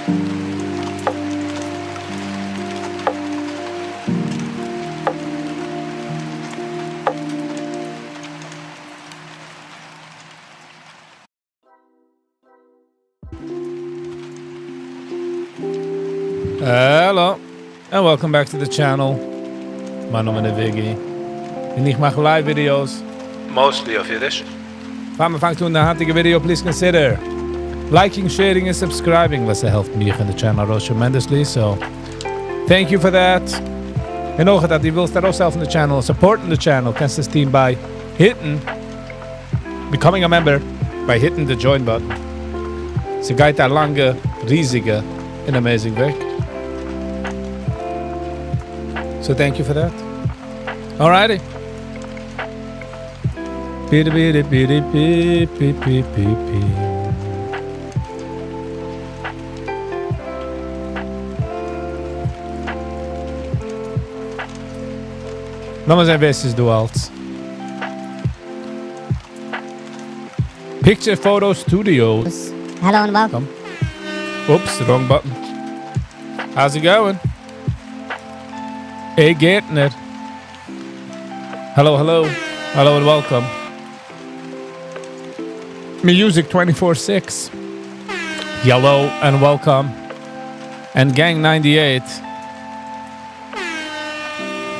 Hello, and welcome back to the channel. מיין נאמען איז Viggy. און איך מאך live videos. Mostly אויף אידיש. פאר מען פאנגט אן די היינטיגע video, please consider liking, sharing און subscribing, וואס העלפט מיך און די channel ארויס tremendously. So, thank you for that. און אויך, אז דו ווילסט ארויסהעלפן די channel, support ן די channel, קענסטו עס טון by hitting, becoming a member, by hitting the join button. ס'גייט א לאנגע, ריזיגע, און amazing וועג. So thank you for that. Alrighty. Bi bi bi bi bi bi bi bi. לאמיר זען, ווער ס'איז דא אלץ. Picture Photo Studios. Hello and welcome. Oops, wrong button. How's it going? Hey, Gertner. Hello, hello. Hello and welcome. Music 24-6. Hello and welcome. And Gang 98.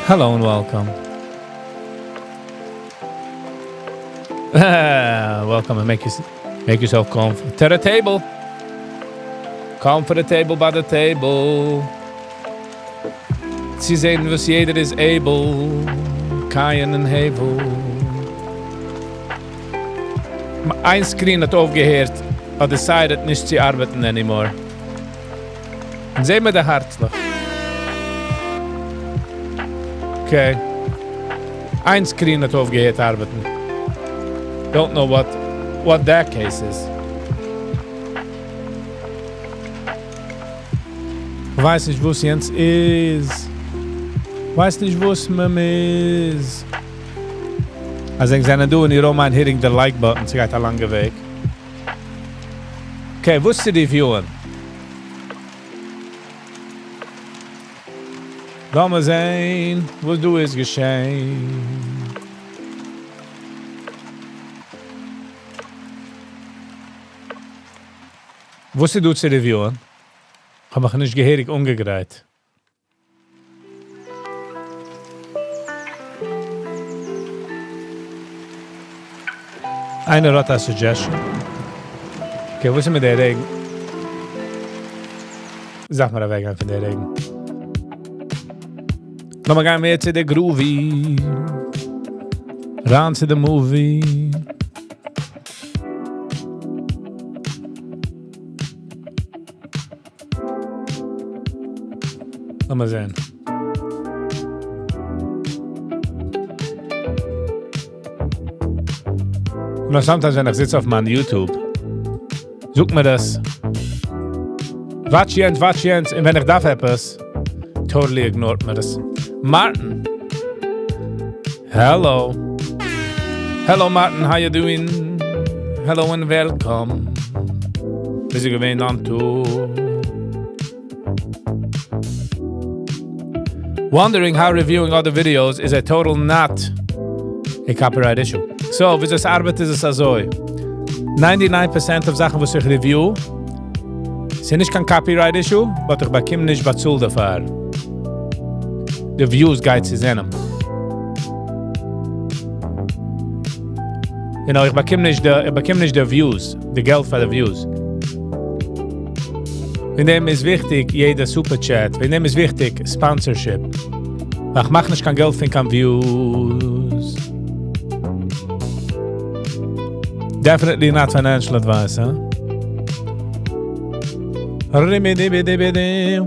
Hello and welcome. Welcome and make yourself comfortable. To the table. Come for the table by the table. צו זען, וואס יעדער איז able. קין און הבל. איין screen האט אויפגעהערט, האט decided נישט צו ארבעטן anymore. און זען מיר די הערצלעך. Okay. איין screen האט אויפגעהערט ארבעטן. Don't know what that case is. ווייס נישט, וואס יענץ איז. ווייס נישט, וואס מען איז. אז ענק זענען דא און you don't mind hitting the like button, ס'גייט א לאנגע וועג. Okay, וואס צו review ען? לאמיר זען, וואס דא איז געשען. וואס איז דא צו review ען? האב איך נישט געהעריג אנגעגרייט. איינער האט א suggestion? Okay, וואס איז מיט דער רעגן? זאג מיר, אוועקגיין פון דער רעגן. לאמיר גיין מער צו דער groovy. ראן צו דער movie. לאמיר זען. נאר sometimes ווען איך זיץ אויף מיין YouTube, זאגט מיר דאס, watch יענץ, watch יענץ, און ווען איך דארף עפעס, totally ignore ט מיר דאס. Martin. Hello. Hello Martin, how you doing? Hello and welcome. ביסט געווען on tour? Wondering how reviewing other videos is a total not a copyright issue. So, ווי דאס ארבעט איז עס אזוי. 99% of זאכן וואס איך review, זענען נישט קיין copyright issue, but איך באקום נישט באצאלט דערפאר. The views גייט צו זענען. איך באקום נישט די, איך באקום נישט די views, די געלט פאר די views. וועגן דעם איז וויכטיג יעדע super chat, וועגן דעם איז וויכטיג sponsorship. איך מאך נישט קיין געלט פון קיין views. Definitely not financial advice, huh? Rimidibidibidi.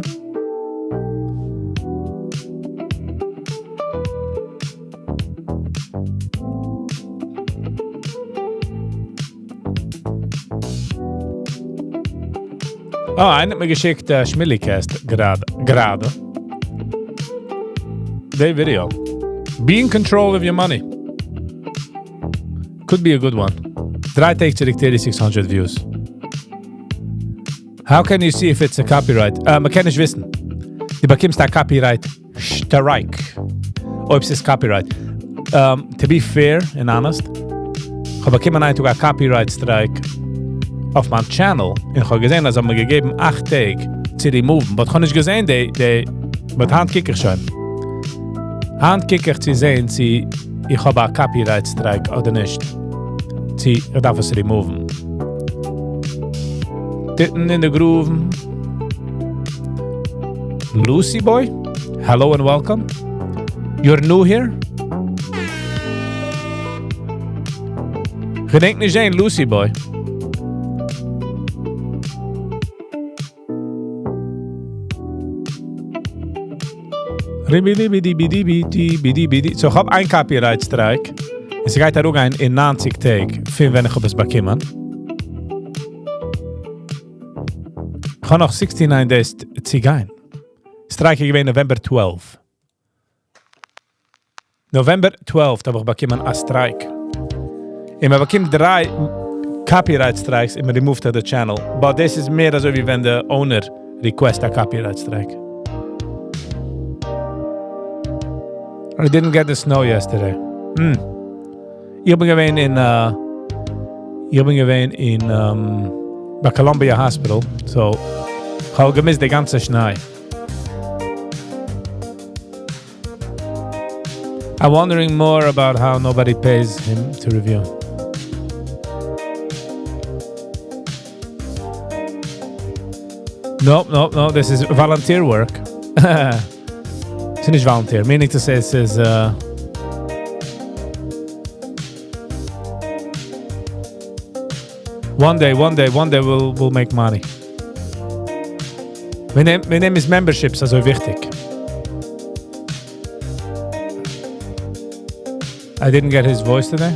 Oh, איינער האט מיר געשיקט Schmillycast גראדע. גראדע. The video. Be in control of your money. Could be a good one. דריי טעג צוריק 3600 views. How can you see if it's a copyright? מען קען נישט וויסן. דו באקומסט א copyright strike. אויב ס'איז copyright. To be fair and honest, איך האב באקומען איין טאג א copyright strike אויף מיין channel און איך האב געזען אז זיי האבן מיר געגעבן אכט טעג צו רימאוון, but איך האב נישט געזען די, די, but היינט קוק איך שוין. היינט קוק איך צו זען צו איך האב א copyright strike אדער נישט. צו איך דארף עס רימאוון. טיטן אין די גרובן. Lucy Boy, hello and welcome. You're new here? געדענק נישט זען Lucy Boy. So איך האב איין copyright strike. און ס'גייט אראפגיין אין 90 טעג, פון ווען איך האב עס באקומען. איך האב נאך 69 days צו גיין. Strike איז געווען November 12. November 12 האב איך באקומען א strike. און מען באקומט דריי copyright strikes און מען removed the channel. But דאס איז מער אזוי ווי ווען the owner request a copyright strike. I didn't get the snow yesterday. איך בין געווען אין, איך בין געווען אין ביי Columbia Hospital, so איך האב געמיסט די גאנצע שניי. I'm wondering more about how nobody pays him to review. No, no, no, this is volunteer work. ס'איז נישט volunteer, meaning to say ס'איז one day, one day, one day we'll make money. מיר נעמען איז memberships אזוי וויכטיג. I didn't get his voice today.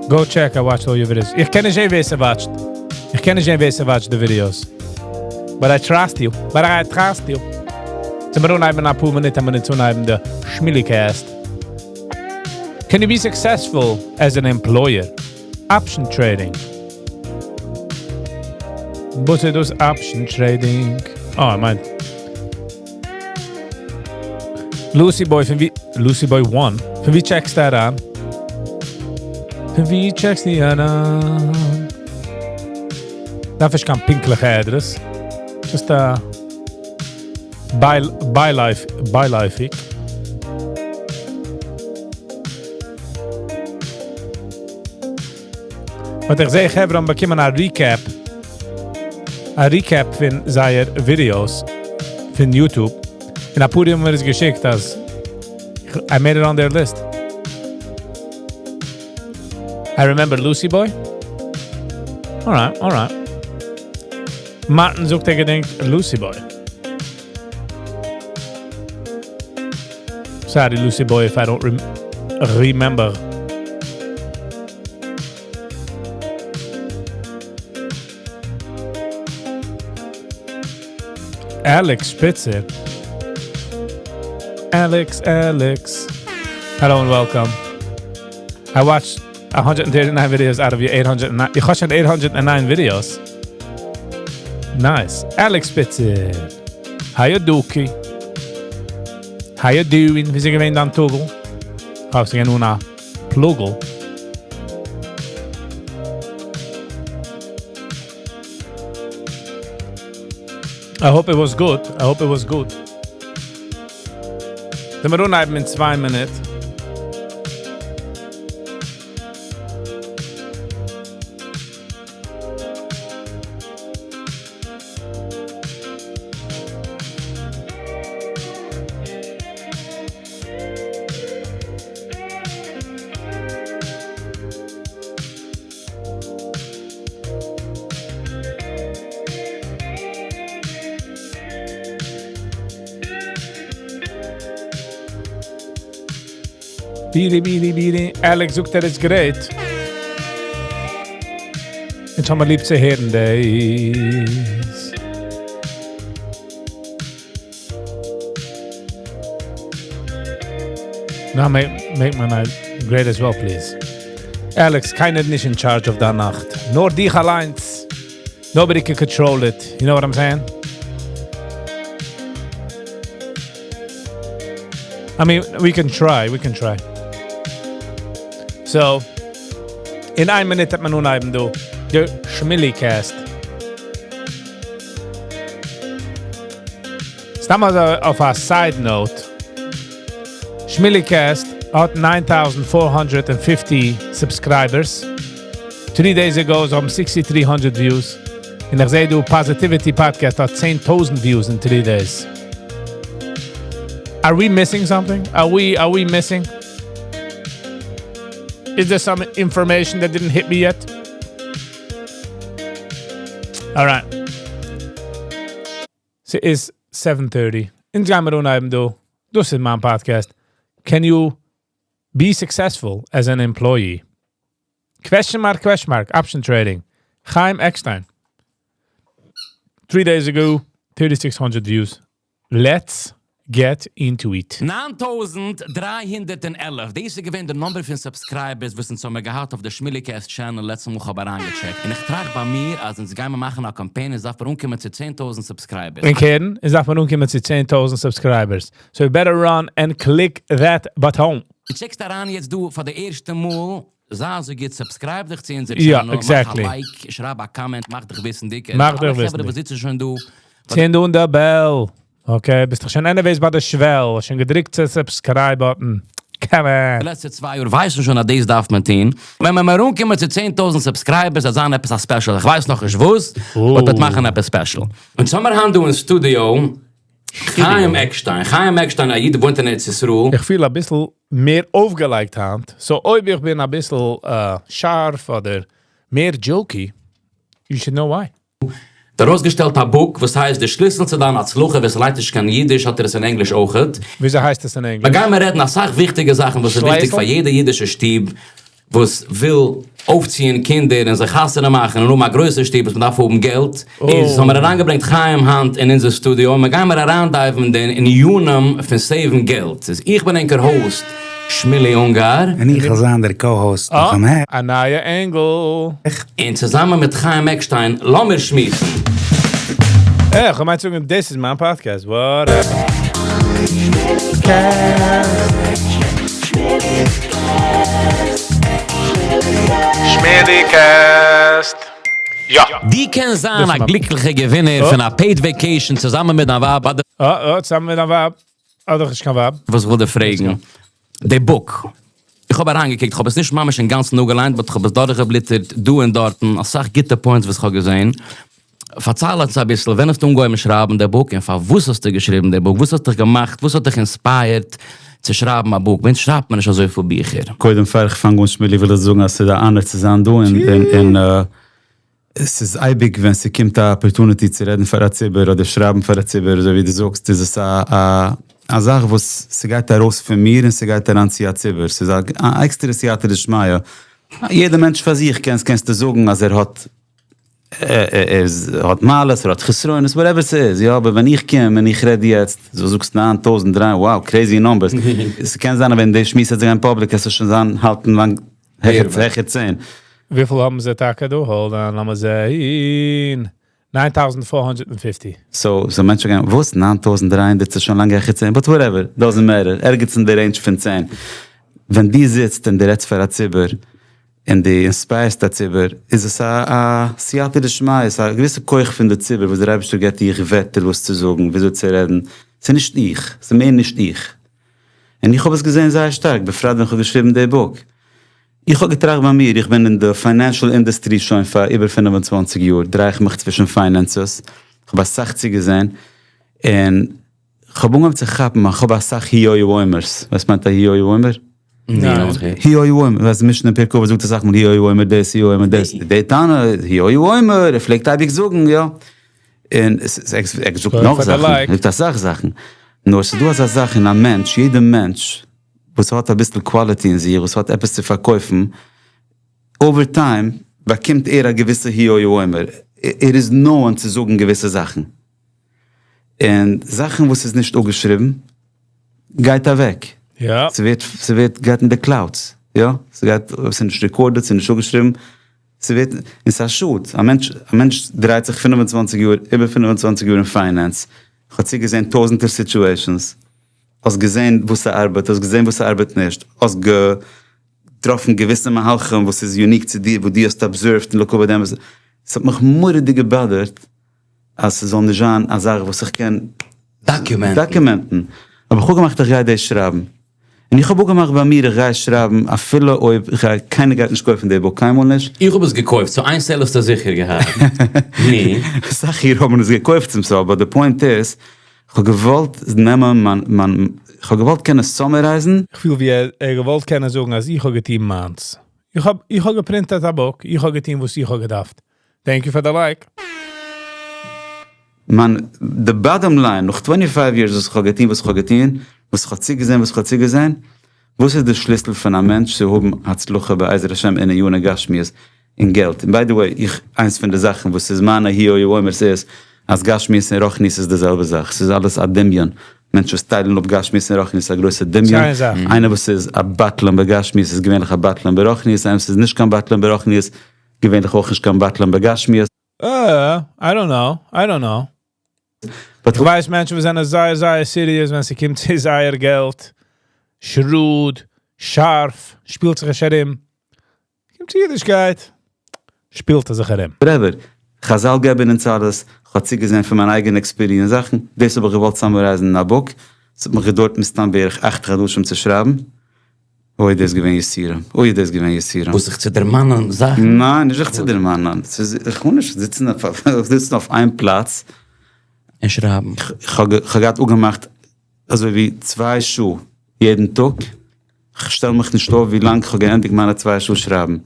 Go check, I watched all your videos. איך קען נישט זען ווער ס'watcht. איך קען נישט זען ווער ס'watcht די videos. But I trust you. But I trust you. צו מיר אנהייבן א פאר מינוט, האבן מיר צו אנהייבן די Shmily-cast. Can you be successful as an employer? Option trading. וואס איז דאס option trading? Oh, איך מיין. Lucy Boy פון ווי Lucy Boy 1. פון ווי checkסטו אריין? פון ווי checkסטו אריין? דארף איך קיין פינקטליכע address. Just a ביילייפיג. But איך זע, חברה האבן באקומען א recap. א recap פון זייער videos פון YouTube. און א פאר האבן מיר עס געשיקט, אז I made it on their list. I remember Lucy Boy. Alright, alright. Martin זאגט ער געדענקט Lucy Boy. Sorry, Lucy Boy, if I don't remember. Alex Spitzer. Alex, Alex. Hello and welcome. I watched 139 videos out of your 809. איך האב שוין 809 videos. Nice. Alex Spitzer. How you doing? How you doing? ווי איז געווען דיין טאג? האסט גענומען א פלוגל? I hope it was good. I hope it was good. מיר אנהייבן אין 2 מינוט. בידי, בידי, בידי. Alex זאגט, ער איז great. יעצט האבן מיר ליב צו הערן דאס. Now make my night. Great as well please. Alex, קיינער איז נישט in charge אויף דיין נאכט. נאר דיך אליינס. Nobody can control it. You know what I'm saying? I mean, we can try, we can try. So, אין איין מינוט וועט מען אנהייבן דא. די Shmili Cast. סתם אזוי אויף א side note. Shmili Cast האט 9450 subscribers. 3 days ago זיי האבן 6300 views. און איך זע דא Positivity Podcast האט 10,000 views in 3 days. Are we missing something? Are we missing? Is there some information that didn't hit me yet? All right. ס'איז 7:30. אונז גיימיר אנהייבן דא. דאס איז מיין podcast. Can you be successful as an employee? Question mark, question mark, option trading. Chaim Eckstein. 3 days ago, 3,600 views. Let's get into it. 9311. דאס איז געווען די number פון subscribers, וואס אונז האבן געהאט אויף די Shmilicast channel לעצטע מאל האב אריינגעטשעקט. און איך טראכט ביי מיר, אז אונז גייען מיר מאכן א קאמפיין, עס דארף אנקומען צו 10.000 subscribers. אין קערן, עס דארף מען אנקומען צו 10,000 subscribers. So you better run and click that button. דו טשעקסט אריין יעצט דא פאר די ערשטע מאל, זיי אזוי גוט, subscribe דיך צו אונזער channel, מאך א like, שרייב א comment, מאך דיך וויסנדיג. מאך דיך אלע וויסנדיג. חברה וואס זיצן שוין דא. צינד אן די bell. Okay, ביסט דאך שוין anyways ביי די שוועל. שוין געדריקט צו subscribe button. Come on. די לעצטע 2 יאר ווייסן שוין, אז דאס דארף מען טון. ווען מיר אנקומען צו 10.000 subscribers, דאס זיין עפעס א special. איך ווייס נאך נישט וואס, אבער וועט מאכן עפעס special. און צוזאמען האבן דא אין studio Chaim Eckstein. Chaim Eckstein, א איד וואוינט אין ארץ ישראל. איך פיל א ביסל מער אויפגעלייגט היינט. So, אויב איך בין א ביסל שארף אדער מער jokey, you should know why. האט ארויסגעשטעלט א book, וואס הייסט דער שליסל צו דיין הצלחה, ווער ס'ליינט נישט קיין אידיש, האט ער עס אין ענגליש אויך. וויאזוי הייסט עס אין מיר ענגליש? גייען מיר רעדן א סאך וויכטיגע זאכן, וואס איז וויכטיג שליסל? פאר יעדע אידישע שטוב, וואס וויל אויפציען קינדער און זיך חתונה מאכן און האבן א גרויסע שטוב, וואס מען דארף האבן געלט. איז האבן מיר אריינגעברענגט חיים היינט אין אונזער studio און מיר גייען מיר אריינדייוון אין די ענינים פון save ן געלט. איז איך בין ענקער host, Shmili Ungar. און איך וועל זיין דער co-host. אה, נאך אמאל. א נייע angle. און צוזאמען מיט Chaim Eckstein, לאמיר שמועסן. אה, איך מיין צו זאגן, דאס איז מיין podcast. What up? Cast. Shmili Cast. יא. דו קענסט זיין דאס א איז מיין- גליקליכער געווינער Oh. פון א paid vacation צוזאמען מיט דיין ווייב. אדער Oh, צוזאמען מיט דיין ווייב. אדער איך קיין ווייב. וואס איך וויל דיר פרעגן. די book. איך האב אריינגעקוקט, איך האב עס נישט ממש אין גאנצן נאר געליינט, אבער איך האב עס דורכגעבלעטערט, דא און דארט, א סאך גוטע points, וואס איך האב געזען. פארצייל אונז א ביסל, ווען האסטו אנגעהויבן שרייבן די book און פארוואס האסטו געשריבן די book? וואס האט דיך געמאכט, וואס האט דיך inspired צו שרייבן א book? ווען שרייבט מען נישט אזוי פיל ביכער? קודם פאר איך פאנג אן, Shmili, וויל איך זאגן, אז ס'איז א honor צו זיין דא און עס איז אייביג, ווען ס'קומט א opportunity צו רעדן פאר א ציבור אדער שרייבן פאר א ציבור, אזוי ווי דו זאגסט, איז עס א זאך וואס ס'גייט ארויס פון מיר און ס'גייט אריין צו א ציבור. ס'איז א עקסטערע סייעתא דשמיא. יעדער מענטש פאר זיך קענסטו זאגן, אז ער האט מעלות, ער האט חסרונות, whatever ס'איז, יא, אבער ווען איך קום און איך רעד יעצט, דו זאגסט 9,003, wow, crazy numbers. עס קען זיין, ווען די שמועס וועט זיין public, עס וועט שוין זיין האלטן לאנג העכער 10. וויפיל האבן זיי טאקע דא? Hold on, לאמיר זען. 9450. So מענטשן גייען, וואס? 9300 איז שוין לאנג העכער 10, but whatever, doesn't matter, ערגעץ אין די range פון 10. ווען דו זיצט און דו רעדסט פאר א ציבור, און דו inspire סט א ציבור, איז עס א סייעתא דשמיא, עס איז א געוויסע כח פון די ציבור, וואס דער אייבערשטער גיט דיר ווערטער וואס צו זאגן, וויאזוי צו רעדן. ס'איז נישט איך, ס'איז מער נישט איך. און איך האב עס געזען זייער שטארק, בפרט ווען איך האב געשריבן די book. איך האב געטראכט ביי מיר, איך בין אין די financial industry שוין פאר איבער 25 יאר, דריי איך מיך צווישן finances, איך האב א סאך צוגעזען, און איך האב אנגעהויבן צו כאפן, איך האב א סאך הוא היה אומר'ס. וואס מיינט א הוא היה אומר? ניין. הוא היה אומר, ווייסט, משנה פרקי אבות זאגט א סאך מאל, הוא היה אומר דאס, הוא היה אומר דאס. די תנא, הוא היה אומר, ער פלעגט אייביג זאגן, יא. און ער זאגט נאך זאכן, ער זאגט א סאך זאכן. נאר ס'איז דא אזא זאך אין א מענטש, יעדער מענטש, וואס האט א ביסל quality אין זיך, וואס האט עפעס צו פארקויפן, over time באקומט ער א געוויסע הוא היה אומר. ער איז known צו זאגן געוויסע זאכן. און זאכן וואס איז נישט אפגעשריבן, גייט אוועק. ס'ווערט, גייט אין די clouds. יא, ס'גייט, ס'איז נישט recorded, ס'איז נישט אפגעשריבן, ס'ווערט, און ס'איז א שאד, א מענטש, א מענטש דרייט זיך 25 יאר, איבער 25 יאר אין finance, כ'האב צוגעזען טויזענטער situations, האסט געזען וואס ס'ארבעט, האסט געזען וואס ס'ארבעט נישט, האסט געטראפן געוויסע מהלכים וואס איז unique צו דיר, וואס דו האסט observed און לקבל דעם, ס'האט מיך מורא'דיג געבאדערט אז ס'זאל נישט זיין א זאך וואס איך קען דאקומענטן, האב איך אפגעמאכט איך גיי דאס שרייבן, און איך האב אפגעמאכט ביי מיר איך גיי עס שרייבן אפילו אויב איך גיי, קיינער גייט נישט קויפן די book קיינמאל נישט. איך האב עס געקויפט, so איין sale האסטו זיכער געהאט. ני. אסאך אירע האבן עס געקויפט צום סוף, but די point איז, כ'האב געוואלט נעמען מיין, מיין, כ'האב געוואלט קענען summarize ן. כ'פיל ווי ער האט געוואלט קענען זאגן אז איך האב געטון מיינס. איך האב, איך האב געפרינטעט א book, איך האב געטון וואס איך האב געדארפט. Thank you פאר די like. מיין, די bottom line, נאך 25 years וואס איך האב געטון וואס איך האב געטון, וואס איך האב צוגעזען וואס איך האב צוגעזען, וואס איז די שליסל פון א מענטש צו האבן הצלחה בעזר השם אין עניני גשמיות און געלט? און by the way, איך, איינס פון די זאכן וואס איז מיינע היו יאמר'ס איז, אז גשמיות און רוחניות איז די זעלבע זאך, ס'איז אלעס א דמיון, מענטשן וואס טיילן אפ גשמיות און רוחניות איז א גרויסע דמיון, איינער וואס איז א בטלן בגשמיות איז געווענליך א בטלן ברוחניות, איינער וואס איז נישט קיין בטלן ברוחניות, געווענליך אויך נישט קיין בטלן בגשמיות. I don't know, I don't know. איך ווייס מענטשן וואס זענען זייער זייער serious ווען ס'קומט צו זייער געלט, shrewd, שארף, שפילט זיך נישט ארום. קומט צו אידישקייט, שפילט ער זיך ארום. Whatever, חזל געבן אונז אלעס, כ'האב צוגעזען פון מיין אייגענע experience זאכן, דאס האב איך געוואלט summarize ן אין א book, ס'האט מיך געדויערט מסתם בערך 8 חדשים צו שרייבן, אוי דאס געווען יסורים, אוי דאס געווען יסורים. וואס, זיך צו דערמאנען זאכן? ניין, נישט זיך צו דערמאנען, ס'איז, איך קען נישט זיצן אויף, זיצן אויף איין פלאץ. און שרייבן. איך האב געהאט אפגעמאכט אזוי ווי 2 שעה יעדן טאג, כ'שטעל מיך נישט אויף ווי לאנג כ'האב געענדיגט מיינע 2 שעה שרייבן.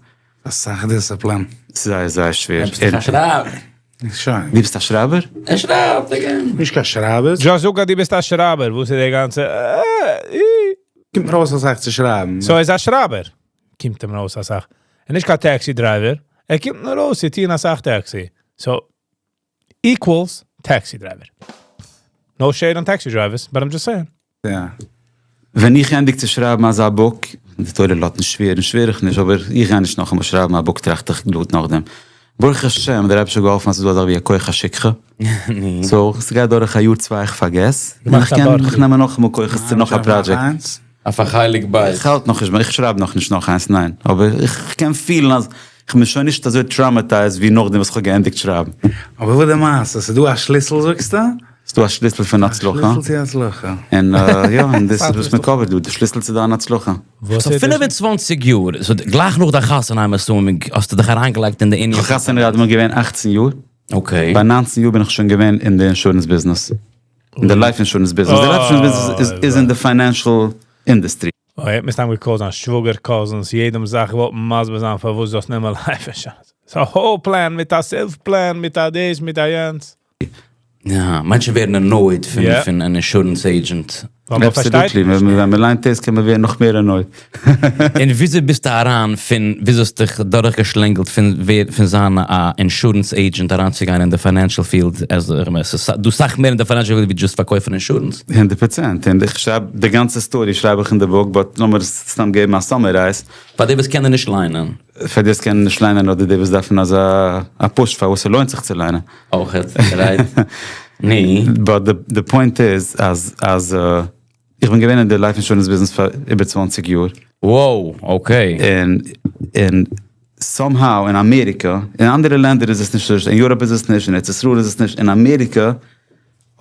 אסאך דיסציפלין. זייער זייער שווער. ביסט דאך א שרייבער. שוין. דו ביסט א שרייבער? ער שרייבט again. נישט קיין שרייבער. דזשא, זאג אז דו ביסט א שרייבער, וואס איז די גאנצע? קומט מיר אויס אסאך צו שרייבן. So ער איז א שרייבער. קומט אים ארויס אסאך. און נישט קיין taxi driver. ער קומט נאר ארויס צו טון אסאך taxi. So, equals taxi driver. No shade on taxi drivers, but I'm just saying. יא. ווען איך ענדיג צו שרייבן אזא book, די תורה לאזט נישט שווערן, שווער איך נישט, אבער איך גיי נישט נאכאמאל שרייבן א book, טראכט איך גראד נאכדעם. ברוך השם, דער אייבערשטער האט געהאלפן אז ס'איז דא אזא ווי א כח השכחה. So, ס'גייט דורך א יאר צוויי, איך פארגעס. און איך קען מיך נעמען נאכאמאל כוחות צו נאך א project. אויף א חלק ב'. איך האלט נאך נישט, איך שרייב נאך נישט נאך איינס, ניין. אבער איך קען פילן אז איך בין שוין נישט אזוי traumatized ווי נאכדעם וואס איך האב געענדיגט שרייבן. אבער וואס די מעשה? ס'איז דא א שליסל זאגסטו? ס'איז דא א שליסל פון הצלחה. א שליסל צו הצלחה. און יא, און דאס איז וואס מען cover ט דא, די שליסל צו דיין הצלחה. So 25 יאר, so גלייך נאך דיין חתונה, I'm assuming, האסטו דיך אריינגעלייגט אין די ענין? איך האב חתונה געהאט ווען איך בין געווען 18 יאר. Okay. ביי 19 יאר בין איך שוין געווען אין די insurance business. אין די life insurance business. די life insurance business איז אין די financial industry. ער האט מסתם געקאלט זיין שוואגער, cousins, יעדעם זאך געוואלט מסביר זיין פארוואס דאס נעמען life insurance. ס'א whole plan מיט א self plan, מיט א דאס, מיט א יענץ. יא, מענטשן ווערן annoyed פון אן insurance agent. Absolutely, ווען מען ליינט דאס קען מען ווערן נאך מער annoyed. און וויאזוי ביסטו אריין פון, וויאזוי האסטו דיך דורכגעשלענגלט פון זיין א insurance agent אריינצוגיין אין די financial field? ס'איז דא סאך מער אין די financial field ווי just פארקויפן insurance. 100%, און איך שרייב, די גאנצע story שרייב איך אין די book, but לאמיר סתם געבן א summarize. פאר די וואס קענען נישט ליינען. פאר די וואס קענען נישט ליינען אדער די וואס דארפן אזא א push פארוואס ס'לוינט זיך צו ליינען. אויך, right. ני. But the point איז אז איך בין געווען אין די life insurance business פאר איבער 20 יאר. Wow, okay. און somehow אין אמעריקע, אין אנדערע לענדער איז עס נישט, אין Europe איז עס נישט, אין ארץ ישראל איז עס נישט, אין אמעריקע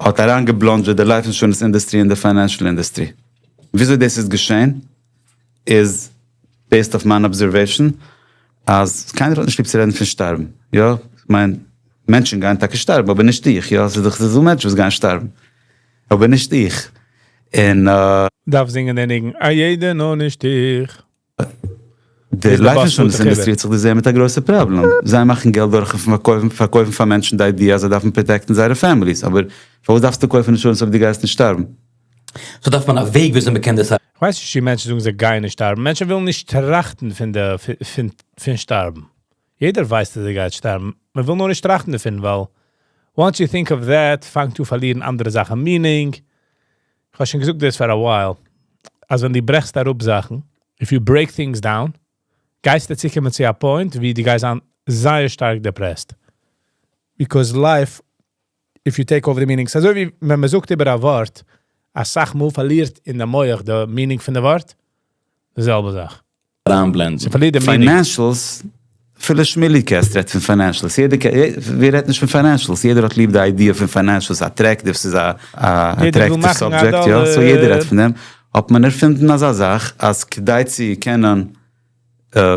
האט אריינגעבלאנדזשעט די life insurance industry אין די financial industry. וויאזוי דאס איז געשען איז based אויף מיין observation אז קיינער האט נישט ליב צו רעדן פון שטארבן, יא? כ'מיין, מענטשן גייען טאקע שטארבן, אבער נישט איך, יא? ס'איז דאך ס'איז דא מענטשן וואס גייען שטארבן, אבער נישט איך. און דארף זינגען די ניגון, א יעדער נאר נישט איך. די life insurance industry האט זיך דערזעהן מיט א גרויסע פראבלעם. זיי מאכן געלט דורך פארקויפן פאר מענטשן די idea אז זיי דארפן protect ן זייערע families, אבער פארוואס דארפסטו קויפן insurance אויב דו גייסט נישט שטארבן? So דארף מען א וועג וויאזוי מען קען דאס כ'ווייס נישט צו מענטשן זאגן זיי גייען נישט שטארבן. מענטשן ווילן נישט טראכטן פון די פון שטארבן. יעדער ווייסט אז ער גייט שטארבן. מען וויל נאר נישט טראכטן דערפון, ווייל once you think of that, פאנגט אן פארלירן אנדערע זאכן meaning. איך האב שוין געזאגט דאס פאר א while, אז ווען דו ברעכסט אראפ זאכן, If you break things down, גייסטו צוקומען צו א point, וואו דו גייסט זיין זייער שטארק depressed. Because life, if you take over the meaning, אזוי ווי ווען מען זאגט איבער א ווארט, א סאך מאל פארלירט אין די מוח די meaning פון די ווארט, די זעלבע זאך. אריינבלענדן. ס'פארלירט די meaning. Financials, אפילו שמילי קעסט רעדט פון financials, יעדער ווער רעדט נישט פון financials? יעדער האט ליב די idea פון financials, attractive, ס'איז א attractive subject, יא, so יעדער רעדט פון דעם, האט מען ערפינדן אזא זאך אז כדי צו קענען א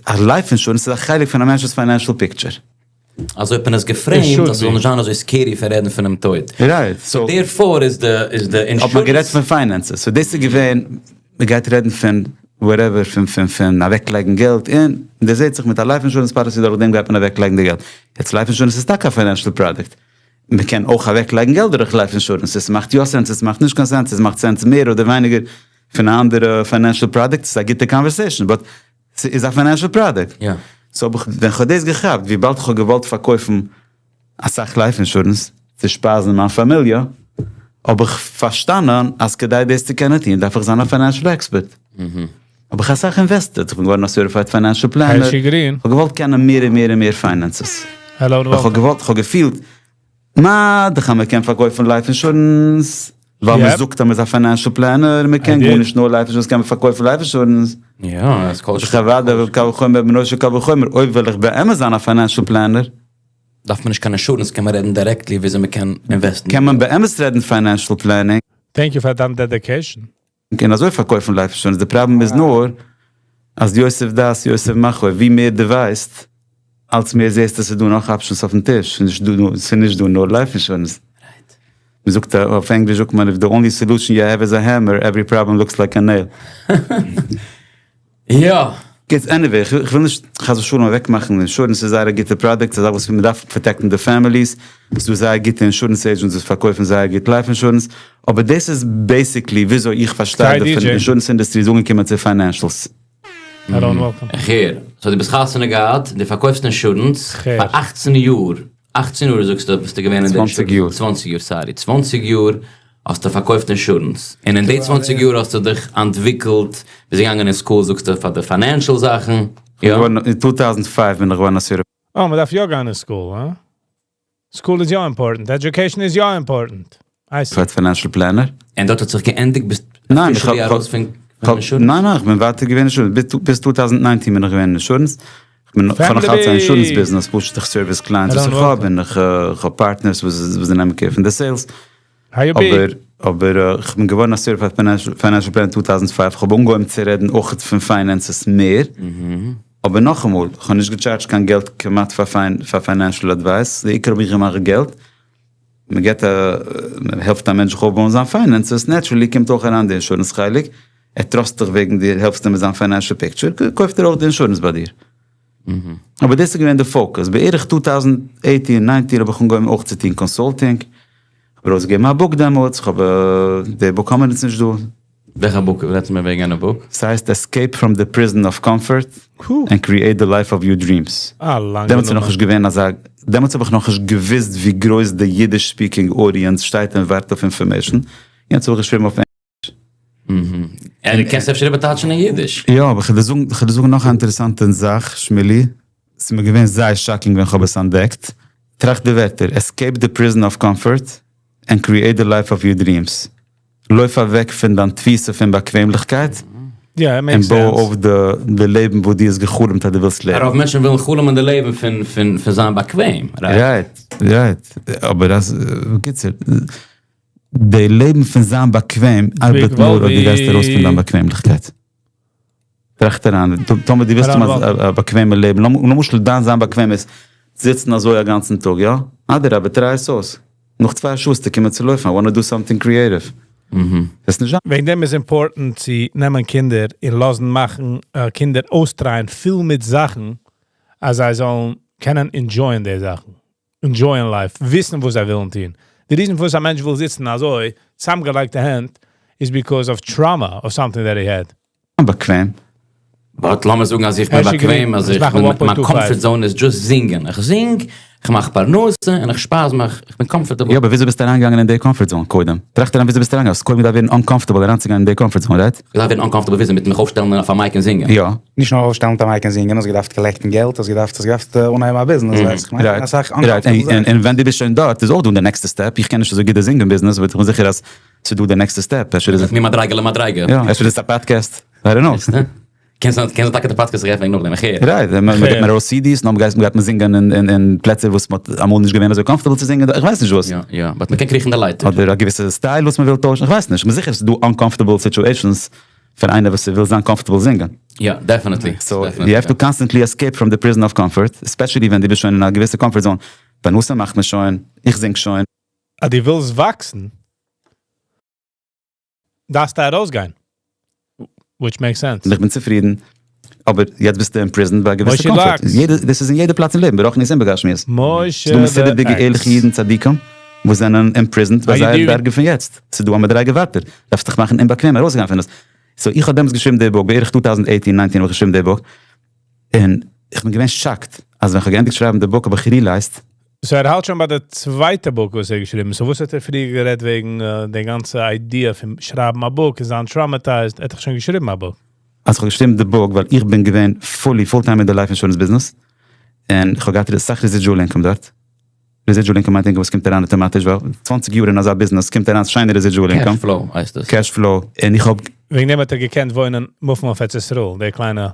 life insurance איז א חלק פון א מענטש'ס financial picture. אזוי האט מען עס גע frame ט אז ס'זאל נישט זיין אזוי scary פון רעדן פונעם טויט. Right, so. Therefore איז די איז די insurance. האט מען גערעדט פון finances, so דאס איז געווען, מ'גייט רעדן פון whatever, פון פון פון אוועקלייגן געלט, און דערזעט זיך מיט א life insurance policy דורך דעם גייט מען אוועקלייגן די געלט. יעצט life insurance איז טאקע א financial product, מ'קען אויך אוועקלייגן געלט דורך life insurance, עס מאכט יא sense עס מאכט נישט קיין sense, עס מאכט sense מער אדער ווייניגער פון א אנדערע financial product, ס'איז א גוטע conversation, but ס'איז א financial product. So האב איך, ווען כ'האב דאס געכאפט, וויבאלד כ'האב געוואלט פארקויפן אסאך life insurance צו שפייזן מיין פאמיליע, האב איך פארשטאנען אז כדי דאס צו קענען טון דארף איך זיין א financial expert. האב איך אסאך invested, כ'בין געווארן א certified financial planner, כ'האב געוואלט קענען מער און מער און מער finances. כ'האב געוואלט, כ'האב געפילט, מה דאך אז מ'קען פארקויפן life insurance, ווייל מ'זאגט אז מ'איז א financial planner, מ'קען גארנישט נאר life insurance קען מען פארקויפן life insurance. זיך אוודאי קל וחומר בנו של קל וחומר, אויב וויל איך באמת זיין א financial planner. דארף מען נישט קיין insurance קען מען רעדן directly וויאזוי מ'קען invest ן. קען מען באמת רעדן financial planning. Thank you פאר דיין dedication. און אזוי פארקויפן life insurance, די פראבלעם איז נאר אז יוסיף דעת יוסיף מכאוב, ווי מער די ווייסט אלץ מער זעסטו ס'איז דא נאך options אויפן טיש, ס'איז נישט דא נאר life insurance. מ'זאגט אויף ענגליש זאגט מען if the only solution you have is a hammer every problem looks like a nail. יא. גוט anyway איך וויל נישט חס ושלום אוועק מאכן insurance איז זייער א גוטע product ס'איז א זאך וואס מ'דארף protect ן די families ס'איז דא זייער גוטע insurance agents וואס פארקויפן זייער גוט life insurance אבער דאס איז basically וויאזוי איך פארשטיי די insurance industry איז אנגעקומען צו financials. איך הער. So דו ביסט חתונה געהאט, דו פארקויפסט insurance פאר 18 יאר, 18 יאר זאגסטו ביסטו געווען אין די insurance. 20 יאר. 20 יאר sorry, 20 יאר האסטו פארקויפט insurance, און אין די 20 יאר האסטו דיך אנטוויקלט, ביסט געגאנגען אין school זאגסטו פאר די financial זאכן, יא? אין 2005 בין איך געווארן א certified. אה, מען דארף יא גיין אין school, הא? School איז יא important, education איז יא important. I see. Financial planner. און דארט האט זיך געענדיגט? ביסט officially ארויס פון insurance? ניין ניין, איך בין ווייטער געווען insurance, ביז 2019 בין איך געווען אין insurance, איך האב נאך אלץ א insurance business, פשוט איך service clients וואס איך האב, און איך האב partners וואס זיי נעמען care פון די sales, אבער אבער איך בין געווארן א certified financial planner 2005, איך האב אנגעהויבן צו רעדן אויך פון finances מער, אבער נאכאמאל, איך האב נישט געטשארדזשט קיין געלט כמעט פאר financial advice, די עיקר האב איך געמאכט געלט, מען געבט א, מען העלפט א מענטש זיך אויפבויען זיין finances, naturally קומט אויך אריין די insurance חלק, ער trust דיך וועגן דו העלפסט אים מיט זיין financial picture, קויפט ער אויך די insurance ביי דיר. אבער דאס איז געווען די focus, בערך 2018 19 האב איך אנגעהויבן אויך צו טון consulting, כ'האב ארויסגעגעבן א book דעמאלטס, כ'האב, די book האמיר אונז נישט דא. וועלכע book? רעדסט מיר וועגן יענע book? ס'הייסט Escape from the Prison of Comfort and Create the Life of Your Dreams. דעמאלטס איז נאכנישט געווען אזא, דעמאלטס האב איך נאכנישט געוואוסט ווי גרויס די אידיש speaking audience שטייט און ווארט אויף information, יענץ האב איך געשריבן אויף ענגליש. און קענסט אפשר איבערטייטשן אין אידיש? יא, אבער כ'וועל דיר זאגן נאך א אינטערעסאנטע זאך, שמילי, ס'איז מיר געווען זייער shocking ווען כ'האב עס אנטדעקט. טראכט די ווערטער, Escape the prison of comfort and create the life of your dreams. לויף אוועק פון דיין תפיסה פון באקוועמליכקייט און בוי אויף די לעבן וואס דו האסט גע'חלומ'ט אז דו ווילסט לעבן. רוב מענטשן ווילן חלומ'ן די לעבן פון זיין באקוועם, right? Right, right. אבער אז, בקיצור, די לעבן פון זיין באקוועם ארבעט נאר אויב דו גייסט ארויס פון דיין באקוועמליכקייט. טראכט אריין, טאמער דו ווילסט האבן א באקוועמע לעבן, למשל דיין זיין באקוועם איז זיצן אזוי א גאנצן טאג, יא? אדרבה try עס אויס, נאך 2 שעה וועסטו קומען צו לויפן, I wanna do something creative. וועסט נישט זיין. וועגן דעם איז important צו נעמען קינדער און לאזן מאכן קינדער אויסטרייען פיל מיט זאכן, אז זיי זאלן קענען enjoy ען די זאכן. Enjoy ען life, וויסן וואס זיי ווילן טון. די reason פארוואס א מענטש וויל זיצן אזוי, צוזאמגעלייגטע הענט, איז because of trauma of something that he had. באקוועם. But לאמיר זאגן אז איך בין באקוועם, אז איך בין, מיין comfort zone איז just זינגען. איך זינג, איך מאך פרנסה און איך שפייז מיך, איך בין comfortable. יא, אבער וויאזוי ביסטו אריינגעגאנגען אין די comfort zone קודם? טראכט אריין וויאזוי ביסטו אריינגעגאנגען, האסט קודם געדארפט ווערן uncomfortable אריינצוגיין אין די comfort zone, right? געדארפט ווערן uncomfortable וויאזוי? מיט מיך אויפשטעלן אויף א mic און זינגען? יא. נישט נאר אויפשטעלן מיט א mic און זינגען, האסט געדארפט collect ן געלט, האסט געדארפט, האסט געדארפט אנהייבן א ביזנעס, ווייסט איך מיין, אסאך uncomfortable זאכן. און ווען דו ביסט שוין דארט איז אויך דא די נעקסטע step, איך קען נישט אזוי גוט די זינגען ביזנעס, but איך בין זיכער אז ס'איז דא די נעקסטע step, אפשר איז עס. ממדריגה למדריגה. יא, אפשר איז עס א podcast, I don't know. קען זיין קען זיין טאקע די פאדקעסט זיך עפענען נאכדעם, איך הער. Right, מען געבט מער ארויס CDs, נאכדעם גייט גייט מען זינגען אין פלעצער וואס מען האט אמאל נישט געווען אזוי comfortable צו זינגען, איך ווייס נישט וואס. יא יא, but מען קען קריכן די לייטער. אדער א געוויסע style וואס מען וויל טוישן, איך ווייס נישט, כ'בין זיכער ס'איז דא uncomfortable situations פאר איינער וואס וויל זיין comfortable זינגען. יא, definitely. So you have to constantly escape from the prison of comfort, especially ווען דו ביסט שוין אין א געוויסע comfort zone, פרנסה מאכט מען שוין, איך זינג שוין. אז דו ווילסט וואקסן, דארפסטו ארויסגיין. Which makes sense. איך בין צופרידן, אבער יעצט ביסטו imprisoned ביי א געוויסע comfort. יעדע, דאס איז אין יעדע פלאץ אין לעבן, ברוחניות און בגשמיות. ס'איז דא מסודר'דיגע ערליכע אידן צדיקים וואס זענען imprisoned ביי זייער דרגה פון יעצט. ס'איז דא א מדריגה ווייטער. דארפסט דיך מאכן אומבאקוועם ארויסגיין פון עס. So איך האב דעמאלטס געשריבן די book, בערך 2018 19 האב איך געשריבן די book, און איך בין געווען shocked אז ווען כ'האב געענדיגט שרייבן די book האב איך realized. So ער האלט שוין ביי די צווייטע book וואס ער האט געשריבן, so וואס האט ער פריער גערעדט וועגן די גאנצע idea פון שרייבן א book און זיין traumatized, ער האט דאך שוין געשריבן א book. אז כ'האב געשריבן די book ווייל איך בין געווען fully full time אין די life insurance ביזנעס, און כ'האב געהאט אסאך residual income דארט, residual income מיינט income וואס קומט אריין אויטאמאטיש ווייל 20 יאר אין אזא ביזנעס קומט אריין שיינע residual income. Cash flow הייסט עס. Cash flow, און איך האב. וועגן דעם האט ער געקענט וואוינען מופן אויף ארץ ישראל, דער קליינע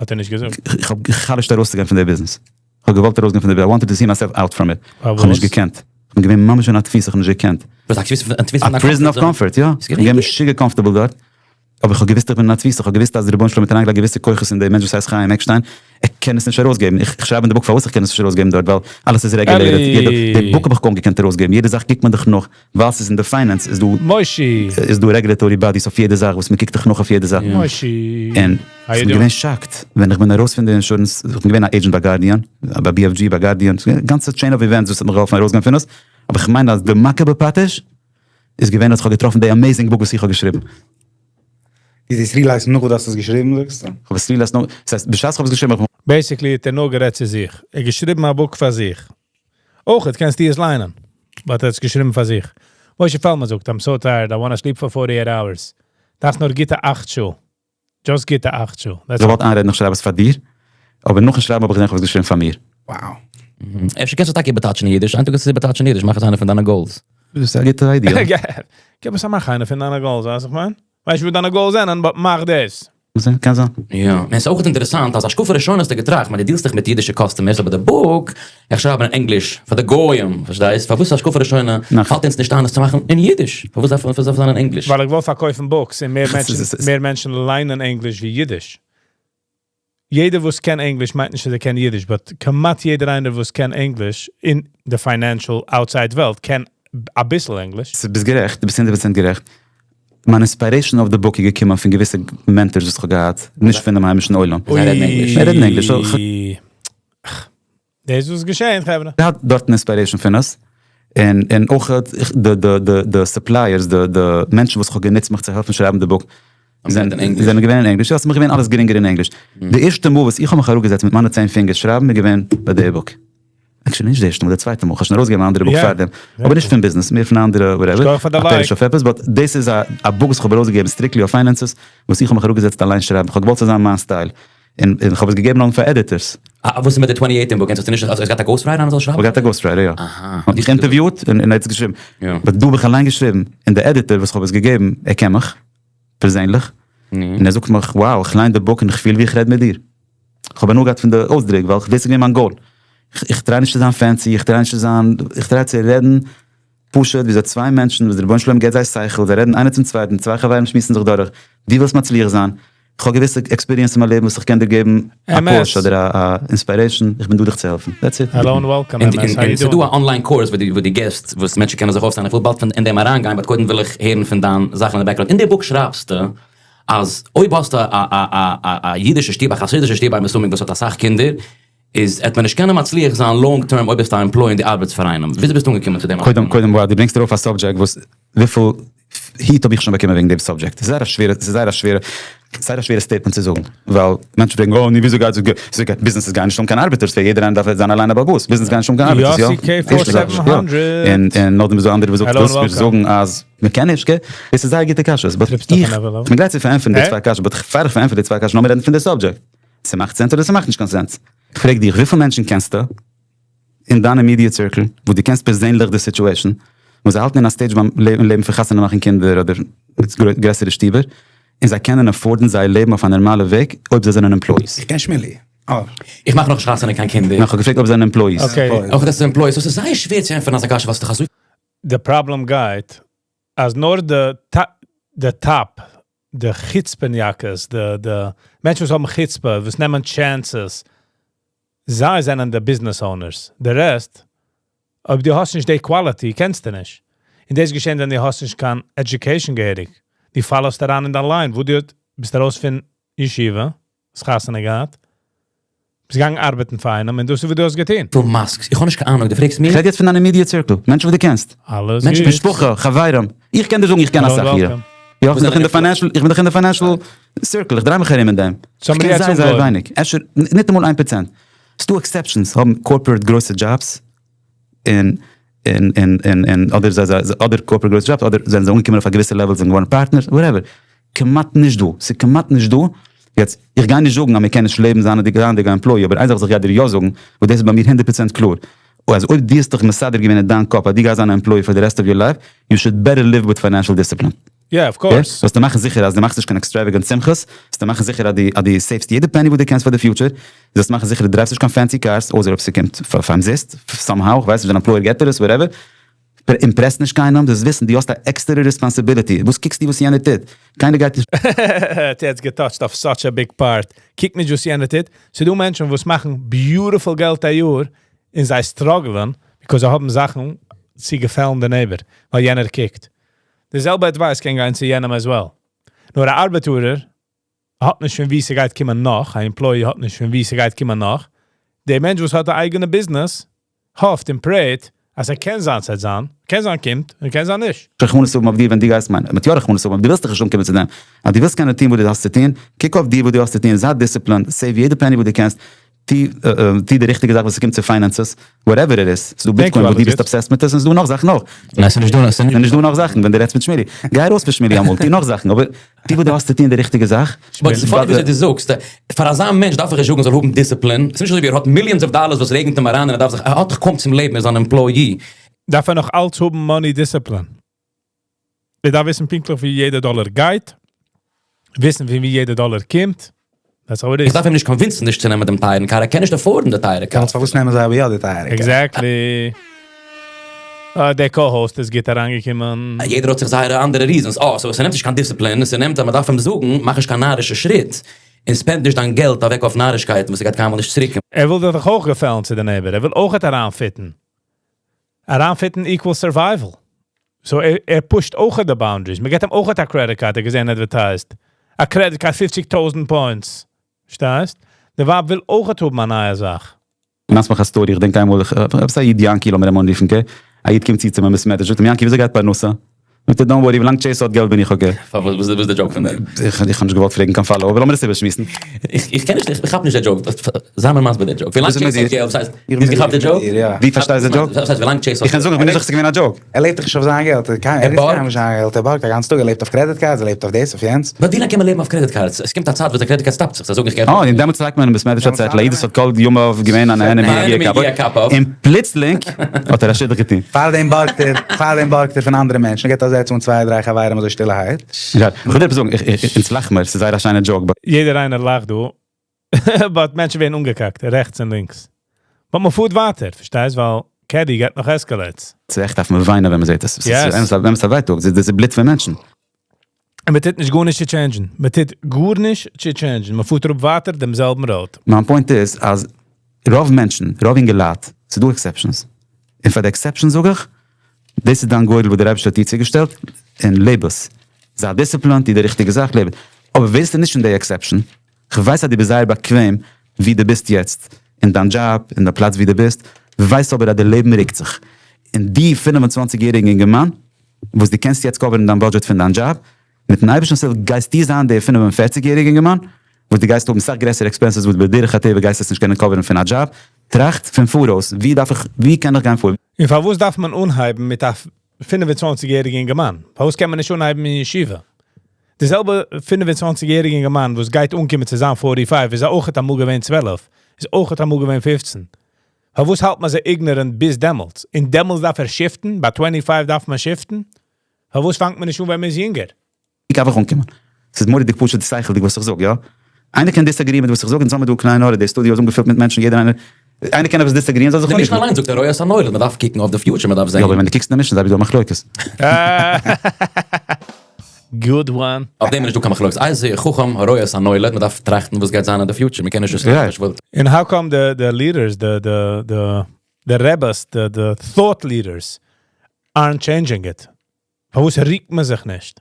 האט ער נישט געזאגט. איך האב גע'חלש'ט ארויסצוגיין פון די ביזנעס. איך האב געוואלט ארויסגיין פון די ביזנעס, I wanted to see myself out from it. איך האב נישט געקענט. איך בין געווען ממש אין א תפיסה, איך האב נישט געקענט. וואס א תפיסה? א תפיסה פון א prison of comfort, יא. איך בין געווען משוגע comfortable דארט. אבער איך האב געוואוסט איך בין אין א תפיסה, איך האב געוואוסט אז דער רבונו של עולם האט אריינגעלייגט געוויסע כוחות אין דעם מענטש וואס הייסט חיים עקשטיין, ער קען עס נישט ארויסגעבן. איך שרייב אין די book פארוואס איך קען עס נישט ארויסגעבן דארט, ווייל אלעס איז regulated. די book האב איך קוים געקענט ארויסגעבן, יעדע זאך קוקט מען דאך נאך. ווייל ס'איז אין די finance איז דא מושי! איז דא regulatory bodies אויף יעדע זאך וואס מ'קוקט דיך נאך אויף יעדע זאך. מושי! און כ'בין געווען shocked ווען איך בין ארויס פון די אינשורענס, איך בין געווען א agent ביי גארדיאן, ביי BFG ביי גארדיאן, ס'איז געווען א גאנצע chain of events וואס האט מיך געהאלפן ארויסגיין פון עס, אבער כ'מיין אז די מכה בפטיש איז געווען אז כ'האב געטראפן די amazing book וואס איך האב געשריבן. דו האסט עס realized נאך וואס דו האסט עס געשריבן זאגסטו? כ'האב עס realized נאך, ס'הייסט בשעת כ'האב עס געשריבן האב איך. Basically האט ער נאר גערעדט צו זיך, ער האט געשריבן א book פאר זיך. אויך קענסטו עס ליינען, but ער האט עס געשריבן פאר זיך. משה פעלמאן זאגט, I'm so tired, I wanna sleep for 48 hours. דארפסט נאר גוטע 8 שעה. Just גוטע 8 שעה. איך וואלט איינרעדן איך שרייב עס פאר דיר, אבער נאכן שרייבן האב איך געזען איך האב עס געשריבן פאר מיר. Wow. אפשר קענסטו טאקע איבערטייטשן אין אידיש, איין טאג קענסטו עס איבערטייטשן אין אידיש, מאך עס איינע פון דיינע goals. דאס איז א גוטע idea. געב עס א מאך איינע פון דיינע goals, ווייסט איך מיין? ווייסט וואס דיינע goals זענען, but מאך דאס. קען זיין. יא, און ס'איז אויך אינטערעסאנט אז השקפה ראשונה האסטו געטראכט, כ'מיין דו deal סט דיך מיט אידישע customers, אבער די book, איך שרייב אין ענגליש פאר די גוים, פארשטייסט? פארוואס השקפה ראשונה פאלט אונז נישט איין עס צו מאכן אין אידיש? פארוואס דארף עס זיין אין ענגליש? ווייל איך וויל פארקויפן books און מער מענטשן, מער מענטשן ליינען ענגליש ווי אידיש. יעדער וואס קען ענגליש מיינט נישט אז ער קען אידיש, but כמעט יעדער איינער וואס קען ענגליש אין די financial outside וועלט קען אביסל ענגליש. ביסט גערעכט, דו ביסט הונדערט פראצענט גערעכט. מיין inspiration אויף די book איז געקומען פון געוויסע mentors וואס איך האב געהאט, נישט פונעם היימישן עולם. זיי רעדן ענגליש. זיי רעדן ענגליש. אוי. דאס איז וואס געשעהן חברה. געהאט דארטן inspiration פון עס, און און אויך די די די די suppliers די די מענטשן וואס איך האב גענוצט מיך צו העלפן שרייבן די book, זענען געווען אין ענגליש, יא ס'איז מיר געווען אלעס גרינגער אין ענגליש. די ערשטע מאל וואס איך האב מיך אראפגעזעצט מיט מיינע 10 פינגערס שרייבן איז געווען ביי די book. Actually נישט די ערשטע מאל, די צווייטע מאל, כ'האב שוין ארויסגעגעבן א אנדערע book פארדעם, אבער נישט פון ביזנעס, מער פון א אנדערע whatever, א פירוש אויף עפעס, but דאס איז א book וואס כ'האב ארויסגעגעבן strictly אויף finances, וואס איך האב מיך אראפגעזעצט אליין שרייבן, כ'האב געוואלט ס'זאל זיין מיין style, און כ'האב עס געגעבן נאכדעם פאר editors. וואס איז מיט די 2018 book? האסטו נישט געהאט א ghostwriter איינער זאל שרייבן? כ'האב געהאט א ghostwriter יא. האט מיך אינטערוויוט און ער האט עס געשריבן. But דא האב איך אליין געשריבן, און די editor וואס כ'האב עס געגעבן, ער קען מיך פערזענליך, און ער זאגט מיך, wow, איך ליין די book און איך פיל ווי איך רעד מיט דיר. כ'האב הנאה געהאט פון די אויסדרוק, ווייל דאס איז געווען מיין goal. איך try נישט צו זיין fancy, איך try נישט צו זיין, איך try צו רעדן פשוט וויאזוי צוויי מענטשן וואס דער רבונו של עולם געבט זיי שכל, זיי רעדן איינער צום צווייטן, צוויי חברים שמועסן זיך דורך, דו ווילסט מצליח זיין, איך האב געוויסע experience אין מיין לעבן וואס איך קען דיר געבן א push אדער א inspiration, איך בין דא דיך צו העלפן, that's it. Hello and welcome, אמת, how you ס'דא doing? א online course וואס דו גיבסט וואס מענטשן קענען זיך אויפסיינען, איך וויל באלד אין דעם אריינגיין, but קודם וויל איך הערן פון דיין זאכן אין די background, אין די book שרייבסטו אז אויב האסטו א אידישע שטוב, א חסידישע שטוב I'm assuming וואס האט אסאך קינדער, איז עט מען נישט קענען מצליח זיין long term אויב ביסטו א employee און דו ארבעטסט פאר איינעם. וויאזוי ביסטו אנגעקומען צו דעם קודם קודם וואו דו ברענגסט ארויף א subject וואס וויפיל. Heat האב איך שוין באקומען וועגן דעם subject. ס'איז זייער א שווערע, ס'איז זייער א שווערע, זייער א שווערע statement צו זאגן. ווייל מענטשן פרעגן, אה, נו וויאזוי גייט עס, ביזנעסעס גייען נישט האבן קיין ארבעטערס, פאר יעדער איינער דארף זיין אליין א בעל הבית, ביזנעס גייען נישט האבן קיין ארבעטערס, יא? יאסי קעי פאר סעווען האנדרעט. און און נאכדעם איז דא אנדערע וואס זאגט וואס מיר זאגן אז מ'קען נישט, okay? דאס איז זייער גוטע קשיות, but איך בין גרייט צו פארענטפערן די צוויי קשיות, but פאר איך פארענטפער די צוויי קשיות לאמיר רעדן פון די subject. ס'מאכט sense אדער ס'מאכט נישט קיין sense? כ'פרעג דיך, וויפיל מענטשן קענסטו אין דיין immediate circle וואס דו קענסט פערזענליך די situation, וואס זיי האלטן אין א stage ביים לעבן פון חתונה מאכן קינדער אדער גרעסערע שטיבער, און זיי קענען afford ן זייער לעבן אויף א נארמאלע וועג אויב זיי זענען employees? איך קען שמילי. אה. איך מאך נאכנישט חתונה קיין קינדער. ניין, כ'האב געפרעגט אויב זיי זענען employees. Okay. אויך דאס איז employees, סאו ס'איז זייער שווער צו ענטפערן אזא קשיא ווייל ס'איז דאך אזוי. די פראבלעם גייט אז נאר די top די חוצפה'ניאקעס, די די מענטשן וואס האבן חוצפה, וואס נעמען chances, זיי זענען די business owners, די רעסט, אויב דו האסט נישט די quality, קענסטו נישט. און דאס געשען ווען דו האסט נישט קיין education געהעריג, דו פאלסט אריין אין דיין line, וואו דו ביסט ארויס פון ישיבה, האסט חתונה געהאט, ביסט געגאנגען ארבעטן פאר איינעם, און דאס איז וואס דו האסט געטון. פול masks, איך האב נישט קיין אהנונג, דו פרעגסט מיר? כ'רעד יעצט פון דיין immediate circle, מענטשן וואס דו קענסט. אלעס מענטשן, גוט. משפחה, חברים. איך קען דיר זאגן איך קען אסאך אירע. יא, איך בין דאך אין די financial, איך בין דאך אין די financial circle, איך דריי מיך ארום אין דעם. איך קען זייער זייער ווייניג, אפשר ניטאמאל 1%. ס'דא exceptions, האבן corporate גרויסע דזשאבס, און און און און און אדער זיי זיי אדער corporate גרויסע דזשאבס, אדער זענען זיי אנגעקומען אויף א געוויסע level זענען געווארן partners, whatever. כמעט נישט דא, ס'איז כמעט נישט דא. יעצט, איך גיי נישט זאגן אז מ'קען נישט לעבן זייענדיג זייענדיג א employee, אבער איין זאך וואס איך גיי דיר יא זאגן, וואס דאס איז ביי מיר הונדערט פראצענט קלאר, אז אויב דו האסט דיך מסדר געווען אין דיין קאפ אז דו גייסט זיין א employee פאר די rest of your life, you should better live with financial discipline. Yeah, of course. זאלסטו מאכן זיכער אז דו מאכסט נישט קיין extravagant שמחות, זאלסטו מאכן זיכער אז דו אז דו save סט יעדע penny וואס דו קענסט פאר די future, זאלסט מאכן זיכער דו drive סט נישט קיין fancy cars, אויסער אויב ס'קומט פאר אומזיסט, somehow, כ'ווייס נישט, דיין employer געט דיר עס, whatever, impress נישט קיינעם, זאלסט וויסן דו האסט א עקסטערע responsibility, וואס קוקסטו וואס יענער טוט? קיינער גייט נישט. האט יעצט גע touch ט אויף such a big part, קוק נישט וואס יענער טוט, ס'דא מענטשן וואס מאכן beautiful געלט א יאר, און זיי struggle ען, because זיי האבן זאכן צו געפעלן די neighbor, ווייל יענער קוקט. די זעלבע advice קען גיין צו יענעם as well. נאר א ארבעטארער האט נישט פון וואו ס'גייט קומען נאך, א employee האט נישט פון וואו ס'גייט קומען נאך. דער מענטש וואס האט א אייגענע ביזנעס, האפט און pray ט אז ער קען זיין ס'וועט זיין, קען זיין קומט און קען זיין נישט. רחמנות האבן אויף דיר ווען דו גייסט מיין, מ'האט יא רחמנות האבן אויף דיר, דו ווילסט דאך נישט אנקומען צו דעם, אז דו ווילסט קענען טון וואס דו האסט צו טון, קוק אויף דיר וואס דו האסט צו טון, זיי disciplined, save יעדע penny וואס דו קענסט, טו די ריכטיגע זאך וואס ס'קומט צו finances, whatever it is, ס'דא Bitcoin וואס דו ביסט obsessed מיט עס, און ס'דא נאך זאכן אויך. ניין ס'נישט דא, ס'נישט דא נאך זאכן, ווען דו רעדסט מיט שמילי, גיי ארויס פון שמילי אמאל, טו נאך זאכן, אבער טו וואס דו האסט צו טון די ריכטיגע זאך. But ס'איז funny וויאזוי דו זאגסט, פאר אזא מענטש דארף איך נישט זאגן זאל האבן דיסציפלין, ס'איז נישט אזוי ווי ער האט millions of dollars וואס רעגנט אים אריין און ער דארף זיך, ער האט דאך קוים צום לעבן, ער איז אן employee. דארף ער נאך אלץ האבן money discipline. ער דארף וויסן פונקטליך ווי יעדע דאלער גייט, וויסן פון ווי יעדע דאלער קומט, that's how it איך is. דארף אים נישט convince ן נישט צו נעמען דעם טייערן קאר, ער קען נישט afford ן די טייערע קאר. דעמאלטס פארוואס נעמען זיי אבער יא די טייערע קאר? Exactly. אה, דער co-host איז גוט אריינגעקומען. יעדער האט זיך זייערע אנדערע reasons. אה, so ס'נעמט נישט קיין דיסציפלין, ס'נעמט אז מ'דארף אים זאגן, מאך נישט קיין נארישע שריט, און spend נישט דיין געלט אוועק אויף נארישקייטן וואס ס'גייט קיינמאל נישט צוריקקומען. ער וויל דאך אויך געפעלן צו די neighbor, ער וויל אויכעט אריינfit ן. אריינfit ן equal survival. So ער, ער push ט אויך די boundaries. מען געט אים אויך א credit card, ער געזען advertised. א credit card 50,000 points. פארשטייסט? די ווייב וויל אויך האבן א נייע זאך. נאס מיך א story, איך דענק איינמאל, איך האב עפעס א איד יענקי, לאמיר אים אנרופן, okay? א איד קומט צו צו מיר בית מדרש, זאגט אים, יענקי, וויאזוי גייט פרנסה? זאגט ער, don't worry, ווילאנג Chase האט געלט בין איך okay. פארוואס? וואס איז די joke פון דעם? איך האב נישט געוואלט פרעגן קיין follow, אבער לאמיר עס איבערשמועסן. איך קען נישט, איך כאפ נישט די joke. זיי מיר מסביר די joke. ווילאנג Chase האט געלט, וואס הייסט? דו האסט געכאפט די joke? דו פארשטייסט די joke? וואס הייסט ווילאנג Chase האט איך קען זאגן, איך בין נישט זיכער ס'איז געווען א joke. ער לעבט דאך נישט אויף זיין געלט, ער קען נישט זיין געלט, ער בארגט א גאנצן טאג, ער לעבט אויף credit cards, ער לעבט אויף דאס, אויף יענץ. But ווילאנג קען מען לעבן אויף credit cards? עס קומט א צייט וואס די credit card stop ט זיך, זיי זאגן איך גיי. אה, און דעמאלטס לייגט מען אין בית מדרש א צעטל, א איד וואס האט כל ימיו געווען א נהנה מיגיע כפיו, און פלוצלינג האט ער א שידוך געטון. פארדעם בארגט ער, פארדעם בארגט ער פון אנדערע מענטשן, ער געבט א זעץ אן צוויי דריי חברים אזוי שטילערהייט. איך וויל דיר עפעס זאגן, אונז לאכן מיר, ס'איז זייער א שיינע joke, but. יעדער איינער לאכט דא, but מענטשן ווערן אנגעקאקט, רעכטס און לינקס. But מען פארט ווייטער, פארשטייסט? ווייל קעדי געט נאך escalates. ס'איז עכט דארף מען וויינען ווען מ'זעט עס. ס'איז אמת א ווייטאג, דאס איז בלוט פון מענטשן. און מ'טוט נישט גארנישט צו change ן. מ'טוט גארנישט צו change ן. מ'פארט אראפ ווייטער דעם זעלבן road. מיין point איז אז רוב מענטשן, רוב אינגעלייט, ס'איז דא exceptions, און פאר די exceptions זאג איך, דאס איז דיין גורל וואס דער אייבערשטער האט דיר צוגעשטעלט, און לעב עס. זיי disciplined, טו די ריכטיגע זאך, לעב עס. אבער ווערסטו נישט פון די exception, כ'ווייס אז דו ביסט זייער באקוועם ווי דו ביסט יעצט, אין דיין דזשאב, אין די פלאץ ווי דו ביסט, ווייס אבער אז די לעבן רוקט זיך, און דו 25 יעריגן אינגערמאן. וואס דו קענסט יעצט cover ן דיין budget פון דיין דזשאב, מיטן אייבערשטנ'ס הילף גייסטו זיין דער 45 יעריגע אינגערמאן וואס דו גייסט האבן סאך גרעסערע expenses וואס בדרך הטבע גייסטו עס נישט קענען cover ן פון א דזשאב, טראכט פון פאראויס, ווי דארף איך, ווי קען איך גיין פאר? און פארוואס דארף מען אנהייבן מיט א 25 יעריגע אינגערמאן? פארוואס קען מען נישט אנהייבן אין ישיבה? די זעלבע 25 יעריגע אינגערמאן וואס גייט אנקומען צו זיין 45 איז אויך אמאל געווען 12, איז אויך אמאל געווען 15. פארוואס האלט מען זיי ignorant ביז דעמאלטס? און דעמאלטס דארף ער shift ן? ביי 25 דארף מען shift ן? פארוואס פאנגט מען נישט אן ווען מען איז יונגער? ווי קען איך אנקומען? ס'איז מורא'דיג פשוט שכל'דיג וואס איך זאג, יא? איינער קען disagree ען מיט וואס איך זאג? אונז האמיר דא קליינע ארעי, די studio איז אנגעפילט מיט מענטשן, יעדער איינער, איינער קען עפעס disagree ען זאל זיך די משנה אנרופן. אליין זאגט הרואה את הנולד, מען דארף קוקן אויף די future, מען דארף זען. יא, אבער ווען דו קוקסט אין די משנה איז אייביג דא מחלוקת. Good one. אויף דעם איז נישטא קיין מחלוקת. איזהו חכם הרואה את הנולד, מען דארף טראכטן וואס גייט זיין אין די future, מען קען נישט just And how come the leaders, the rebbes, the thought leaders aren't changing it? פארוואס רוקט מען זיך נישט?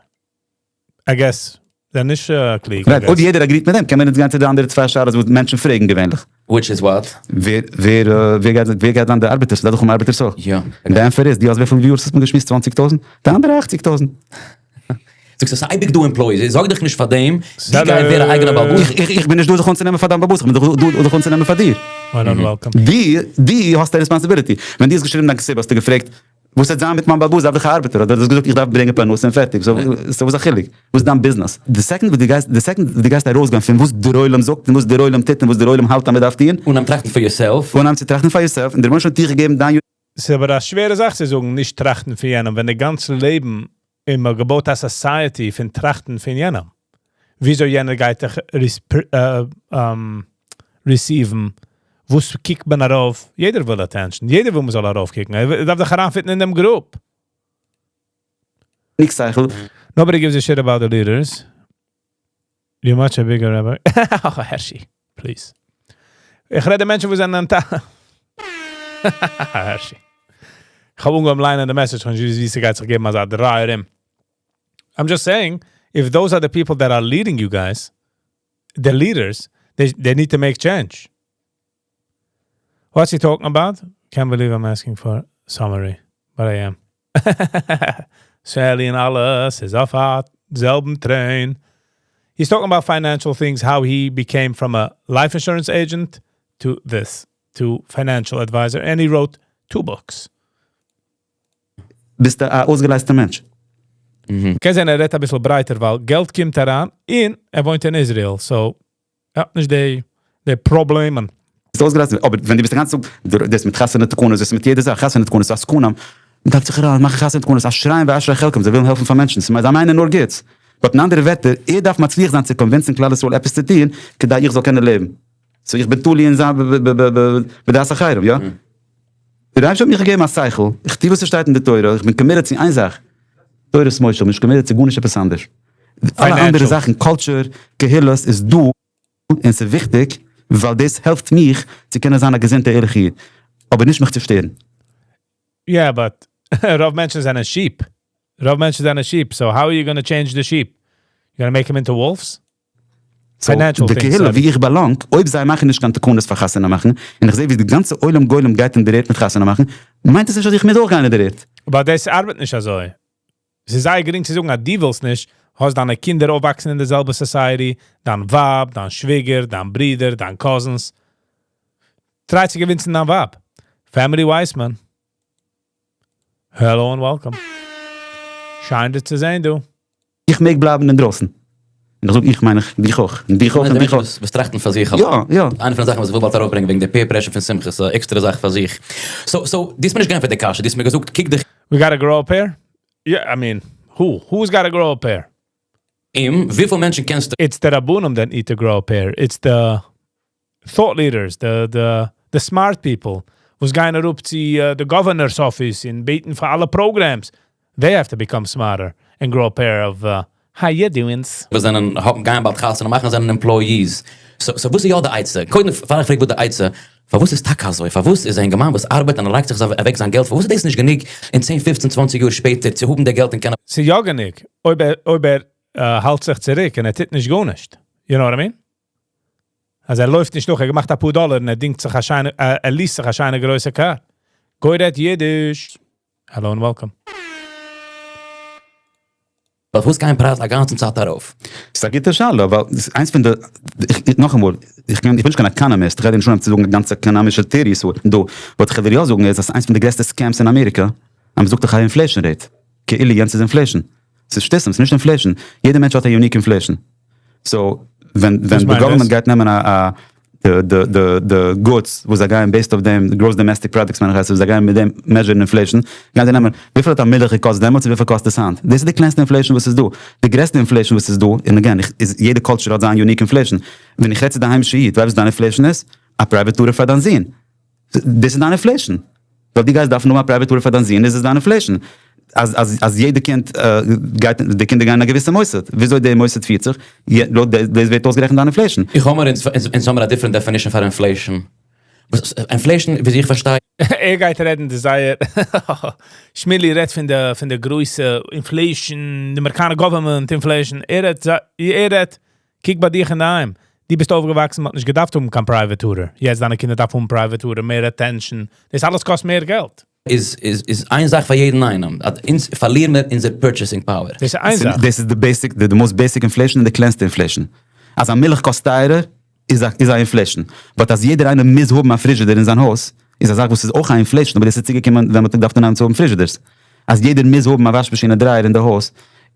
I guess, זענען נישט קלוג. Right, אויב יעדער agree ט מיט דעם, קען מען יעצט גיין צו די אנדערע צוויי שאלות וואס מענטשן פרעגן געווענליך. Which is what? ווער גייט זיין די ארבעטערס? ס'דארף דאך האבן ארבעטערס אויך. יא. און די ענטפער איז, דו האסט וויפיל viewers האט מען געשמועסט? 20,000? די אנדערע 80,000. זאגסט עס איז אייביג דא employees, זארג דיך נישט פאר דעם, דו גיי ווער א אייגענע בעל הבית. איך בין נישט דא זיך אנצונעמען פאר דיין בעל הבית, איך בין דא זיך אנצונעמען פאר דיר. דו האסט א responsibility. ווען דו האסט געשריבן דיין כתובה האסטו געפרעגט, וואס וועט זיין מיט מיין בעל הבית, דארף איך א ארבעטער, אדער האסט געזאגט איך דארף ברענגען פרנסה און פערטיג, so וואס איז א חילוק? וואס איז דיין ביזנעס? די second וואס דו גייסט, די second וואס דו גייסט ארויסגיין פון וואס דער עולם זאגט און וואס דער עולם טוט און וואס דער עולם האלט אז מען דארף טון. אנהייבן טראכטן פאר yourself. אנהייבן צו טראכטן פאר yourself, און דער רבונו של עולם האט דיר געגעבן דיין. ס'איז אבער א שווערע זאך צו זאגן נישט טראכטן פון יענעם ווען די גאנצע לעבן איז מען געבויט א society פון טראכטן פון יענעם. וויאזוי יענער גייט דיך receive ן, וואס קוקט מען ארויף, יעדער וויל attention, יעדער וויל מען זאל ארויפקוקן, ער דארף זיך אריינ fit ן אין דעם group. ניקס שכל. Nobody gives a shit about the leaders. You're much a bigger rabbi. Oh, Hershey, please. איך רעד די מענטשן וואס זענען Hershey. איך האב אנגעהויבן ליינען די message פון ווי ס'גייט זיך געבן אזא דריי ארום. I'm just saying, if those are the people that are leading you guys, the leaders, they need to make change. What's he talking about? Can't believe I'm asking for a summary, but I am. Sally and alles איז אויף א זעלבן train. He's talking about financial things, how he became from a life insurance agent to this, to financial advisor, and he wrote two books. ביסט א אויסגעלייזטער מענטש. קען זיין ער רעדט אביסל ברייטער, ווייל געלט קומט אריין, און ער וואוינט אין ישראל, so, יא, נישט די פראבלעמען. ביסט אויסגעלייזט, אבער ווען דו ביסט א גאנצע טאג, דאס מיט חתונה תקנות, דאס מיט יעדע זאך, חתונה תקנות, עסקנים, מען דארף זיך אריין מאכן חתונה תקנות, אשריהם ואשרי חלקם, זיי ווילן העלפן פאר מענטשן, ס'מיינט זיי מיינען נאר גוטס. But אין אנדערע ווערטער, ער דארף מצליח זיין צו convince ן כלל ישראל עפעס צו טון, כדי איך זאל קענען לעבן. So איך בין תלוי אין זיין בדעת אחרים, יא? דער אייבערשטער האט מיך געגעבן א שכל, איך טו וואס ס'שטייט אין די תורה, איך בין committed צו איין זאך, תורת משה, איך בין נישט committed צו גארנישט עפעס אנדערש. אלע אנדערע זאכן, culture, קהילות, איז דא און ס'איז וויכטיג, ווייל דאס העלפט מיך צו קענען זיין א געזונטע ערליכע איד, אבער נישט מיך צו שטערן. Yeah, but רוב מענטשן זענען sheep. רוב מענטשן זענען sheep, so how are you gonna change the sheep? You gonna make them into wolves? So, די קהילה ווי איך belong, אויב זיי מאכן נישט קיין תקנות פאר חתונה מאכן, און איך זע ווי די גאנצע עולם גולם גייט אין דער ערד מיט חתונה מאכן, מיינט עס נישט אז איך מוז אויך גיין אין דער ערד. אבער דאס ארבעט נישט אזוי. עס איז זייער גרינג צו זאגן אז דו ווילסט נישט, האסט דיינע קינדער אויפוואקסן אין די זעלבע society, דיין ווייב, דיין שוויגער, דיין ברודער, דיין cousins. Try צו convince ן דיין ווייב. Family Weissman. Hello and welcome. שיין דיר צו זען דא. איך מעג בלייבן אינדרויסן. און איך זאג איך מיין איך דיך אויך, און דיך אויך, און דיך אויך. וואס טראכטן פאר זיך יא, יא. איינע פון די זאכן וואס איך וויל באלד ארויפברענגען וועגן די peer pressure פון שמחה, ס'איז א עקסטערע זאך פאר זיך. So, so, דו האסט מיר נישט געענטפערט די קשיא, דו האסט מיר געזאגט קוק דיך. We gotta grow up here? Yeah, I mean, who? Who's gotta grow up here? אום, וויפיל מענטשן קענסטו? It's the רבנים that need to grow up here. It's the thought leaders, the smart people וואס גייען אראפ צו the governor's office און בעטן פאר אלע programs. They have to become smarter and grow a pair of how you doings. וואס זענען האבן גייען באלד חתונה מאכן זענען employees. So so וואס איז יא די עצה? קודם פאר איך פרעג וואס די עצה, פארוואס איז טאקע אזוי? פארוואס איז א אינגערמאן וואס ארבעט און ער לייגט זיך אוועק זיין געלט פארוואס איז דאס נישט גענוג אין צען פופצן צוואנציג יאר שפעטער צו האבן די געלט און קענען. ס'איז יא גענוג אויב ער אויב ער האלט זיך צוריק און ער טוט נישט גארנישט. You know what I mean? אז ער לויפט נישט נאך, ער האט געמאכט אפאר דאלער און ער דינגט זיך א שיינע, ער lease ט זיך א שיינע גרויסע קאר. גוי רעדט אידיש. Hello and welcome. פארוואס גייען פרייזן א גאנצן צייט ארויף? ס'איז א גוטע שאלה, ווייל איינס פון די, נאכאמאל, איך בין נישט קיין עקאנאמיסט, איך גיי דיר נישט אנהייבן צו זאגן גאנצע עקאנאמישע theories דא, but איך וועל דיר יא זאגן איז אז איינס פון די גרעסטע scams אין אמעריקע, אז מ'זאגט דיך א inflation rate, כאילו יענץ איז inflation. ס'איז שטותים, ס'איז נישט inflation, יעדע מענטש האט א unique inflation. so ווען ווען די government גייט נעמען א די די די די goods וואס זיי גייען based אויף דעם gross domestic products מיין איך הייסט עס וואס זיי גייען מיט דעם measure ן inflation גייען זיי נעמען וויפיל האט א מילך געקאסט דעמאלטס און וויפיל קאסט עס היינט דאס איז די קלענסטע inflation וואס איז דא די גרעסטע inflation וואס איז דא און again איך איז יעדע culture האט זיין unique inflation ווען איך רעד צו די היימישע איד ווייסט וואס דיין inflation איז? א private tutor פאר דיין זון דאס איז דיין inflation. ווייל דו גייסט דארפן האבן א private tutor פאר דיין זון איז עס דיין inflation. אז אז אז יעדע קינד גייט די קינדער גייען אין א געוויסע מוסד. וויאזוי די מוסד פירט זיך, לויט דאס ווערט אויסגערעכנט דיין inflation. איך האב מיר אונז האמיר א different definition פאר inflation. inflation וויאזוי איך פארשטיי. ער גייט רעדן די זייער שמילי רעדט פון די פון די גרויסע inflation, די אמעריקאנע government inflation, ער רעדט ער רעדט קוק ביי דיך אינדערהיים, דו ביסט אויפגעוואקסן מ'האט נישט געדארפט האבן קיין private tutor, יעצט דיינע קינדער דארפן האבן private tutor, מער attention, דאס אלעס קאסט מער געלט. איז איז איז איין זאך פאר יעדן איינעם, אז אונז פארלירן מיר אונזער purchasing power. דאס איז איין זאך. דאס איז די basic, די most basic inflation און די קלענסטע inflation. אז א מילך קאסט טייערער איז א איז א inflation. but אז יעדער איינער מוז האבן א פריזשידער אין זיין הויז איז א זאך וואס איז אויך א inflation אבער דאס איז צוגעקומען ווען מ'האט געדארפט אנהייבן צו האבן פריזשידערס. אז יעדער מוז האבן א וואש מאשין און dryer אין די הויז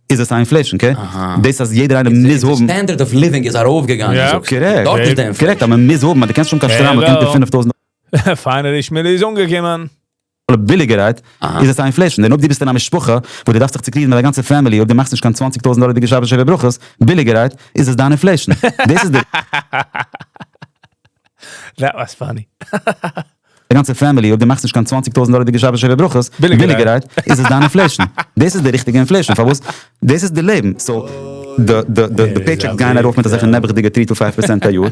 איז עס א inflation, okay? דאס אז יעדער איינער מוז האבן. standard of living איז ארויפגעגאנגען זאגסטו. דארט איז די inflation. correct, אז מען מוז האבן, אז דו קענסט נישט האבן קיין שטריימל אונטער 5000 דאלער. finally שמילי איז אנגעקומען. ביליגערהייט, איז עס א inflation. דען אויב דו ביסט אין א משפחה וואס דו דארפסט זיך צוקריגן מיט א גאנצע family אויב דו מאכסט נישט קיין 20 טויזנט דאלערדיגע שבת שבע ברכות ביליגערהייט, איז עס דיין inflation. דאס איז די. That was funny. די גאנצע family, אויב דו מאכסט נישט קיין 20 טויזנט דאלערדיגע שבת שבע ברכות, ביליגערהייט, איז עס דיין inflation. דאס איז די ריכטיגע inflation. פארוואס? דאס איז די לעבן. so, די די די paychecks גייען ארויף מיט אזעלכע נעבעכדיגע three to 5% א יאר.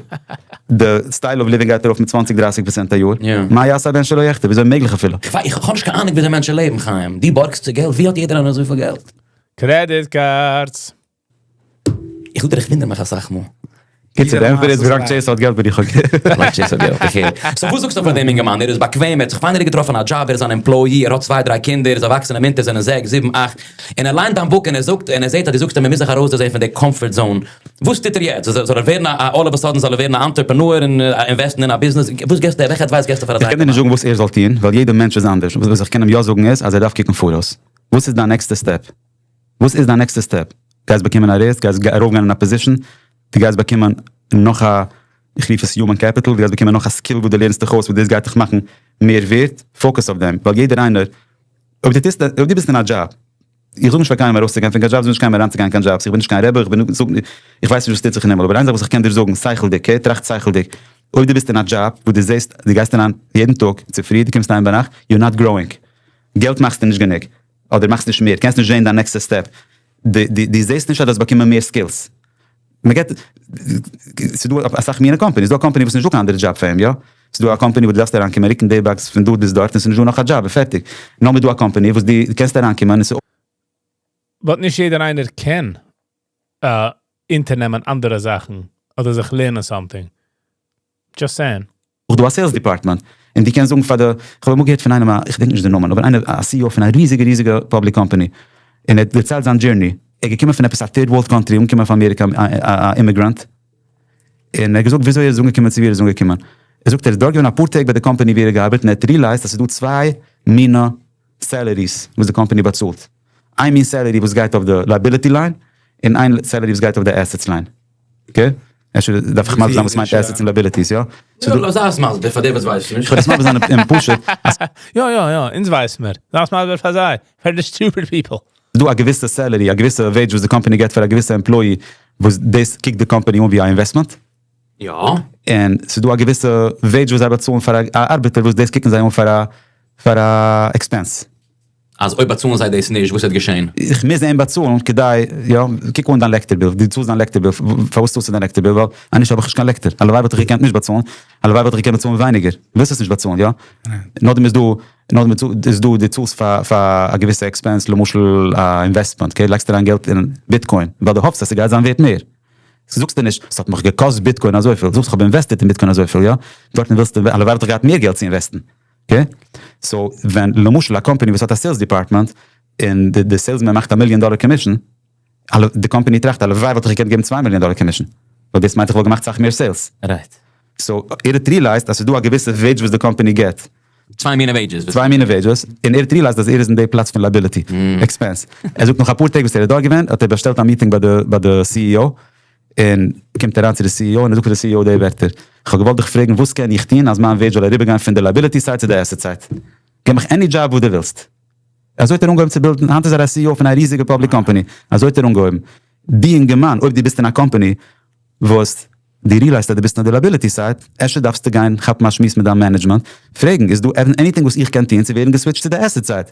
די style of living גייט ארויף מיט 20 30% א יאר. מה יעשה הבן שלא יחטא? וויאזוי מעגליך אפילו? איך האב נישט קיין אהנונג וויאזוי מענטשן לעבן, חיים. דו בארגסט צו געלט? ווי האט יעדער איינער אזויפיל געלט? Credit cards. איך זאג דיר איך וואונדער מיך אסאך מאל. קיצור די ענטפער איז ווילאנג Chase האט געלט בין איך okay. ווילאנג Chase האט געלט, איך הער. so וואס זאגסטו פאר דעם אינגערמאן? ער איז באקוועם, ער האט זיך finally געטראפן א דזשאב, ער איז אן employee, ער האט צוויי דריי קינדער, זיי וואקסן אים אונטער, זענען זעקס, זיבן, אכט, און ער ליינט דיין book און ער זאגט, און ער זעט אז דו זאגסט אים ער מוז זיך ארויסדערזען פון די comfort zone, וואס טוט ער יעצט? זאל ער ווערן א all of a sudden זאל ער ווערן א entrepreneur און invest ן אין א ביזנעס? וואס געסטו, וועלכע advice געסטו פאר אזא איך קען דיר נישט זאגן וואס ער זאל טון, ווייל יעדער מענטש איז אנדערש, וואס איך קען אים יא זאגן איז אז ער דארף קוקן פאראויס, וואס איז דיין נעקסטע step? וואס איז דיין נעקסטע step? גייסט באקומען א raise? גייסט ארויפגיין אין א position? דו גייסט באקומען נאך א, איך רוף עס human capital, דו גייסט באקומען נאך א skill וואס דו לערנסט דיך אויס וואס דאס גייט דיך מאכן מער ווערט, focus אויף דעם, ווייל יעדער איינער, אויב דו טוסט, אויב דו ביסט אין א דזשאב, איך זאג נישט פאר קיינעם ארויסצוגיין פון קיין דזשאב, זאג נישט קיינעם אריינצוגיין אין קיין דזשאבס, איך בין נישט קיין רבי, איך בין, איך ווייס נישט וואס טוט זיך אין הימל, אבער איין זאך וואס איך קען דיר זאגן, שכל'דיג, okay, טראכט שכל'דיג, אויב דו ביסט אין א דזשאב וואס דו זעסט, דו גייסט אריין יעדן טאג צופרי, דו קומסט אהיים ביינאכט, you're not growing, געלט מאכסטו נישט גענוג, אדער מאכסט נישט מער, קענסט נישט זען דיין נעקסטע step, דו זעסט נישט אז דו האסט באקומען מער skills, מען געט, ס'איז דא אסאך מינע companies, ס'איז דא א קאמפאני וואס נישט דא קיין אנדערע דזשאב פאר אים, יא? ס'איז דא א קאמפאני וואס דו דארפסט אריינקומען רוקן די box פון דא ביז דארט און ס'איז נישט דא נאך א דזשאב און פערטיג, נאכדעם איז דא א קאמפאני וואס דו קענסט אריינקומען און ס'איז. But נישט יעדער איינער קען אונטערנעמען אנדערע זאכן אדער זיך לערנען something. Just saying. אויך דא א sales department, און דו קענסט זאגן פאר די, איך האב אמאל געהערט פון איינעם א, איך געדענק נישט די נאמען, אבער איינער א CEO פון א ריזיגע ריזיגע public company, און ער האט דערציילט זיין journey, ער איז געקומען פון עפעס א third world country, אנגעקומען אויף אמעריקא א immigrant, און ער האט געזאגט וויאזוי ער איז אנגעקומען צו ווי ער איז אנגעקומען, ער זאגט ער איז דארט געווען אפאר טעג ביי די קאמפאני ווי ער האט געארבעט און ער האט realized אז ס'איז דא צוויי מינע salaries וואס די קאמפאני באצאלט, איין מין salary וואס גייט אויף די liability line, און איין salary וואס גייט אויף די assets line. Okay? אפשר דארף איך מסביר זיין וואס מיינט assets און liabilities, יא? יא, זיי עס מסביר פאר די וואס ווייסן נישט. כ'וועל עס מסביר זיין אין פשוט. יא יא יא, אונז ווייסן מיר. זיי עס מסביר פאר זיי, פאר די stupid people. ס'דא א געוויסע salary, א געוויסע וועידזש וואס די קאמפאני געבט פאר א געוויסע employee, וואס דאס קוקט די קאמפאני אן ווי א investment. יא. און ס'דא א געוויסע וועידזש וואס זיי באצאלן פאר א ארבעטער וואס דאס קוקן זיי אן פאר א פאר א expense. אז אויב באצאלן זיי דאס נישט וואס וועט געשען? איך מוז אים באצאלן כדי, יא, קוק אן דיין לעקטער bill, דו צאלסט דיין לעקטער bill, פארוואס צאלסטו דיין לעקטער bill? ווייל אנישט האב איך נישט קיין לעקטער, הלוואי וואלט איך געקענט נישט באצאלן, הלוואי וואלט איך געקענט באצאלן ווייניגער, ווילסט עס נישט באצאלן, יא? נאכדעם איז דא, נאכדעם איז דא דו צאלסט פאר פאר א געוויסע expense, למשל א investment, okay, לייגסט אריין געלט אין Bitcoin, ווייל דו האפסט אז ס'גייט זיין ווערט מער, זאגסטו נישט, ס'האט מיך געקאסט Bitcoin אזויפיל, זאגסט כ'האב invested אין Bitcoin אזויפיל, יא? דארטן ווילסטו, הלוואי וואלט איך געהאט מער געלט צו invest ן. Okay? So ווען למשל א קאמפאני וואס האט א sales department און די salesman מאכט א מיליאן דאלער commission. אלע, די קאמפאני טראכט הלוואי וואלט איך געקענט געבן צוויי מיליאן דאלער commission, ווייל דאס מיינט איך וואלט געמאכט סאך מער sales. Right. So ער האט realized אז ס'איז דא א געוויסע וועידזש וואס די קאמפאני געבט. צוויי מינע wages. צוויי מינע wages, און ער האט realized אז ער איז אין די פלאץ פון liability expense. ער זאגט נאך אפאר טעג וואס ער איז דארט געווען האט ער באשטעלט א meeting ביי די ביי די CEO, און קומט אריין צו די CEO און ער זאגט פאר די CEO די ווערטער, כ'האב געוואלט דיך פרעגן וואס קען איך טון אז מיין וועידזש זאל אריבערגיין פון די liability side צו די asset side? געב מיך any job וואס דו ווילסט. אזוי האט ער אנגעהויבן צו build ן, היינט איז ער א CEO פון א ריזיגע public company, אזוי האט ער אנגעהויבן. דו אינגערמאן, אויב דו ביסט אין א קאמפאני וואס דו realize ט אז דו ביסט אין די liability side, אפשר דארפסטו גיין כאפן א שמועס מיט דיין management, פרעגן איז דא anything וואס איך קען טון צו ווערן גע switch ט צו די asset side?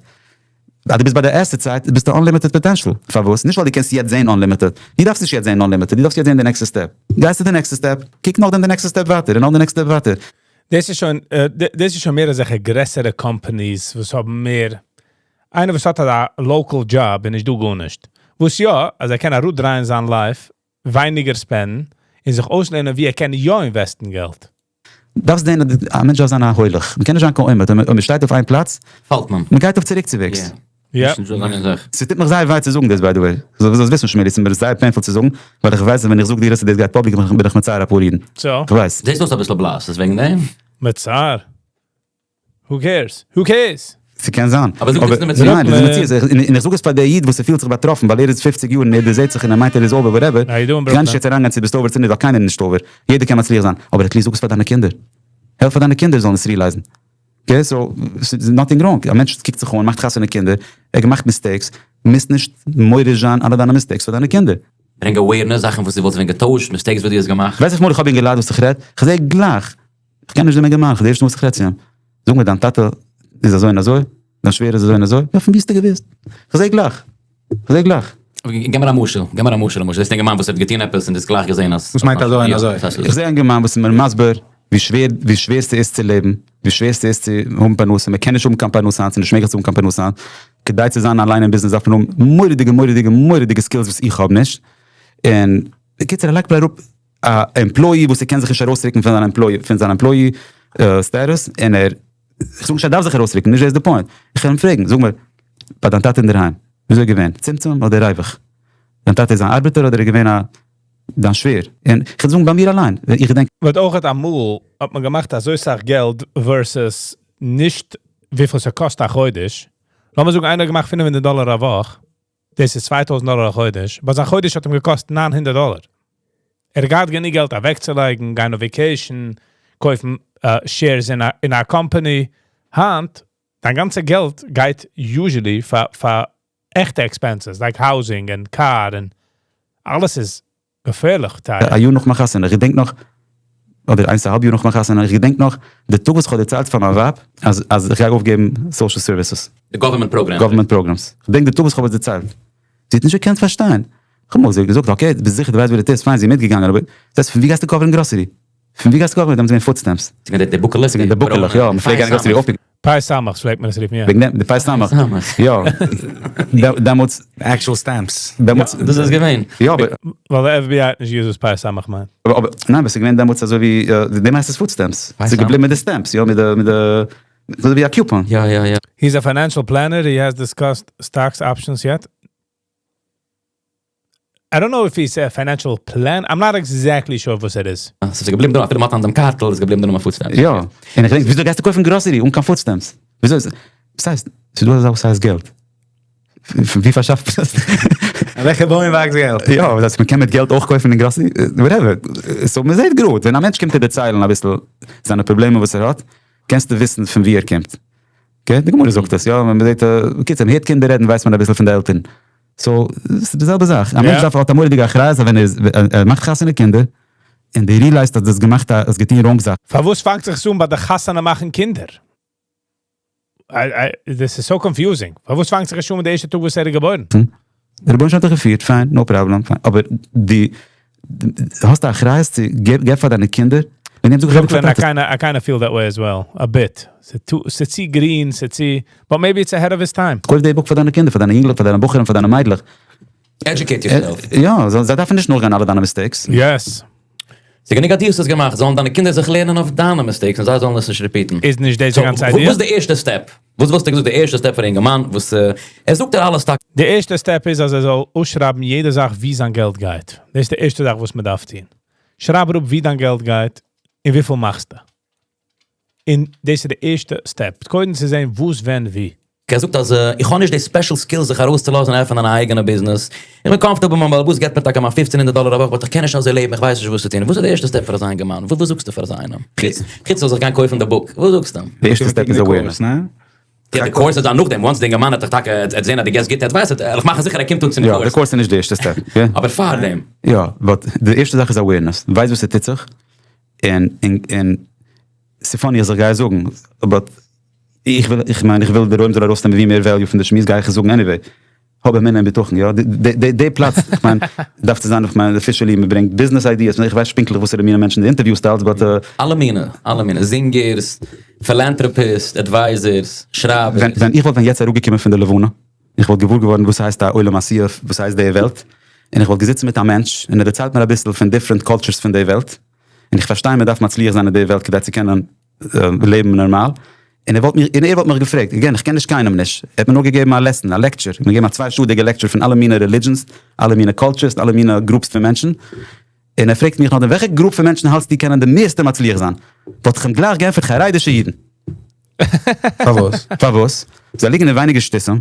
אז דו ביסט ביי די asset side ביסטו unlimited potential, פארוואס? נישט ווייל דו קענסט יעצט זען unlimited, דו דארפסט נישט יעצט זען unlimited, דו דארפסט יעצט זען די נעקסטע step, גייסט צו די נעקסטע step, קוק נאכדעם די נעקסטע step ווייטער און נאך די נעקסטע step ווייטער. דאס איז שוין, דאס איז שוין מער אזעלכע גרעסערע companies וואס האבן מער, איינער וואס האט א local job איז נישט דא גארנישט. וואס יא, אז ער קען אראפדרייען זיין life, ווייניגער spend ן, און זיך אויסלערנען ווי ער קען יא invest ן געלט. דארפסט זען אז א מענטש דארף זיין א הולך, מ'קען נישט זיין קיין עומד, אויב מ'שטייט אויף איין פלאץ, פאלט מען. מ'גייט אויף צוריקצווועגס. יא. ס'טוט מיך זייער וויי צו זאגן דאס by the way, זאלסט וויסן שמואלי, ס'איז מיר זייער painful צו זאגן, ווייל איך ווייס אז ווען איך זאג דיר עס אז דאס גייט public בין איך מצער אפאר אידן. כ'ווייס. זעסט אויס אביסל בלאס, איז וועגן דעם? מצער? Who cares? Who cares? ס'קען זיין. אבער זאג דאס די מציאות. ניין, דאס איז מציאות. און איך זאג עס פאר דער איד וואס ער פילט זיך באטראפן ווייל ער איז פופציג יאר און ער דערזעט זיך און ער מיינט ער איז over whatever. כ'גיי נישט יעצט אריינגיין צו ביסט over צו נישט ווייל קיינער איז נישט over. יעדער קען מצליח זיין. אבער at least זאג עס פאר דיינע קינדער. העלף פאר דיינע קינדער זאלן עס realize ן. Okay, so ס'איז nothing wrong. א מענטש קוקט זיך אן, מאכט חתונה קינדער, ער האט געמאכט mistakes, מוזט נישט מוריש זיין אלע דיינע mistakes פאר דיינע קינדער. ברענג awareness, זאכן וואס דו וואלסט ווען געטוישט, mistakes וואס דו האסט געמאכט. ווייסט וויפיל מאל איך האב אינגעלייט וואס איך רעד? כ'זע גלייך כ'קען נישט דעם אינגערמאן, כ'זע ערשט נאר וואס איך רעד צו אים. זאג מיר, דיין טאטע איז אזוי און אזוי? דיין שווער איז אזוי און אזוי? יא, פון ווי האסטו געוואוסט? כ'זע גלייך. כ'זע גלייך. גיב מיר א משל, גיב מיר א משל למשל, זעסט א אינגערמאן וואס האט געטון עפעס און דו האסט גלייך געזען אז. וואס מיינט אזוי און אזוי? איך זע א אינגערמאן וואס איז מיר מסביר ווי שווער ווי שווער ס'איז צו לעבן, ווי שווער ס'איז צו האבן פרנסה, מ'קען נישט האבן קיין פרנסה היינט, ס'איז נישט מעגליך צו האבן קיין פרנסה היינט, כדי צו זיין אליין אין ביזנעס דארף מען האבן מורא'דיגע מורא'דיגע מורא'דיגע skills וואס איך האב נישט, און בקיצור ער לייגט מיר אראפ א employee וואס ער קען זיך נישט ארויסרוקן פון זיין employee פון זיין employee status און ער, איך זאג נישט ער דארף זיך ארויסרוקן נישט דאס איז די point, איך וויל אים פרעגן זאג מיר ביי דיין טאטע אינדערהיים וויאזוי איז געווען צמצום אדער ריווח? דיין טאטע איז אן ארבעטער אדער איז געווען א דיין שווער? און איך וועל זאגן ביי מיר אליין איך געדענק. באט אויכעט אמאל האט מען געמאכט אזוי סאך געלט versus נישט וויפיל ס'קאסט א חודש, לאמיר זאגן איינער האט געמאכט 500 דאלער א וואך, דאס איז 2000 דאלער א חודש, אבער זיין חודש האט אים געקאסט 900 דאלער. ער האט געהאט גענוג געלט אוועקצולייגן, גיין אויף vacation, קויפן shares אין א company. היינט, דיין גאנצע געלט גייט usually פאר עכטע expenses, like housing און קאר און אלעס איז געפערליך טייער. א יאר נאך מיין חתונה, איך געדענק נאך, אדער איינס א האלב יאר נאך מיין חתונה, איך געדענק נאך די טאג וואס איך האב דערציילט פאר מיין ווייב אז אז איך גיי אויפגעבן social services. די government programs. Government programs. איך געדענק די טאג וואס איך האב עס דערציילט. זי האט נישט געקענט פארשטיין. איך האב אמאל געזאגט okay, ביסט זיכער דו ווייסט וואס דו טוסט, פיין, זי איז מיטגעגאנגען, אבער זעסט פון ווי גייסטו cover ן גראסערי? פון ווי גייסטו cover ן? דעמאלטס איז געווען food stamps. ס'איז געווען די בוקעלעך. ס'איז געווען די בוקעלעך, יא, מ'פלעגט גיין אין גראסערי אויפ. פיי סאמעך פלעגט מען עס רופן, יא. וועגן דעם, די פיי סאמעך. יא. דעמאלטס. Actual stamps. דעמאלטס. דאס איז געווען. יא אבער. ווייל די FBI האט נישט געוואוסט וואס פיי סאמעך מיינט. אבער, ניין, אבער ס'איז געווען דעמאלטס אזוי ווי, דעם הייסט עס food stamps. ס'איז געבליבן מיט די stamps, יא, מיט די, מיט די, אזוי ווי א coupon. יא יא יא. He's a financial planner, he has discussed stocks options yet? I don't know if he's a financial plan, I'm not exactly sure וואס ער איז. ס'איז געבליבן דא אפילו מ'האט אן דעם קארטל איז געבליבן די נאמען food stamps. יא, און איך געדענק וויאזוי גייסטו קויפן גראסערי אן קיין food stamps? וויאזוי איז, וואס הייסט, ס'איז דא אזא וואס הייסט געלט? פון ווי פארשאפט מען עס? אין וועלכע בוים וואקסט געלט? יא, וואס הייסט מ'קען מיט געלט אויך קויפן אין גראסערי? Whatever. So מ'זעט גראד ווען א מענטש קומט דיר דערציילן אביסל זיינע פראבלעמען וואס ער האט, קענסטו וויסן פון ווי ער קומט. Okay, די גמרא זאגט עס, יא, ווען מ'זעט, בקיצור, מ'הערט קינדער רעדן ווייסט מען אביסל פון די עלטערן. So, ס'איז די זעלבע זאך, א מענטש דארף האט א מורא'דיגע אחריות אז ווען ער איז, ער מאכט חתונה קינדער, און דו realize ט אז דו האסט געמאכט א, האסט געטון wrong זאכן. פארוואס פאנגט זיך עס אן ביי די חתונה מאכן קינדער? דאס איז so confusing. פארוואס פאנגט זיך עס אן מיט די ערשטע טאג וואס ער איז געבוירן? דער רבונו של עולם האט דיך געפירט, פיין, no problem, פיין, אבער דו האסט א אחריות צו געב פאר דיינע קינדער, וועגן דעם זאג איך ברוקלין, I kinda, I kinda feel that way as well, a bit. ס'איז צו גרין, ס'איז צו, but maybe it's ahead of his time. קויף די book פאר דיינע קינדער, פאר דיינע יונגלעך, פאר דיינע בחורים, פאר דיינע מיידלעך. Educate yourself. יא, זיי דארפן נישט נאכגיין אלע דיינע mistakes. Yes. ס'איז גענוג אז דו האסט עס געמאכט, זאלן דיינע קינדער זיך לערנען אויף דיינע mistakes און זיי זאלן עס נישט repeat ן. איז נישט דאס די גאנצע idea? וואס איז די ערשטע step? וואס וואלסטו געזאגט די ערשטע step פאר א אינגערמאן וואס ער זאגט דיר אלעס טאקע? די ערשטע step איז אז ער זאל אויסשרייבן יעדע זאך ווי זיין געלט גייט. דאס איז די ערשטע זאך וואס מען דארף טון. שרייב אראפ ווי דיין געלט גייט און וויפיל מאכסטו. און דאס איז די ערשטע step. קודם צו זען וואס, ווען, ווי. ער זאגט אז איך האב נישט די special skills זיך ארויסצולאזן און עפענען א אייגענע ביזנעס, איך בין comfortable מיין בעל הבית געבט מיר טאקע מיין פופצן הונדערט דאלער א וואך but איך קען נישט אזוי לעבן איך ווייס נישט וואס צו טון, וואס איז די ערשטע step פאר אזא אינגערמאן? וואס זאגסטו פאר אזא איינעם? חוץ זאל זיך גיין קויפן די book, וואס זאגסטו אים? די ערשטע step איז awareness, ניין? יא די course איז דאן נאכדעם, once די אינגערמאן האט זיך טאקע ער זען אז די געסט גוטע advice וועט ער מאכן זיכער ער קומט אן צום course. יא די course איז נישט די ערשטע step. אבער פארדעם. יא but די ערשטע זאך איז awareness, ווייסט וואס ס'טוט זיך, און און און ס'איז funny אז איך גיי עס זאגן, but איך וויל, איך מיין איך וויל דער עולם זאל ארויסנעמען ווי מער value פון די שמועס גיי איך עס זאגן anyway, האב אמונה און בטחון יא, די די פלאץ איך מיין דארף צו זיין איך מיין officially מען ברענגט business ideas, איך ווייס נישט פונקטליך וואסערע מינע מענטשן די אינטערוויוסט אלץ but. אלע מינע, אלע מינע, זינגערס, philanthropist, advisors, שרייבערס. ווען איך וואלט ווען יעצט אראפגעקומען פון די לבנה, איך וואלט געוואר געווארן וואס הייסט א עולם עשיה, וואס הייסט די וועלט, און איך וואלט געזיצן מיט א מענטש און ער דערציילט מיר אביסל פון different cultures פון די וועלט, און איך פארשטיי מען דארף מצליח זיין אין די וועלט כדי צו קענען לעבן נארמאל, און ער וואלט מיר, און ער וואלט מיך געפרעגט, again איך קען נישט קיינעם נישט, ער האט מיר נאר געגעבן א lesson, א lecture, מיר געגעבן א צוויי שעה'דיגע lecture פון אלע מיני religions, אלע מיני cultures, אלע מיני groups פון מענטשן, און ער פרעגט מיך נאכדעם וועלכע group פון מענטשן האלטסטו קענען די מערסטע מצליח זיין? וואלט איך אים גלייך געענטפערט חרדישע אידן. פארוואס? פארוואס? זיי ליגן אין ווייניגער שטותים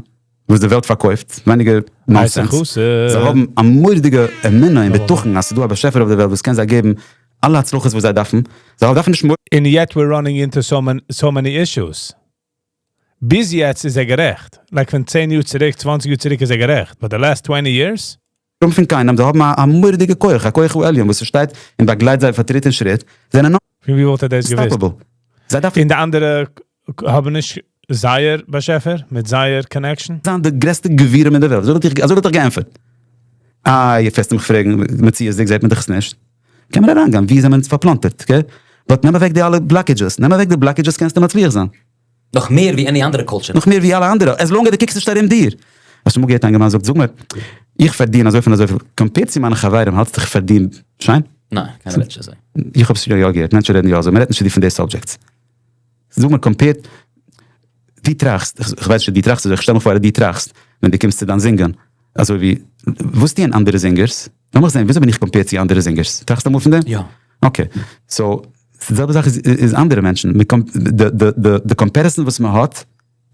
וואס די וועלט פארקויפט, ווייניגער nonsense, זיי האבן א מורא'דיגע אמונה און בטחון אז ס'איז דא א באשעפער אויף די וועלט וואס קען זיי געבן אלע הצלחות וואס זיי דארפן, זיי דארפן נישט מורא. און yet we're running into so many issues. ביז יעצט איז ער גערעכט. Like פון צען יאר צוריק, צוואנציג יאר צוריק איז ער גערעכט, but the last twenty years? פון קיינעם, זיי האבן א מורא'דיגע כח, א כח העליון וואס ס'שטייט און באגלייט זיי פאר טריט און שריט, זענען פון ווי וואלט ער דאס געוואוסט? Unstoppable. זיי דארפן. און די אנדערע האבן נישט זייער באשעפער מיט זייער connection? זיין די גרעסטע גבירים אין די וועלט, אזוי וואלט איך אזוי וואלט איך געענטפערט. איי, וועסטו מיך פרעגן, מציאות'דיג זעט מען דאך עס נישט. קען מען אריינגיין, ווי זענען אונז פארפלאנטערט, okay? But נעם אוועק די אלע blockages, נעם אוועק די blockages קענסטו מצליח זיין. נאך מער ווי any אנדערע culture. נאך מער ווי אלע אנדערע, as long as דו קוקסט נישט ארום דיר. האסט אמאל געהערט א אינגערמאן זאגט, זאג מיר, איך פארדין אזויפיל און אזויפיל, compared צו מיינע חברים האלטסטו איך פארדין שיין? ניין, קיינער רעדט נישט אזוי. איך האב עס שוין יא געהערט, מענטשן רעדן יא אזוי, מען רעדט נישט צו דיר פון די subjects. זאג מיר compared, דו טראכסט, איך ווייס נישט אויב דו טראכסט אזוי, איך שטעל מיך פאר אז דו טראכסט, ווען דו קומסט צו דיין זינגען, אזוי ווי, וואס טוען אנדערע זינגערס? לאמיך זען, וויאזוי בין איך compared צו אנדערע זינגערס? טראכסט אמאל פון דעם? יא. Okay, so, די זעלבע זאך איז אנדערע מענטשן, די comparison וואס מען האט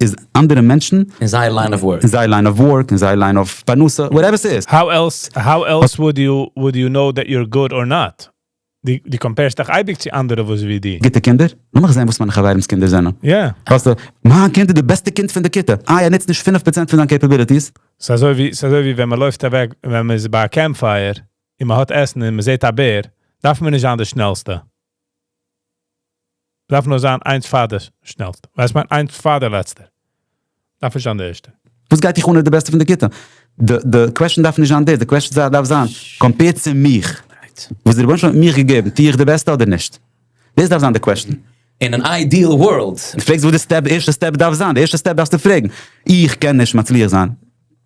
איז אנדערע מענטשן, אין זייער line of work. אין זייער line of work, אין זייער line of פרנסה, whatever ס'איז. How else, how else would you, would you know that you're good or not? דו compare סט דיך אייביג צו אנדערע וואס ווי דו. גוטע קינדער? לאמיך זען וואס מיינע חברים'ס קינדער זענען. יא. האסטו, מיין קינד איז די בעסטע קינד פון די כיתה. איי ער נוצט נישט 5% פון זיין capabilities. ס'איז אזוי ווי, ס'איז אזוי ווי ווען מ'לויפט אוועק, ווען מ'איז ביי א campfire, און מ'האט עסן און מ'זעט א בער, דארף מען נישט זיין די שנעלסטע. דארף נאר זיין איינס פאר די שנעלסטע. ווייסט מיין איינס פאר די לעצטע. דארף נישט זיין די ערשטע. וואס גייט דיך אן די בעסטע פון די כיתה? די question דארף נישט זיין דאס, די question דארף זיין, compared צו מיך, וואס דער רבונו של עולם האט מיך געגעבן, טו איך די בעסטע אדער נישט? דאס דארף זיין די question. אין אן ideal world. דו פרעגסט וואס די step, די ערשטע step דארף זיין, די ערשטע step דארפסטו פרעגן, איך קען נישט מצליח זיין.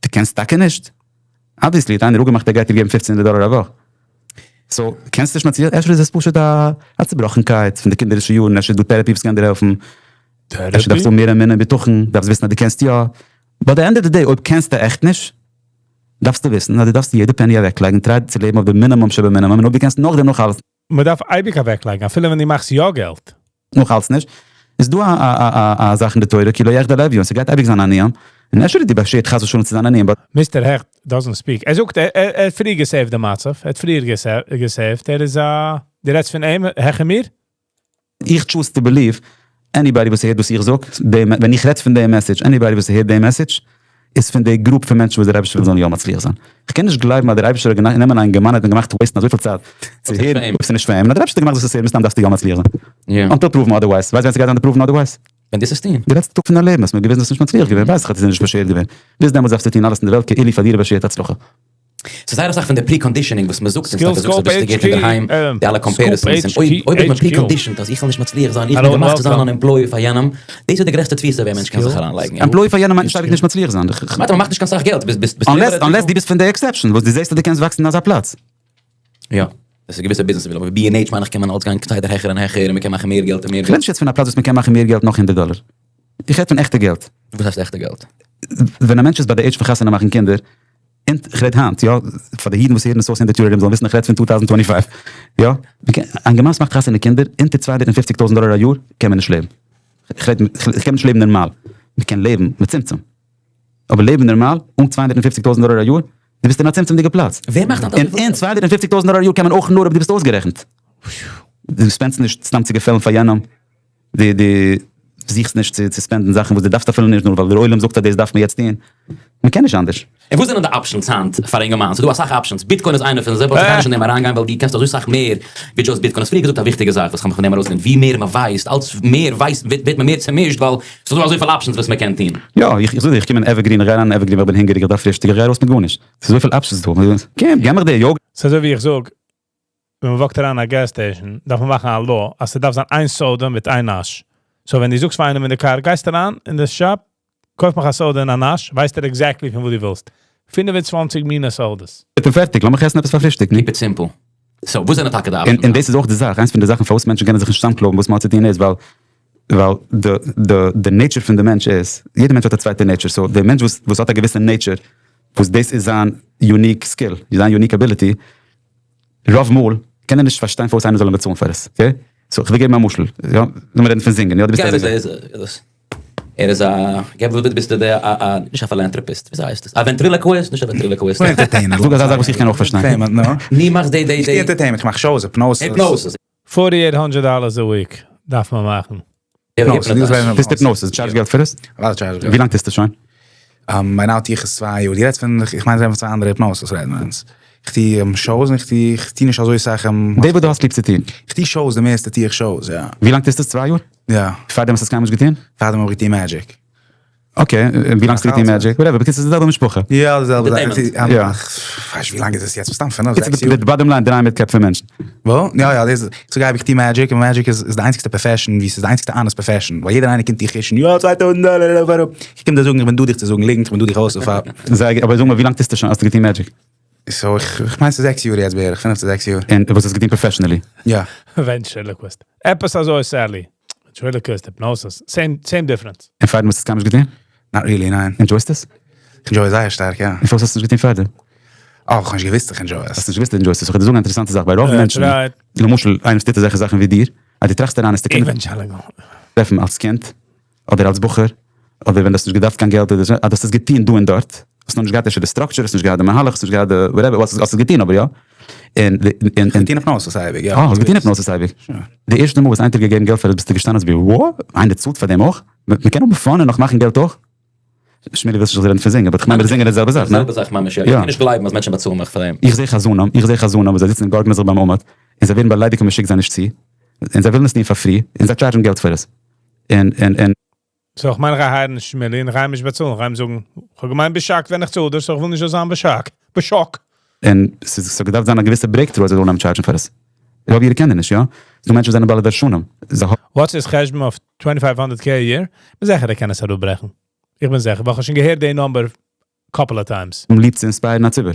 דו קענסט טאקע נישט? Obviously האט איינער אפגעמאכט ער גייט דיר געבן פופצן הונדערט דאלער א וואך. So, קענסט נישט מצליח, אפשר איז עס פשוט א צובראכנקייט פון די קינדערישע יארן, אפשר איז דא therapy וואס קען דיר העלפן. אפשר דארפסטו האבן מער אמונה און בטחון, דארפסט וויסן אז דו קענסט יא. But the end of the day, אויב קענסטו עכט נישט, דארפסטו וויסן אז דו דארפסט יעדע penny אוועקלייגן, try צו לעבן אויף די מינימום שבמינימום, און אויב דו קענסט נאכדעם נאך אלס. מען דארף אייביג אוועקלייגן, אפילו ווען דו מאכסט יא געלט. נאך אלס נישט. איז דא א זאך אין די תורה, כי לא יחדל אביון, ס'גייט אייביג זיין עניים, און אפשר איז דיר באשערט חס ושלום צו זיין עניים, but. Mister העכט doesn't speak. ער זאגט ער האט פריער גע save ט די מצב, ער האט פריער גע save ט, ער איז א, דו רעדסט פון אים העכער מיר? איך choose to believe, anybody וואס הערט וואס איך זאג, ווען איך רעד פון די message, anybody וואס הערט די message, איז פון די group פון מענטשן וואס דער אייבערשטער וויל זאלן יא מצליח זיין. איך קען נישט גלייבן אז דער אייבערשטער האט גענומען א אינגערמאן און האט אים געמאכט waste ן אזויפיל צייט צו הערן אויב ס'איז נישט פאר אים, נאר דער אייבערשטער האט געמאכט זאלסט עס הערן, מסתם דארפסטו יא מצליח זיין. Until proven otherwise. ווייסט ווען ס'גייט זיין די proven otherwise? ווען דו עסט עס טון. די לעצטע טאג פון דיין לעבן האסט מיר געוויזן האסט נישט מצליח געווען, ווייס איך אז עס איז נישט באשערט געווען. ביז דעמאלטס דארפסטו טון אלעס אין די וועלט כאילו פאר דיר איז באשערט הצלחה. ס'איז זייער אסאך פון די preconditioning וואס מ'זאגט אונז טאקע, זאגסט אז דו ביסט געהערט אינדערהיים, די אלע comparisons, און אויב אויב איז מען preconditioned אז איך וועל נישט מצליח זיין, איך בין געמאכט צו זיין אן employee פאר יענעם, דאס איז די גרעסטע תפיסה ווי א מענטש קען זיך אריינלייגן. Employee פאר יענעם מיינט נישט אייביג נישט מצליח זיין. מיינט אז מ'מאכט נישט קיין סאך געלט, ביסט ביסט unless דו ביסט פון די exception וואס דו זעסט אז דו קענסט וואקסן אין אזא פלאץ. יא. דאס איז געוויסע ביזנעסער אבער בי ענד עיטש מיין איך קען מען אלץ גיין כסדר העכער און העכער און מ'קען מאכן מער געלט און מער געלט. כ'רעד נישט יעצט פון א פלאץ וואס מ'קען מאכן מער געלט נאך הונדערט דאלער. איך רעד פון עכטע געלט. וואס הייסט עכטע געלט? ווען א מענטש איז ביי די עידזש פון חתונה מאכן קינדער, און כ'רעד היינט, יא, פאר די אידן וואס הערן עס אויס הונדערט יאר ארום זאלן וויסן איך רעד פון טו טאוזנט טווענטי פייוו, יא, מ'קען, א אינגערמאן וואס מאכט חתונה קינדער, אונטער צוויי הונדערט און פופציג טויזנט דאלער א יאר קען מען נישט לעבן. כ'רעד, כ'קען נישט לעבן נארמאל. מ'קען לעבן מצומצם. אבער לעבן נארמאל אן צוויי הונדערט און פופציג טויזנט דאלער א יאר? דו ביסט אין א צמצומ'דיגע פלאץ. ווער מאכט היינט אזויפיל געלט? און צוויי הונדערט און פופציג טויזנט דאלער א יאר קען מען אויך נאר אויב דו ביסט אויסגערעכנט. דו spend סט נישט סתם צו געפעלן פאר יענעם. דו דו זוכסט נישט צו צו spend ן זאכן וואס דו דארפסט אפילו נישט נאר ווייל דער עולם זאגט אז דאס דארף מען יעצט טון. מען קען נישט אנדערש. און וואס זענען די options היינט פאר א אינגערמאן? ס'איז דא אסאך options, Bitcoin איז איינע פון זיי, but איך גיי נישט אין דעם אריינגיין ווייל דו קענסט אזוי סאך מער ווי just Bitcoin. האסט פריער געזאגט א וויכטיגע זאך וואס כ'האב מיך פון דעם ארויסגעלערנט, ווי מער מ'ווייסט אלץ מער ווייסט ווערט מען מער צעמישט ווייל ס'איז דא אזויפיל options וואס מ'קען טון. יא, איך זאג דיר, איך קום אין Evergreen, איך גיי אריין אין Evergreen ווייל איך בין הונגעריג, איך דארף פרישטאג, איך גיי ארויס מיט גארנישט. ס'איז אזויפיל options דא. קום, געב מיך די יאגורט. ס'איז אזוי ווי איך זאג, ווען מ'וואקט אריין אין א gas station, דארף מען מאכן א law אז ס'דארף זיין איין soda מיט איין נאש. So ווען דו זאגסט פאר איינעם אין די קאר, גייסט אריין אין די shop, קויף מיך א soda און א נאש, ווייסט ער exactly פון וואס דו ווילסט. 25 מיני sodas. און פערטיג, לאמיך עסן עפעס פאר פרישטאג, נו. Keep it simple. So וואס זענען טאקע די options? און דאס איז אויך די זאך, איינס פון די זאכן פארוואס מענטשן קענען זיך נישט צוזאמקלויבן וואס מ'האט צו טון איז ווייל ווייל די די די nature פון די מענטש איז, יעדע מענטש האט א צווייטע nature, so די מענטש וואס וואס האט א געוויסע nature וואס דאס איז זיין unique skill, זיין unique ability, רוב מאל קען ער נישט פארשטיין פארוואס איינער זאל אים באצאלן פאר עס, okay? So כ'וויל געבן א משל, יא, לאמיר רעדן פון זינגען, יא דו ביסט א זינגער. ער איז א, געב וואס ביסטו די א א, נישט א philanthropist, וויאזוי הייסט עס? א ventriloquist? נישט א ventriloquist. Entertainer. זאג אזא זאך וואס איך קען אויך פארשטיין. ני מאכסט די די די. איך טו entertainment, איך מאך shows, hypnosis. Hypnosis. 48 הונדערט dollars a week דארף מען מאכן. טוסט hypnosis, charge געלט פאר עס? אוודאי charge איך געלט. ווי לאנג טוסטו שוין? ביי now טו איך עס צוויי יאר. דו רעדסט פון, איך מיין זיי פון צוויי אנדערע hypnosis רעדן מיר אונז. איך טו shows און איך טו, איך טו נישט אזוי סאך. די וואס דו האסט ליב צו טון. איך טו shows, די מערסטע טו איך shows, יא. ווי לאנג טוסטו עס? צוויי יאר? יא. פארדעם האסטו עס קיינמאל נישט געטון? פארדעם האב איך געטון magic. Okay, און ווי לאנג האסטו געטון magic? Whatever, בקיצור ס'איז די זעלבע משפחה. יא, די זעלבע זאך. יא. כ'ווייס נישט ווי לאנג איז עס יעצט, מסתם פינף זעקס יאר. די bottom line דריי מיט קעפ פון מענטשן. וואו? יא יא, דאס איז, סאו גיי איך טו magic, און magic איז די איינציגסטע profession ווי ס'איז די איינציגסטע honest profession, ווייל יעדער איינער קומט דיר חוש'ן, יא צוויי טויזנט דאלער ארויף אראפ, איך קום דיר זאגן איך בין דא דיך צו זאגן ליגנט, איך בין דא דיך אויסצופאפן. זייער גוט, אבער זאג מיר ווי לאנג טוסטו שוין, האסטו געטון magic? So איך מיין ס'איז זעקס יאר יעצט בערך, פינף צו זעקס יאר. און וואס האסטו געטון professionally? יא. Ventriloquist. עפעס אזוי Sally. Ventriloquist, hypnosis. Same, same difference. און פארדעם האסטו עס קיינמאל נישט געטון? Not really, ניין. Enjoy סט עס? איך enjoy זייער שטארק, יא. און פארוואס האסטו נישט געטון פארדעם? אה, איך האב נישט געוואוסט איך enjoy עס. האסט נישט געוואוסט דו enjoy סט עס. איך וועל דיר זאגן א אינטערעסאנטע זאך, ביי רוב מענטשן, למשל איינער וואס טוט אזעלכע זאכן ווי דיר, אז דו טראכסט אריין עס צו קענען טרעפן אלס קינד, אדער אלס בחור, אדער ווען דו האסט נישט געדארפט קיין געלט, אדער אז דו האסט עס געטון דא און דארט, האסט נאר נישט געהאט אפשר די structure, האסט נישט געהאט די מהלך, האסט נישט געהאט די whatever, האסט עס געטון אבער יא. און און און. געטון hypnosis אייביג, יא. אה, האסט געטון hypnosis אייביג. די ערשטע מאל וואס איינער האט דיר געגעבן געלט פאר עס ביסטו געשטאנען אזויווי וואו? איינער צאלט פאר דעם אויך? מ'קען האבן fun און נאך מאכן געלט אויך? שמילי ווילסט נישט רעדן פון זינגען, but כ'מיין ביי די זינגען איז די זעלבע זאך, ניין? די זעלבע זאך ממש יא, איך קען נישט גלייבן אז מענטשן באצאלן מיך פאר דעם. איך זע חזנים, איך זע חזנים וואס זיי זיצן און גארגלען זיך ביים עמוד, און זיי ווערן באליידיגט אויב מ'שיקט זיי נישט צו, און זיי ווילן עס טון פאר free, און זיי charge ן געלט פאר עס. און און און. So איך מיין איך גיי hire ן שמילי און איך גיי אים נישט באצאלן, איך גיי אים זאגן, איך האב געמיינט ביסט shocked ווען איך צאל דיר, so איך וויל נישט זאלסט זיין בשאק. בשאק. און ס'איז ס'האט געדארפט זיין א געוויסע breakthrough אז זיי זאלן אנהייבן charge ן פאר עס. רוב אירע קענען נישט, יא? ס'דא מענטשן וואס זענען בעלי דרשנים, זיי האבן. What's his חשבון אויף twenty five hundred K a year? כ'בין זיכער ער קען עס אראפברעכן. איך בין זיכער, ווייל כ'האב שוין געהערט די number couple of times. ליב צו inspire ן א ציבור.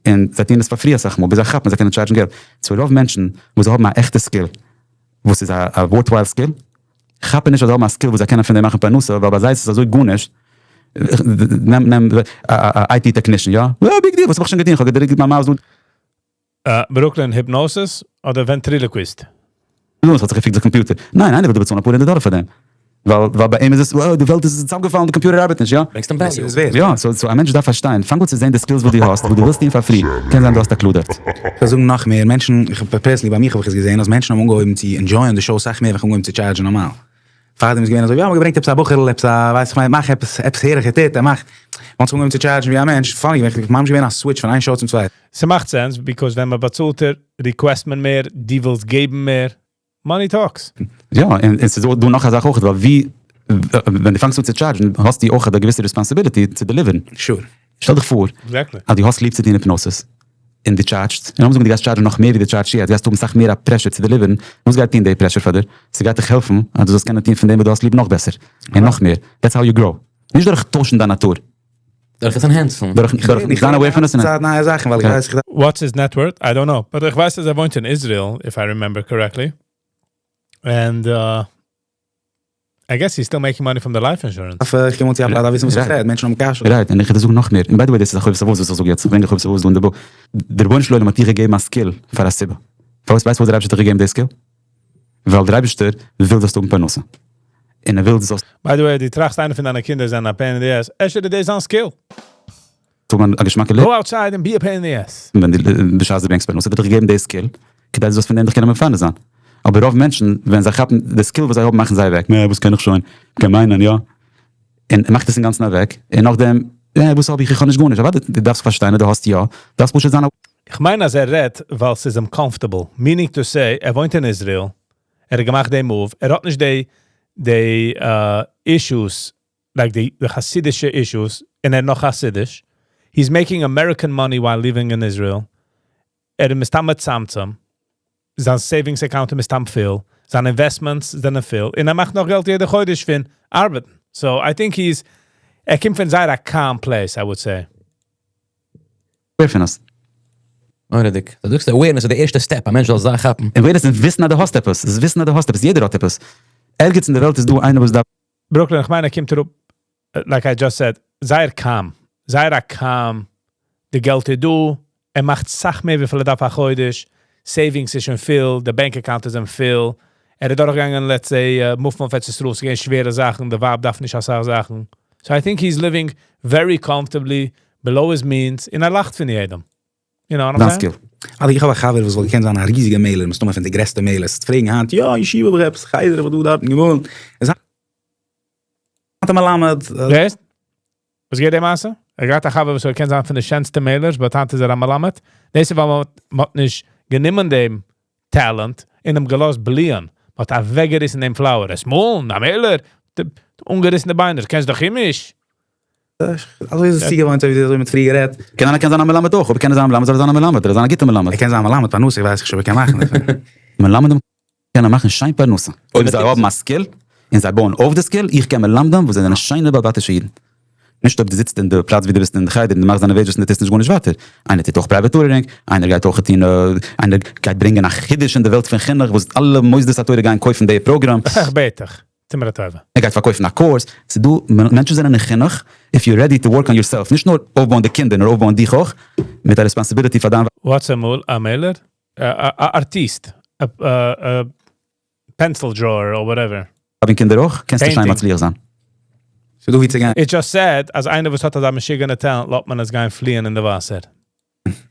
און זיי טוען עס פאר free אסאך מאל, ביז זיי כאפן אז זיי קענען charge ן געלט. So רוב מענטשן וואס זיי האבן א עכטע skill, וואס איז א worthwhile skill, כאפן נישט אז זיי האבן א skill וואס זיי קענען פון דעם מאכן פרנסה, ווייל ביי זיי איז עס אזוי גארנישט. נעם נעם א IT technician, יא? Big deal, וואס האב איך שוין געטון? איך האב געדרוקט מיין mouse דא. Brooklyn hypnosis אדער ventriloquist? נו, עס האט זיך געפיקט די קאמפיוטער. ניין, איינער וועט דיר באצאלן אפאר הונדערט דאלער פאר דעם. ווייל ווייל ביי אים איז עס, wow, די וועלט איז צוזאמגעפאלן, די קאמפיוטער ארבעט נישט, יא? ברענגסט אים value. יא, so so א מענטש דארף פארשטיין, פאנג אן צו זען די skills וואס דו האסט, וואס דו ווילסט טון פאר free, קען זיין דו האסט א clue דארט. כ'וועל זאגן נאך מער, מענטשן, איך האב personally ביי מיך האב איך עס געזען אז מענטשן האבן אנגעהויבן צו enjoy ען די show סאך מער ווען כ'האב אנגעהויבן צו charge ן נארמאל. פארדעם איז געווען אזוי, יא מ'האט געברענגט עפעס א בחור'ל עפעס א ווייס איך מיין מאך עפעס עפעס הער איך ער טוט ער מאכט, once כ'האב אנגעהויבן צו charge ן ווי א מענטש, funny געווען כ'בין ממש געווען א switch פון איין show צום צווייטן. ס'מאכט sense because ווען מ'באצאלט ער request מען מער, דו ווילסט געבן מער, money talks. יא, און ס'איז דא נאך א זאך אויך, ווייל ווי ווען דו פאנגסט אן צו charge ן האסטו אויך א געוויסע responsibility צו deliver ן. Sure. שטעל דיך פאר אז דו האסט ליב צו טון hypnosis, און דו charge סט, און לאמיר זאגן דו גייסט charge ן נאך מער ווי דו charge סט יעצט, גייסטו האבן סאך מער א pressure צו deliver ן, וואס גייט טון די pressure פאר דיר? ס'גייט דיך העלפן אז דו זאלסט קענען טון פון דעם וואס דו האסט ליב נאך בעסער, און נאך מער, that's how you grow, נישט דורך טוישן דיין נאטור. דורך עס enhance ן. דורך זיין aware פון עס. צייט נייע זאכן ווייל איך ווייס איך What's his net worth? I don't know. But איך ווייס אז ער וואוינט אין Israel, if I remember correctly. And I guess he's still making money from the life insurance. דארף איך קום אן צו א פלאץ דארף וויסן וואס איך רעד, מענטשן האבן קשיות. Right, און איך וועל דיר זאגן נאך מער, און by the way דאס איז א חובת הלבבות וואס איך זאג יעצט, איך ברענג א חובת הלבבות דא אין די book, דער רבונו של עולם האט דיר געגעבן א skill פאר א סיבה, פארוואס ווייסט פארוואס דער אייבערשטער האט דיך געגעבן די skill? ווייל דער אייבערשטער וויל זאלסט האבן פרנסה, און ער וויל דו זאלסט. By the way, דו טראכסט איינער פון דיינע קינדער זענען א pain in the ass, אפשר איז דאס זיין skill. האבן א געשמאקע לעבן. Go outside and be a pain in the ass. ווען דו בשעת דו ברענגסט פרנסה האט ער דיך געגעבן די skill, כדי דו זאלסט פון דעם דיך קענען מפרנס זיין. אבער רוב מענטשן ווען זיי כאפן די skill וואס זיי האבן מאכן זיי אוועק, נע וואס קען איך שוין, קען מיינען יא, און מאכט עס אינגאנצן אוועק, און נאכדעם, נע וואס האב איך, איך האב נישט גארנישט, אוודאי דו דארפסט פארשטיין אז דו האסט יא, דארפסט פשוט זיין א. איך מיין אז ער רעדט ווייל ס'איז אים comfortable, meaning to say ער וואוינט אין Israel, ער האט געמאכט די move, ער האט נישט די די issues like די חסידישע issues, און ער נאך חסידיש, he's making American money while living in Israel, ער איז מסתם מצמצם, זיין savings account איז מסתם פיל, זיין investments זענען פיל, און ער מאכט נאך געלט יעדע חודש פון ארבעטן. So I think he's, ער קומט פון זייער א calm place I would say. ווער פון אונז? מורא'דיג. דו זאגסט awareness איז די ערשטע step א מענטש זאל זיך כאפן. Awareness איז וויסן אז דו האסט עפעס, איז וויסן אז דו האסט עפעס, יעדער האט עפעס. ערגעץ אין די וועלט איז דא איינער וואס דארף. Brooklyn, איך מיין ער קומט אראפ, like I just said, זייער calm, זייער א calm, די געלט איז דא, ער מאכט סאך מער וויפיל ער דארף א חודש, savings איז שוין פיל, די bank account איז אים פיל, ער איז דורכגעגאנגען let's say move ן אויף ארץ ישראל, ס'איז געווען שווערע זאכן, די ווייב דארף נישט אסאך זאכן, so I think he's living very comfortably below his means, און ער לאכט פון יעדעם. You know what I'm דיין saying? skill. אדער איך האב א חבר וואס וואלט געקענט זיין א ריזיגע מעלער, מסתמא פון די גרעסטע מעלערס, פרעגן היינט, יא, ישיבה האב איך עפעס, חדר האב איך דא דארטן געמאלן, איז היינט א מלמד. ווער? וואס גייט די מעשה? ער געהאט א חבר וואס ער קען זיין פון די שענסטע מעלערס, but היינט איז ער א מלמד. דאס איז ווייל מען האט נישט גענומען דעם talent און אים געלאזט בליען. מען האט אוועקגעריסן דעם flower. עס מאלן, א מעלער, אנגעריסן די ביינער, קענסט דאך כעמיש. אזוי איז עס צוגעוואוינט, אזוי ווי מ'האט פריער גערעדט. קען איינער קען זיין א מלמד אויך, אויב קען ער זיין א מלמד זאל ער זיין א מלמד, ער זאל זיין א גוטע מלמד. ער קען זיין א מלמד, פרנסה ווייס איך שוין ווער קען מאכן דערפון. מלמדים קענען מאכן שיין פרנסה, אויב זיי האבן א skill און זיי בויען אויף די skill, איך קען מלמדים וואס זענען שיינע בעל בתישע אידן. נישט אויב דו זיצט אין די פלאץ ווי דו ביסט אין די חדר און דו מאכסט דיינע wages און דו טוסט נישט גארנישט ווייטער. איינער טוט אויך private tutoring, איינער גייט אויך טון, איינער גייט ברענגען א חידוש אין די וועלט פון חינוך וואס אלע מוסדות התורה גייען קויפן די פראגראם. איך בעט דיך, טו מיר א טובה. ער גייט פארקויפן א course, ס'איז דא מענטשן זענען אין חינוך, if you ready to work on yourself, נישט נאר אויפבויען די קינדער נאר אויפבויען דיך אויך, מיט א responsibility פאר דיין. What's א מאל א מעלער? א ארטיסט? א pencil drawer or whatever. האבן קינדער אויך, קענסטו שיין מצליח זיין. ס'איז דא ווי צו גיין. It's just sad אז איינער וואס האט אזא משוגענע talent לאזט מען עס גיין פליען אין די וואסער.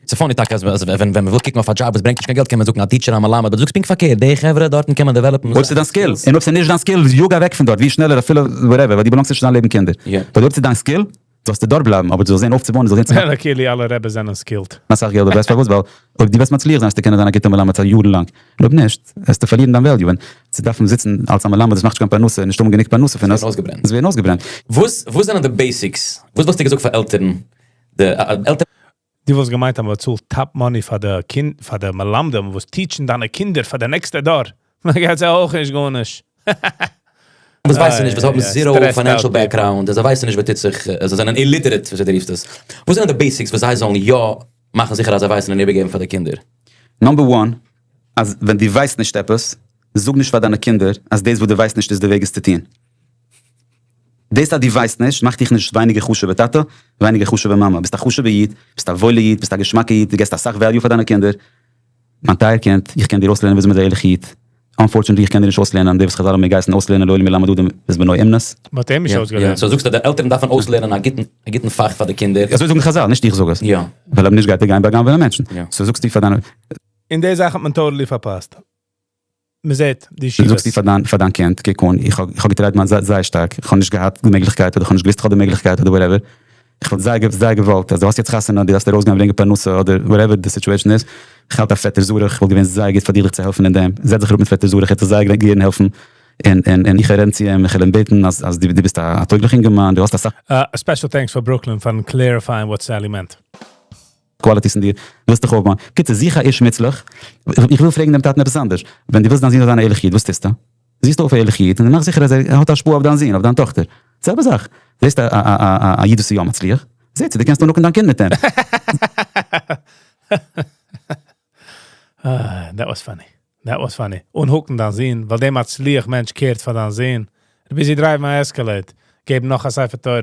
ס'איז funny טאקע אז ווען מ'וויל קוקן אויף א דזשאב וואס ברענגט נישט קיין געלט קען מען זאגן א teacher א מלמד, but דו זאגסט פונקט פארקערט, די חברה דארטן קען מען develop ן. אויב ס'איז דיין skill, און אויב ס'איז נישט דיין skill, יאג אוועק פון דארט ווי שנעלער אפילו whatever, ווייל דו באלאנגסט נישט צו זיין לעבן קינדער. But אויב ס'איז דיין skill, זאלסטו דארט בלייבן, אבער דו זאלסט זען אויפצובויען, דו זאלסט זען צו מאכן. כאילו אלע רעבעס זענען skilled. אסאך געלט, דו ווייסט פארוואס? ווייל אויב דו וועסט מצליח זיין וועסטו קענען זיין א גוטער מלמד פאר יארן לאנג, און אויב נישט, וועסטו פארלירן דיין value, און צו דארפן זיצן אלס א מלמד וואס מאכט נישט קיין פרנסה און נישט האבן גענוג פרנסה פון עס, איז ווערן אויסגעברענט. וואס וואס זענען די basics? וואס וואלסטו געזאגט פאר עלטערן? די עלטערן. דו וואלסט געמיינט אז מען באצאלט top money פאר די קינד פאר די מלמדים וואס teach ן דיינע קינדער פאר די נעקסטע דור, מען געט זיי אויך נישט גארנישט. וואס ווייסן נישט, וואס האבן zero financial background, זיי ווייסן נישט וואס טוט זיך, זיי זענען illiterate ווי דו רופסט עס, וואס זענען די basics וואס זיי זאלן יא מאכן זיכער אז זיי ווייסן און איבערגעבן פאר די קינדער? Number one, אז ווען דו ווייסט נישט עפעס, זאג נישט פאר דיינע קינדער אז דאס וואס דו ווייסט נישט איז די וועג עס צו טון. דאס אז דו ווייסט נישט מאכט דיך נישט ווייניגער חשוב'ע טאטע, ווייניגער חשוב'ע מאמע. ביסט א חשוב'ע איד, ביסט א וואוילע איד, ביסט א געשמאקע איד, דו געסט אסאך value פאר דיינע קינדער. מיין טייער קינד, איך קען דיר אויסלערנען וויאזוי מ'איז א ערליכע איד. Unfortunately, איך קען דיר נישט אויסלערנען די וואס חזל האבן מיר געהייסן אויסלערנען לעולם ילמד אדם את בנו אומנות. מ'האט אים נישט אויסגעלערנט. So זאגסטו אז די עלטערן דארפן אויסלערנען א גוטן א גוטן פאך פאר די קינדער. אזוי זאגן חזל, נישט איך זאג עס. יא. ווייל אויב נישט גייט ער גיין בא'גנב'ענען מענטשן. So זאגסטו פאר דיינע. און די זאך האט מען totally פארפאסט. מ'זעט די ישיבות. זאגסטו פאר דיין פאר דיין קינד, קוק אן, איך האב איך האב גע try ט מיין זייער שטארק, איך האב נישט געהאט די מעגליכקייט אדער איך האב נישט געוואוסט איך האב די מעגליכקייט אדער whatever, איך וואלט זייער זייער געוואלט אז דו האסט יעצט חתונה, דו דארפסט ארויסגיין ברענגען פרנסה אדער whatever די situation איז, איך האלט א פעטער זרח וואלט געווען זייער גוט פאר דיר דיך צו העלפן אין דעם, זעץ זיך אראפ מיט פעטער זרח ער וועט דיך זייער גערן העלפן, און און און איך וועל רעדן צו אים, איך וועל אים בעטן אז אז דו ביסט א טויגליך אינגערמאן, דו האסט אסאך. א special thanks פאר Brooklyn פארן clarify ען what Sally meant. Qualities אין דיר, ווילסט דיך אויפבויען, קיצור זוך א איש מוצלח, איך וויל פרעגן דעם טאטן עפעס אנדערש, ווען דו ווילסט דיין זון זאל זיין א ערליכע איד וואס טוסטו? זוכסטו אויף א ערליכע איד און מאך זיכער אז ער האט השפעה אויף דיין זון, אויף דיין טאכטער, זעלבע זאך, זעסט א איד וואס איז יא מצליח, זע צו דו קענסט אנהוקן דיין קינד מיט אים. That was funny. That was funny. אנהוקן דיין זון, ווייל דער מצליח מענטש care ט פאר דיין זון. ער busy drive ן א Escalade. געב נאך א ספר תורה.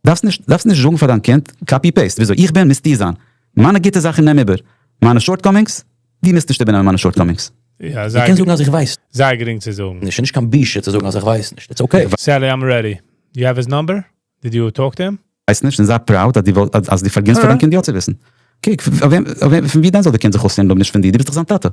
דארפסט נישט דארפסט נישט זאגן פאר דיין קינד copy paste וויאזוי איך בין מוזטו זיין. מיינע גוטע זאכן נעם איבער. מיינע shortcomings, דו מוזט נישט איבערנעמען מיינע shortcomings. יא, איך זייער קען זאגן אז איך ווייס זייער גרינג צו זאגן. נישט, נישט קיין בושה צו זאגן אז איך ווייס נישט. It's okay. Sally, I'm ready. You have his number? Did you talk to him? ווייסט נישט און זיי proud אז דו אז דו פארגינס פאר דיין קינד יא צו וויסן. קוק, פון ווי דען זאל די קינד זיך אויסלערנען אויב נישט פון דיר? דו ביסט דאך זיין טאטע.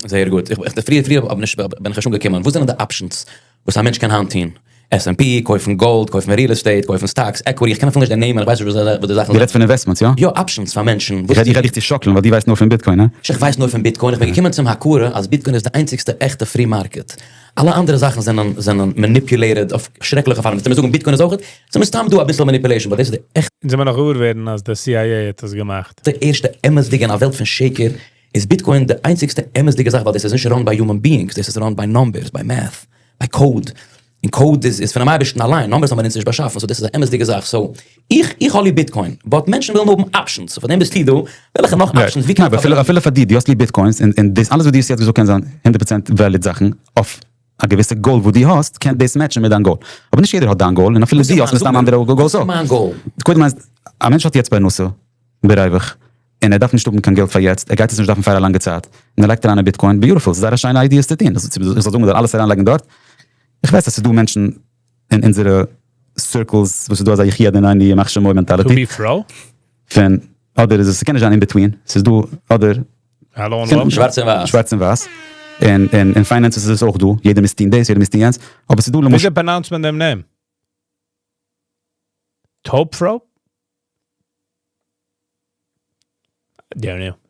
זייער גוט. איך פריער פריער האב נישט בין איך נישט אנגעקומען. וואס זענען די options וואס א מענטש קען היינט טון? S&P, קויפן גאלד, קויפן real estate, קויפן stocks, equity, איך קען אפילו נישט די נעמען, איך ווייס נישט וואס די זאכן דו רעדסט פון investments, יא? יא, options פאר מענטשן. איך רעד דיך צו שאקלען ווייל דו ווייסט נאר פון Bitcoin, הא? איך ווייס נאר פון Bitcoin, איך בין געקומען צום הכרה אז Bitcoin איז די איינציגסטע עכטע free market. אלע אנדערע זאכן זענען זענען manipulated אויף שרעקליכע פארמען. וועסטו מיר זאגן Bitcoin איז אויך? ס'איז מסתם דא אביסל manipulation, but דאס איז די עכטע. אונז זעמיר נאך געוואר ווערן אז די CIA האט עס געמאכט. די ערשטע אמת'דיגע אין א וועלט פון שקר איז Bitcoin די איינציגסטע אמת'דיגע זאך ווייל דאס איז נישט run ביי human beings, דאס איז run ביי numbers, ביי math, ביי code, און code איז פונעם אייבערשטן אליין, numbers האבן אונז נישט באשאפן, so דאס איז א אמת'דיגע זאך, so איך איך האב ליב Bitcoin, but מענטשן ווילן האבן options, so פארדעם ביסטו דא, וועלכע נאך options, ווי קען איך אפילו אפילו פאר דיר, דו האסט ליב Bitcoins, און דאס אלעס וואס דו האסט יעצט געזאגט קען זיין 100% valid זאכן, אויף א געוויסע goal וואס דו האסט קען דאס match ן מיט דיין goal, אבער נישט יעדער האט דיין גאול, און אפילו דו האסט מסתם אנדערע goals אויך. מיין גאול? קודם אז א מענטש האט יעצט פרנסה בריווח, און ער דארף נישט האבן קיין געלט פאר יעצט, ער גייט עס נישט דארפן פאר א לאנגע צייט, און ער לייגט אריין אין Bitcoin, beautiful, ס'איז זייער א שיינע idea עס צו טון, איך זאל זאגן מ'זאל אלעס אריינלייגן דארט? איך ווייס אז ס'איז דא מענטשן אין אונזערע circles וואס איז דא אזא יחי אדונינו ימח שמו mentality. To be pro? פון אדער איז עס, ס'קען נישט זיין in between, ס'איז דא אדער שווארץ און ווייס. שווארץ און ווייס, און אין finances איז עס אויך דא, יעדער מוז טון דאס, יעדער מוז טון יענץ, אבער ס'איז דא למשל. וויאזוי pronounce ט מען דעם נעם? טאופ-פראופ?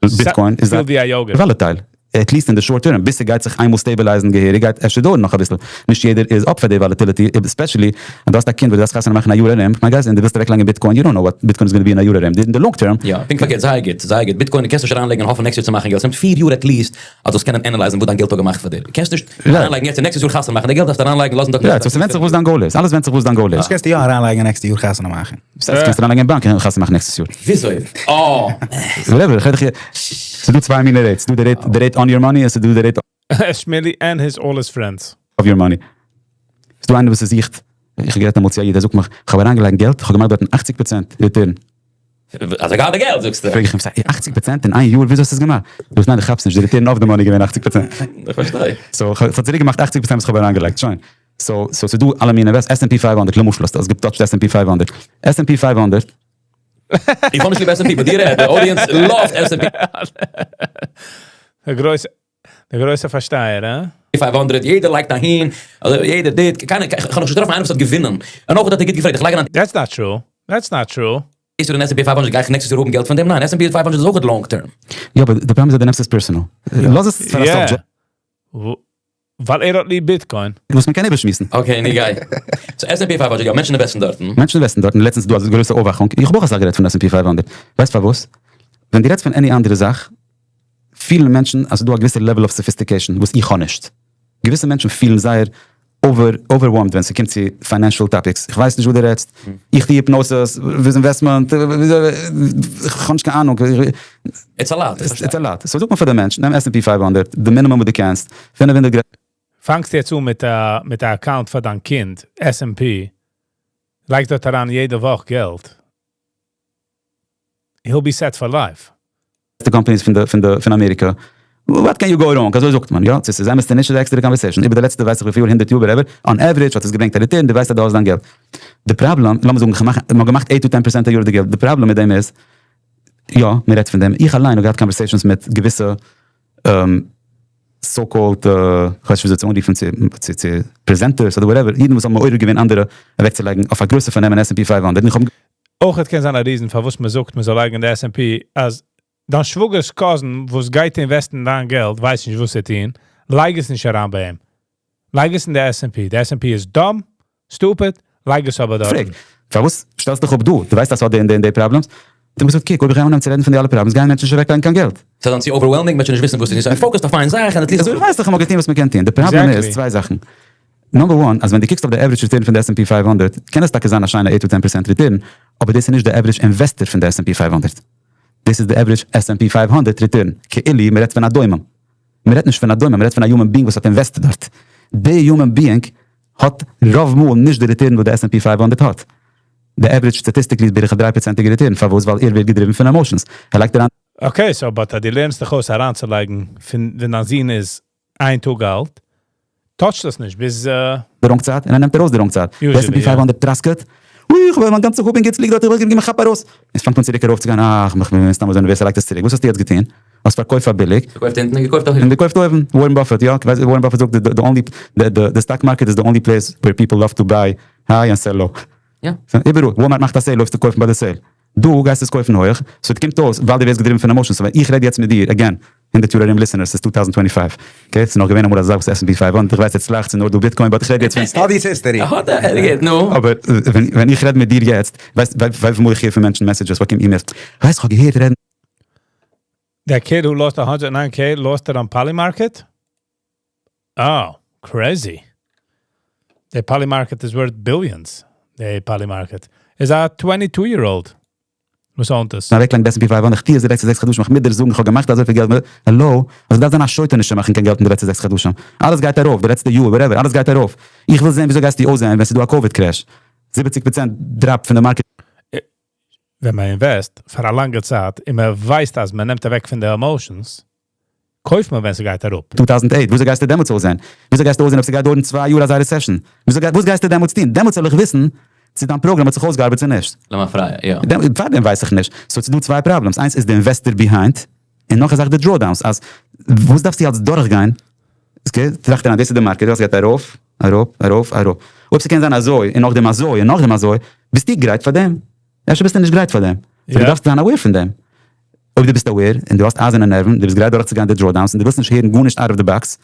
Bitcoin איז volatile, at least אין די short term, ביז ס'גייט זיך איינמאל stabilize ן געהעריג גייט אפשר דויערן נאך אביסל, נישט יעדער איז up פאר די volatility, especially אז דו האסט א קינד וואס דו דארפסט חתונה מאכן א יאר ארום, כ'מיין גייסט און דו ווילסט אוועקלייגן Bitcoin, you don't know what Bitcoin is gonna be אין א יאר ארום, אין די long term. יא, פונקט פארקערט, זייער גוט, זייער גוט, Bitcoin קענסט נישט אריינלייגן און האפן נעקסט יאר צו מאכן געלט, ס'נעמט 4 יאר at least אז זאלסט קענען analyze ן וואס דיין געלט האט געמאכט פאר דיר, קענסט נישט אריינלייגן יעצט און נעקסטעס יאר חתונה מאכן, די געלט דארפסטו אריינלייגן לאזן דארט. יא, ס'ווענדט זיך וואס דיין goal איז, אלעס ווענדט זיך וואס דיין goal איז. וואס קענסטו יא אריינלייגן און נעקסטע יאר חתונה מאכן? ס'הייסט קענסט אריינלייגן אין באנק און חתונה מאכן נעקסטעס יאר. וויאזוי? אה. Whatever, איך רעד דיך ס'איז דא צוויי מיני rates, ס'איז דא די rate on your money און ס'איז דא די rate שמילי and his all his friends. of your money. ס'איז דא איינער וואס ער זוכט, איך האב גערעדט אמאל צו א איד, ער זאגט מיך, איך האב אריינגעלייגט געלט, איך האב געמאכט דארטן 80% return. אז ער געהאט די געלט זאגסטו. פרעג איך אים, ס'איז 80% אין איין יאר, וויאזוי האסטו עס געמאכט? זאגט ניין, דו כאפסט נישט, די return אויף די money איז געווען 80%. איך פארשטיי. So, ס'האט צוריק געמאכט 80% וואס איך האב אריינגעלייגט, שוין. So, so ס'איז דא אלע מיני invest, S&P 500, למשל, האסט גע touch ט S&P 500. S&P 500. איך האב נישט ליב S&P, but דיר רעדט, די audience love ט S&P. דער גרויסע, דער גרויסע פארשטייער, הא? 500, יעדער לייגט אהין, יעדער דיט, קיינער, איך האב נאך נישט געטראפן איינער וואס האט געווינען. און אויך האט ער גוט געפרעגט, איך לייג אריין. That's not true, that's not true. איז דער S&P 500 גיי איך נעקסטעס יאר האבן געלט פון דעם? ניין, S&P 500 איז אויך long term. יא, אבער די פראבלעם איז אז דו נעמסט עס personal. לאז עס פאר א subject. ווייל ער האט ליב Bitcoin. וואס מען קען איבערשמועסן. Okay, נו גיי. So S&P 500, יא, מענטשן invest ן דארטן. מענטשן invest ן דארטן, לעצטנס איז דא א גרויסע אויפוואכונג, איך האב אויך אסאך גערעדט פון S&P 500, ווייסט פארוואס? ווען דו רעדסט פון any אנדערע זאך, פילן מענטשן אז ס'איז דא א געוויסע level of sophistication וואס איך האב נישט. געוויסע מענטשן פילן זייער overwhelmed ווען ס'קומט צו financial topics, איך ווייס נישט וואס דו רעדסט, איך טו hypnosis, וואס איז investment, איך האב נישט קיין אהנונג. It's a lot. It's a lot. So זאגט מען פאר די מענטש, נעם S&P 500, די מינימום וואס דו קענסט, 500 גרעסטע. פאנגסט יעצט אן מיט א מיט א account פאר דיין קינד, S&P, לייגסט דארט אריין יעדע וואך געלט, he'll be set for life. די companies פון די פון די פון אמעריקא, what can you go wrong, אזוי זאגט מען, יא, צו ס'איז אמת צו נישט איז א עקסטערע conversation, איבער די לעצטע ווייס איך וויפיל יאר, הונדערט יאר whatever, on average האט עס געברענגט א return, דו ווייסט אז דו האסט דיין געלט. די פראבלעם, לאמיר זאגן כ'מאך, מ'האט געמאכט eight to ten percent א יאר די געלט, די פראבלעם מיט דעם איז, יא, מ'רעדט פון דעם, איך אליין האב געהאט conversations מיט געוויסע so called, כ'ווייס נישט וויאזוי צו אנרופן, צו צו presenters אדער whatever, אידן וואס האבן מעורר געווען אנדערע אוועקצולייגן אויף א גרויסע פארנעם אין S&P 500, און איך האב. אויך קען זיין א reason פארוואס מען זאגט מען זאל לייגן אין די S&P, אז דיין שוואגער'ס cousin וואס גייט invest ן דיין געלט ווייסט נישט וואס צו טון, לייג עס נישט אריין ביי אים. לייג עס אין די S&P, די S&P איז dumb, stupid, לייג עס אבער דארטן. פרעג, פארוואס שטעלסט דיך אפ דא? דו ווייסט אז ס'האט די און די און די problems? האט אים געזאגט, קוק, אויב איך גיי אנהייבן צו רעדן פון די אלע problems גייען מענטשן נישט אוועקלייגן קיין געלט. ס'איז דאן צו overwhelming, מענטשן נישט וויסן וואס איז נישט, so focus ט אויף איין זאך און at least. אזוי ווייס איך, כ'האב געטון וואס מ'קען טון. די פראבלעם איז צוויי זאכן. Number one, אז ווען דו קוקסט אויף די average return פון די S&P 500, קען עס טאקע זיין א שיינע 8 to 10% return, אבער דאס איז נישט די average investor פון די S&P 500. דאס איז די average S&P 500 return, כאילו מען רעדט פון א דומם. מען רעדט נישט פון א דומם, מען רעדט פון א human being וואס האט invested דארט. די human being האט רוב מאל נישט די return וואס די S&P 500 האט. די average statistically איז בערך א 3 פראצענטיגע return. פארוואס? ווייל ער ווערט געדריוון פון emotions. ער לייגט אריין Okay, so, but דו לערנסט דיך אויס אריינצולייגן, פון ווען דיין זון איז 1 טאג אלט, touch דאס נישט, ביז די wrong צייט, און ער נעמט ארויס די wrong צייט. די Usually, S&P ja. 500 טראסקעט. אוי, איך האב מיין גאנצע האב און גוטס ליגט דארט, איך וויל געבן א כאפ ארויס. עס פאנגט אן צוריק ארויפצוגיין, אך, איך בין סתם אזוי נערוועז, ער לייגט עס צוריק. וואס האסטו יעצט געטון? האסט פארקויפט פאר ביליג. געקויפט אונטן און געקויפט אויבן. און געקויפט אויבן. Warren Buffett, יא, ווייסט, Warren Buffett זאגט, the only, the stock market is the only place where people love to buy high and sell low. So, איבעראל, Walmart מאכט א sale, לויפסטו קויפן ביי די sale. דו גייסט עס קויפן הויך, so עס קומט אויס, ווייל דו ווערסט געדריוון פון emotions, so ווען איך רעד יעצט מיט דיר, again, 100 יאר ארום listeners, ס'איז 2025, okay, ס'איז נאך געווען אמאל אזא זאך וואס S&P 500, איך ווייס יעצט לאכט, ס'איז נאר דא Bitcoin, but איך רעד יעצט פון Studies history. האט ער געהערט, נו. אבער ווען איך רעד מיט דיר יעצט, ווייסט, וויפיל מאל איך הער פון מענטשן messages, באקום emails, ווייסט, איך האב געהערט רעדן. That kid who lost 109K lost it on Polymarket? Oh, crazy. The Polymarket is worth billions. The Polymarket is a 22-year-old. וואס owned this? אוועקלייגן S&P 500, איך טוה עס די לעצטע 6 חדשים, איך מיט דיר זאגן, איך האב געמאכט אזוי פיל געלט, האלא, אז דארף זיין א שוטה נישט צו מאכן קיין געלט אין די לעצטע 6 חדשים. אלעס גייט ארויף, די לעצטע יאר, whatever, אלעס גייט ארויף. איך וויל זען, וויאזוי גייסטו אויסזען, ווען ס'איז דא א COVID crash. 70% drop פון די market. ווען מען invest פאר א לאנגע צייט, און מען ווייסט, אז מען נעמט אוועק פון די emotions, קויפט מען, ווען ס'גייט אראפ. 2008, וויאזוי גייסטו דעמאלטס אויסזען? וויאזוי גייסטו אויסזען, אויב ס'גייט דויערן 2 יאר אזא recession? וואס גייסטו דעמאלטס טון? דעמאלטס זאל איך וויסן, צו דיין program האט זיך אויסגעארבעט צו נישט. למפרע, יא. פאר דעם ווייס איך נישט. So, ס'איז דא צוויי problems. איינס איז די investor behind, און נאך א זאך די drawdowns. אז, וואס דארפסטו אלץ דורכגיין? Okay, טראכט אריין, דאס איז די market, דאס גייט ארויף, אראפ, ארויף, אראפ. אויב ס'קען זיין אזוי, און נאכדעם אזוי, און נאכדעם אזוי, ביסטו גרייט פאר דעם? אפשר ביסטו נישט גרייט פאר דעם. So, דו דארפסט זיין aware פון דעם. אויב דו ביסט aware, און דו האסט אייזערנע נערוון, דו ביסט גרייט דורכצוגיין די drawdowns, און דו ווילסט נישט הערן גארנישט out of the box,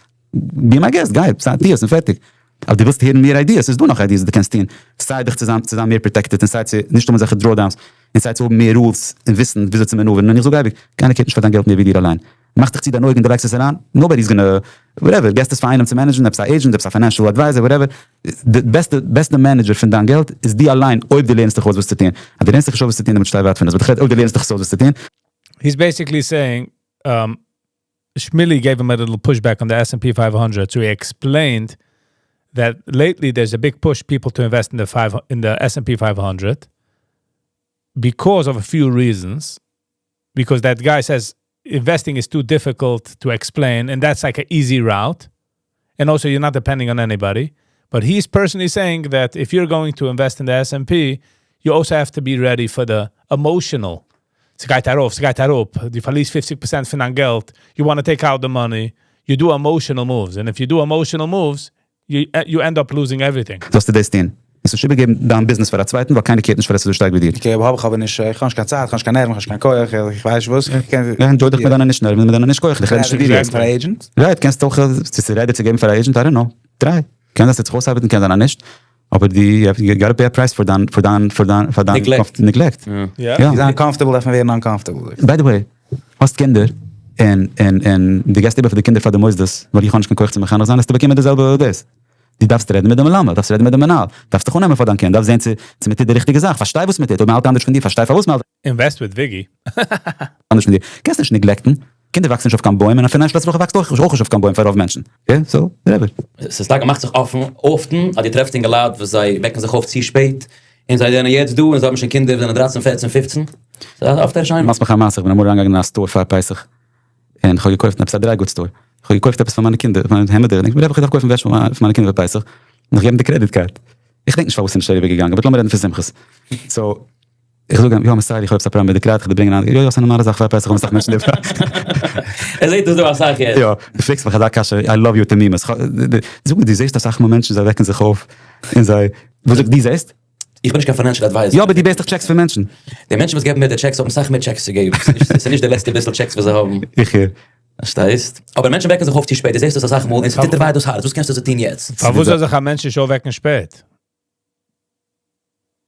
be my guest, גיי, טו עס און פערטיג. אבער דו ווילסט הערן מער ideas, איז דא נאך ideas וואס דו קענסט טון. סיי דיך צו זיין מער protected, און סיי צו נישט האבן אזעלכע drawdowns, און סיי צו האבן מער rules, און וויסן וויאזוי צו maneuver ן. און איך זאג אייביג, קיינער קערט נישט פאר דיין געלט מער ווי דיר אליין. מאך דיך צו דיין אויגן, דו לייגסט עס אריין, nobody is gonna, whatever, געסט עס פאר איינעם צו manage ן, עפעס א agent, עפעס א financial advisor, whatever. די בעסטע manager פון דיין געלט איז דו אליין, אויב דו לערנסט דיך אויס וואס צו טון. אז דו לערנסט דיך נישט אויס וואס צו טון, דעמאלט שטיי ווייט פון עס. But אויב דו לערנסט דיך אויס וואס צו טון. He's basically saying, Shmili gave him a little pushback on the S&P 500. So he explained that lately there's a big push people to invest in the S&P 500 because of a few reasons. Because that guy says investing is too difficult to explain, and that's like an easy route. And also you're not depending on anybody. But he's personally saying that if you're going to invest in the S&P, you also have to be ready for the emotional. ס'גייט ארויף, ס'גייט אראפ. דו פארלירסט 50% פון דיין געלט. You want to take out the money. You do emotional moves. And if you do emotional moves, you end up losing everything. זאלסטו דאס טון. עס איז איבערגעבן דיין business פאר א צווייטן, ווייל קיינער קערט נישט פאר עס אזוי שטארק ווי דיר. Okay, אבער האב איך אבער נישט, איך האב נישט קיין צייט, איך האב נישט קיין נערוון, איך האב נישט קיין כח, איך ווייס וואס. איך קען Ja, enjoy דיך מיט דיינע נישט נערוון, מיט דיינע נישט כח. איך רעד נישט צו דיר יעצט. פאר agent? Right, קענסט אויך, צו ס'איז ready צו געבן פאר א agent, I don't know. Try. קען דאס יעצט אויסארבעטן, קען זיין נישט. אבער די, you gotta pay a price פאר דיין Neglect. Neglect. Yeah. Ja. זיין comfortable דארף מען ווערן uncomfortable. By the way, האסט קינדער, און דו געבסט איבער פאר די קינדער פאר די מוסדות, ווייל איך האב נישט קיין כח צו מחנך זיין, וועסטו באקומען די זעלבע דאס. דו דארפסט רעדן מיט דעם מלמד, דארפסט רעדן מיט דעם מנהל, דארפסט דיך אננעמען פאר דיין קינד, דארפסט זען צו מ'טוט די ריכטיגע זאך, פארשטיי וואס מ'טוט, אויב מ'האלט אנדערש פון דיר, פארשטיי פארוואס מ'האלט Invest with Viggy. אנדערש פון דיר. קענסט נישט neglect ן. קינדער וואקסן נישט אויף קיין בוים, און א financial הצלחה וואקסט אויך נישט אויף קיין בוים פאר רוב מענטשן. Okay, so, whatever. עס איז טאקע מאכט זיך אפן, אפטן, אז דו טרעפסט אינגעלייט, וואס זיי וועקן זיך אויף צו שפעט, און זיי זענען יעצט דא, און זיי האבן שוין קינדער, זענען 13, 14, 15. ס'איז אפט ערשיינונג. מאכסט מיך א מעשה, איך בין אמאל אריינגעגאנגען אין א store פאר פסח, און איך האב געקויפט עפעס א dry goods store. איך האב געקויפט עפעס פאר מיינע קינדער, פאר מיינע העמעדער. איך דארף קויפן וועש פאר מיינע קינדער פאר פסח. און איך געב אים די credit card. איך דענק נישט פארוואס ס'איז נישט אריבערגעגאנגען, אבער לאמיר רעדן פון שמחות. So, איך זאג אים, יא, I'm sorry, איך האב עפעס א פראבלעם מיט די credit, איך דיר ברענגען א, יא, יא, ס'איז א נארמאלע זאך פאר פסח, האבן אסאך מענטשן די ער זעט דאס דא אסאך יעצט. יא, דו פרעגסט מיך אזא קשיא, I love your תמימות. זאג מיר, דו זעסט אסאך מאל מענטשן, זיי וועקן זיך אויף, און זיי, וואס זאגסט, דו זעסט? איך בין נישט קיין financial advisor. יא, אבער דו בעטסט דאך checks פון מענטשן. די מענטשן וואס געבן מיר די checks האבן אסאך מער checks צו געבן. ס'איז נישט די לעצטע ביסל checks וואס זיי האבן. איך הער. פארשטייסט? אבער מענטשן וועקן זיך אויף צו שפעט, דו זעסט דאס אסאך מאל, און ס'טוט דיר וויי דאס הארץ, וואס קענסטו זיי טון יעצט? פארוואס זאל זיך א מענטש נישט אויפוועקן שפעט?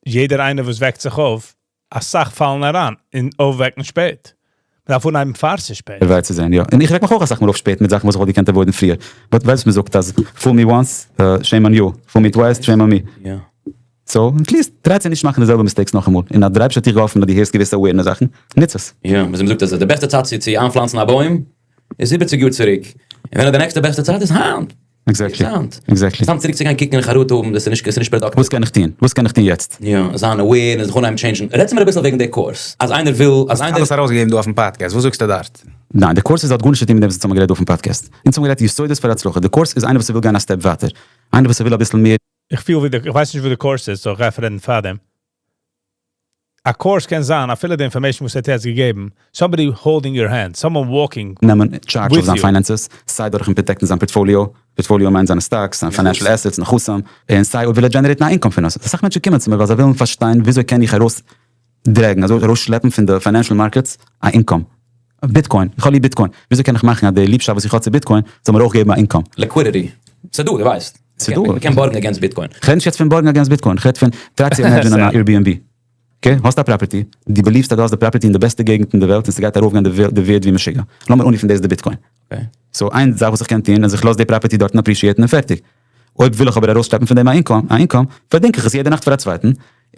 יעדער איינער וואס וועקט זיך אויף, אסאך פאלן אריין אין אויפוועקן שפעט. מ'דארף אנהייבן פאר ס'איז שפעט. דערווייל צו זען, יא. און איך וועק מיך אויך אסאך מאל אויף שפעט מיט זאכן וואס איך וואלט געקענט avoid ן פריער. But ווייסט וואס מ'זאגט אז fool me once, shame on you, fool me twice, shame on me. So, at least try צו נישט מאכן די זעלבע mistakes נאכאמאל. און אז דער אייבערשטער האט דיך געהאלפן אז דו הערסט געוויסע awareness זאכן, נוץ עס. יא, וואס מ'זאגט אז די בעסטע צייט צו איינפלאנצן א בוים איז 70 יאר צוריק. און ווען איז די נעקסטע בעסטע צייט איז היינט. Exactly. Exactly. סתם צוריק צו גיין קוקן און חרטה האבן, דאס איז נישט, דאס איז נישט productive. וואס קען איך טון? וואס קען איך טון יעצט? יא, זיין aware און זיך אנהייבן change ן. רעד צו מיר אביסל וועגן די course. אז איינער וויל, אז איינער. האסט אלעס ארויסגעגעבן דא אויפן פאדקעסט, וואס זאגסטו דארט? ניין, די course איז האט גארנישט צו טון מיט דעם וואס אונז האבן גערעדט דא אויפן פאדקעסט. אונז האבן גערעדט יסודות פאר הצלחה. די course איז איינער וואס וויל גיין א step ווייטער. איינער וואס וויל אביסל מער. איך פיל ווי די, איך ווייס נישט וואו די course איז, so איך גיי פרעגן פארדעם. א course קען זיין, אפילו די information וואס ער האט יעצט געגעבן, somebody holding your hand, someone walking נעמען charge אויף זיין finances, סיי דורכן protect ן זיין portfolio, portfolio מיינט זיינע stocks, זיין financial assets, נכסים, און סיי אויב וויל ער generate ן א income פון עס. אסאך מענטשן קומען צו מיר ווייל זיי ווילן פארשטיין וויאזוי קען איך ארויס drag ן, אזוי ארויסשלעפן פון די financial markets א income. Bitcoin, איך האב ליב Bitcoin, וויאזוי קען איך מאכן אז די ליבשאפט וואס איך האב צו Bitcoin זאל מיר אויך געבן א income? Liquidity. ס'דא, דו ווייסט. ס'דא. מ'קען בארגן against Bitcoin. כ'רעד נישט יעצט פון בארגן against Bitcoin, כ'רעד פון try צו imagine ען א Airbnb. Okay, האסט א property, דו believe סט אז דו האסט די property אין די בעסטע געגנט אין די וועלט און ס'גייט ארויפגיין די ווערד ווי משוגע. לאמיר אנרופן דאס די Bitcoin. So איין זאך וואס איך קען טון איז איך לאז די property דארטן appreciate ן און פערטיג. אויב וויל איך אבער ארויסשלעפן פון דעם א income, פארדינג איך עס יעדע נאכט פאר א צווייטן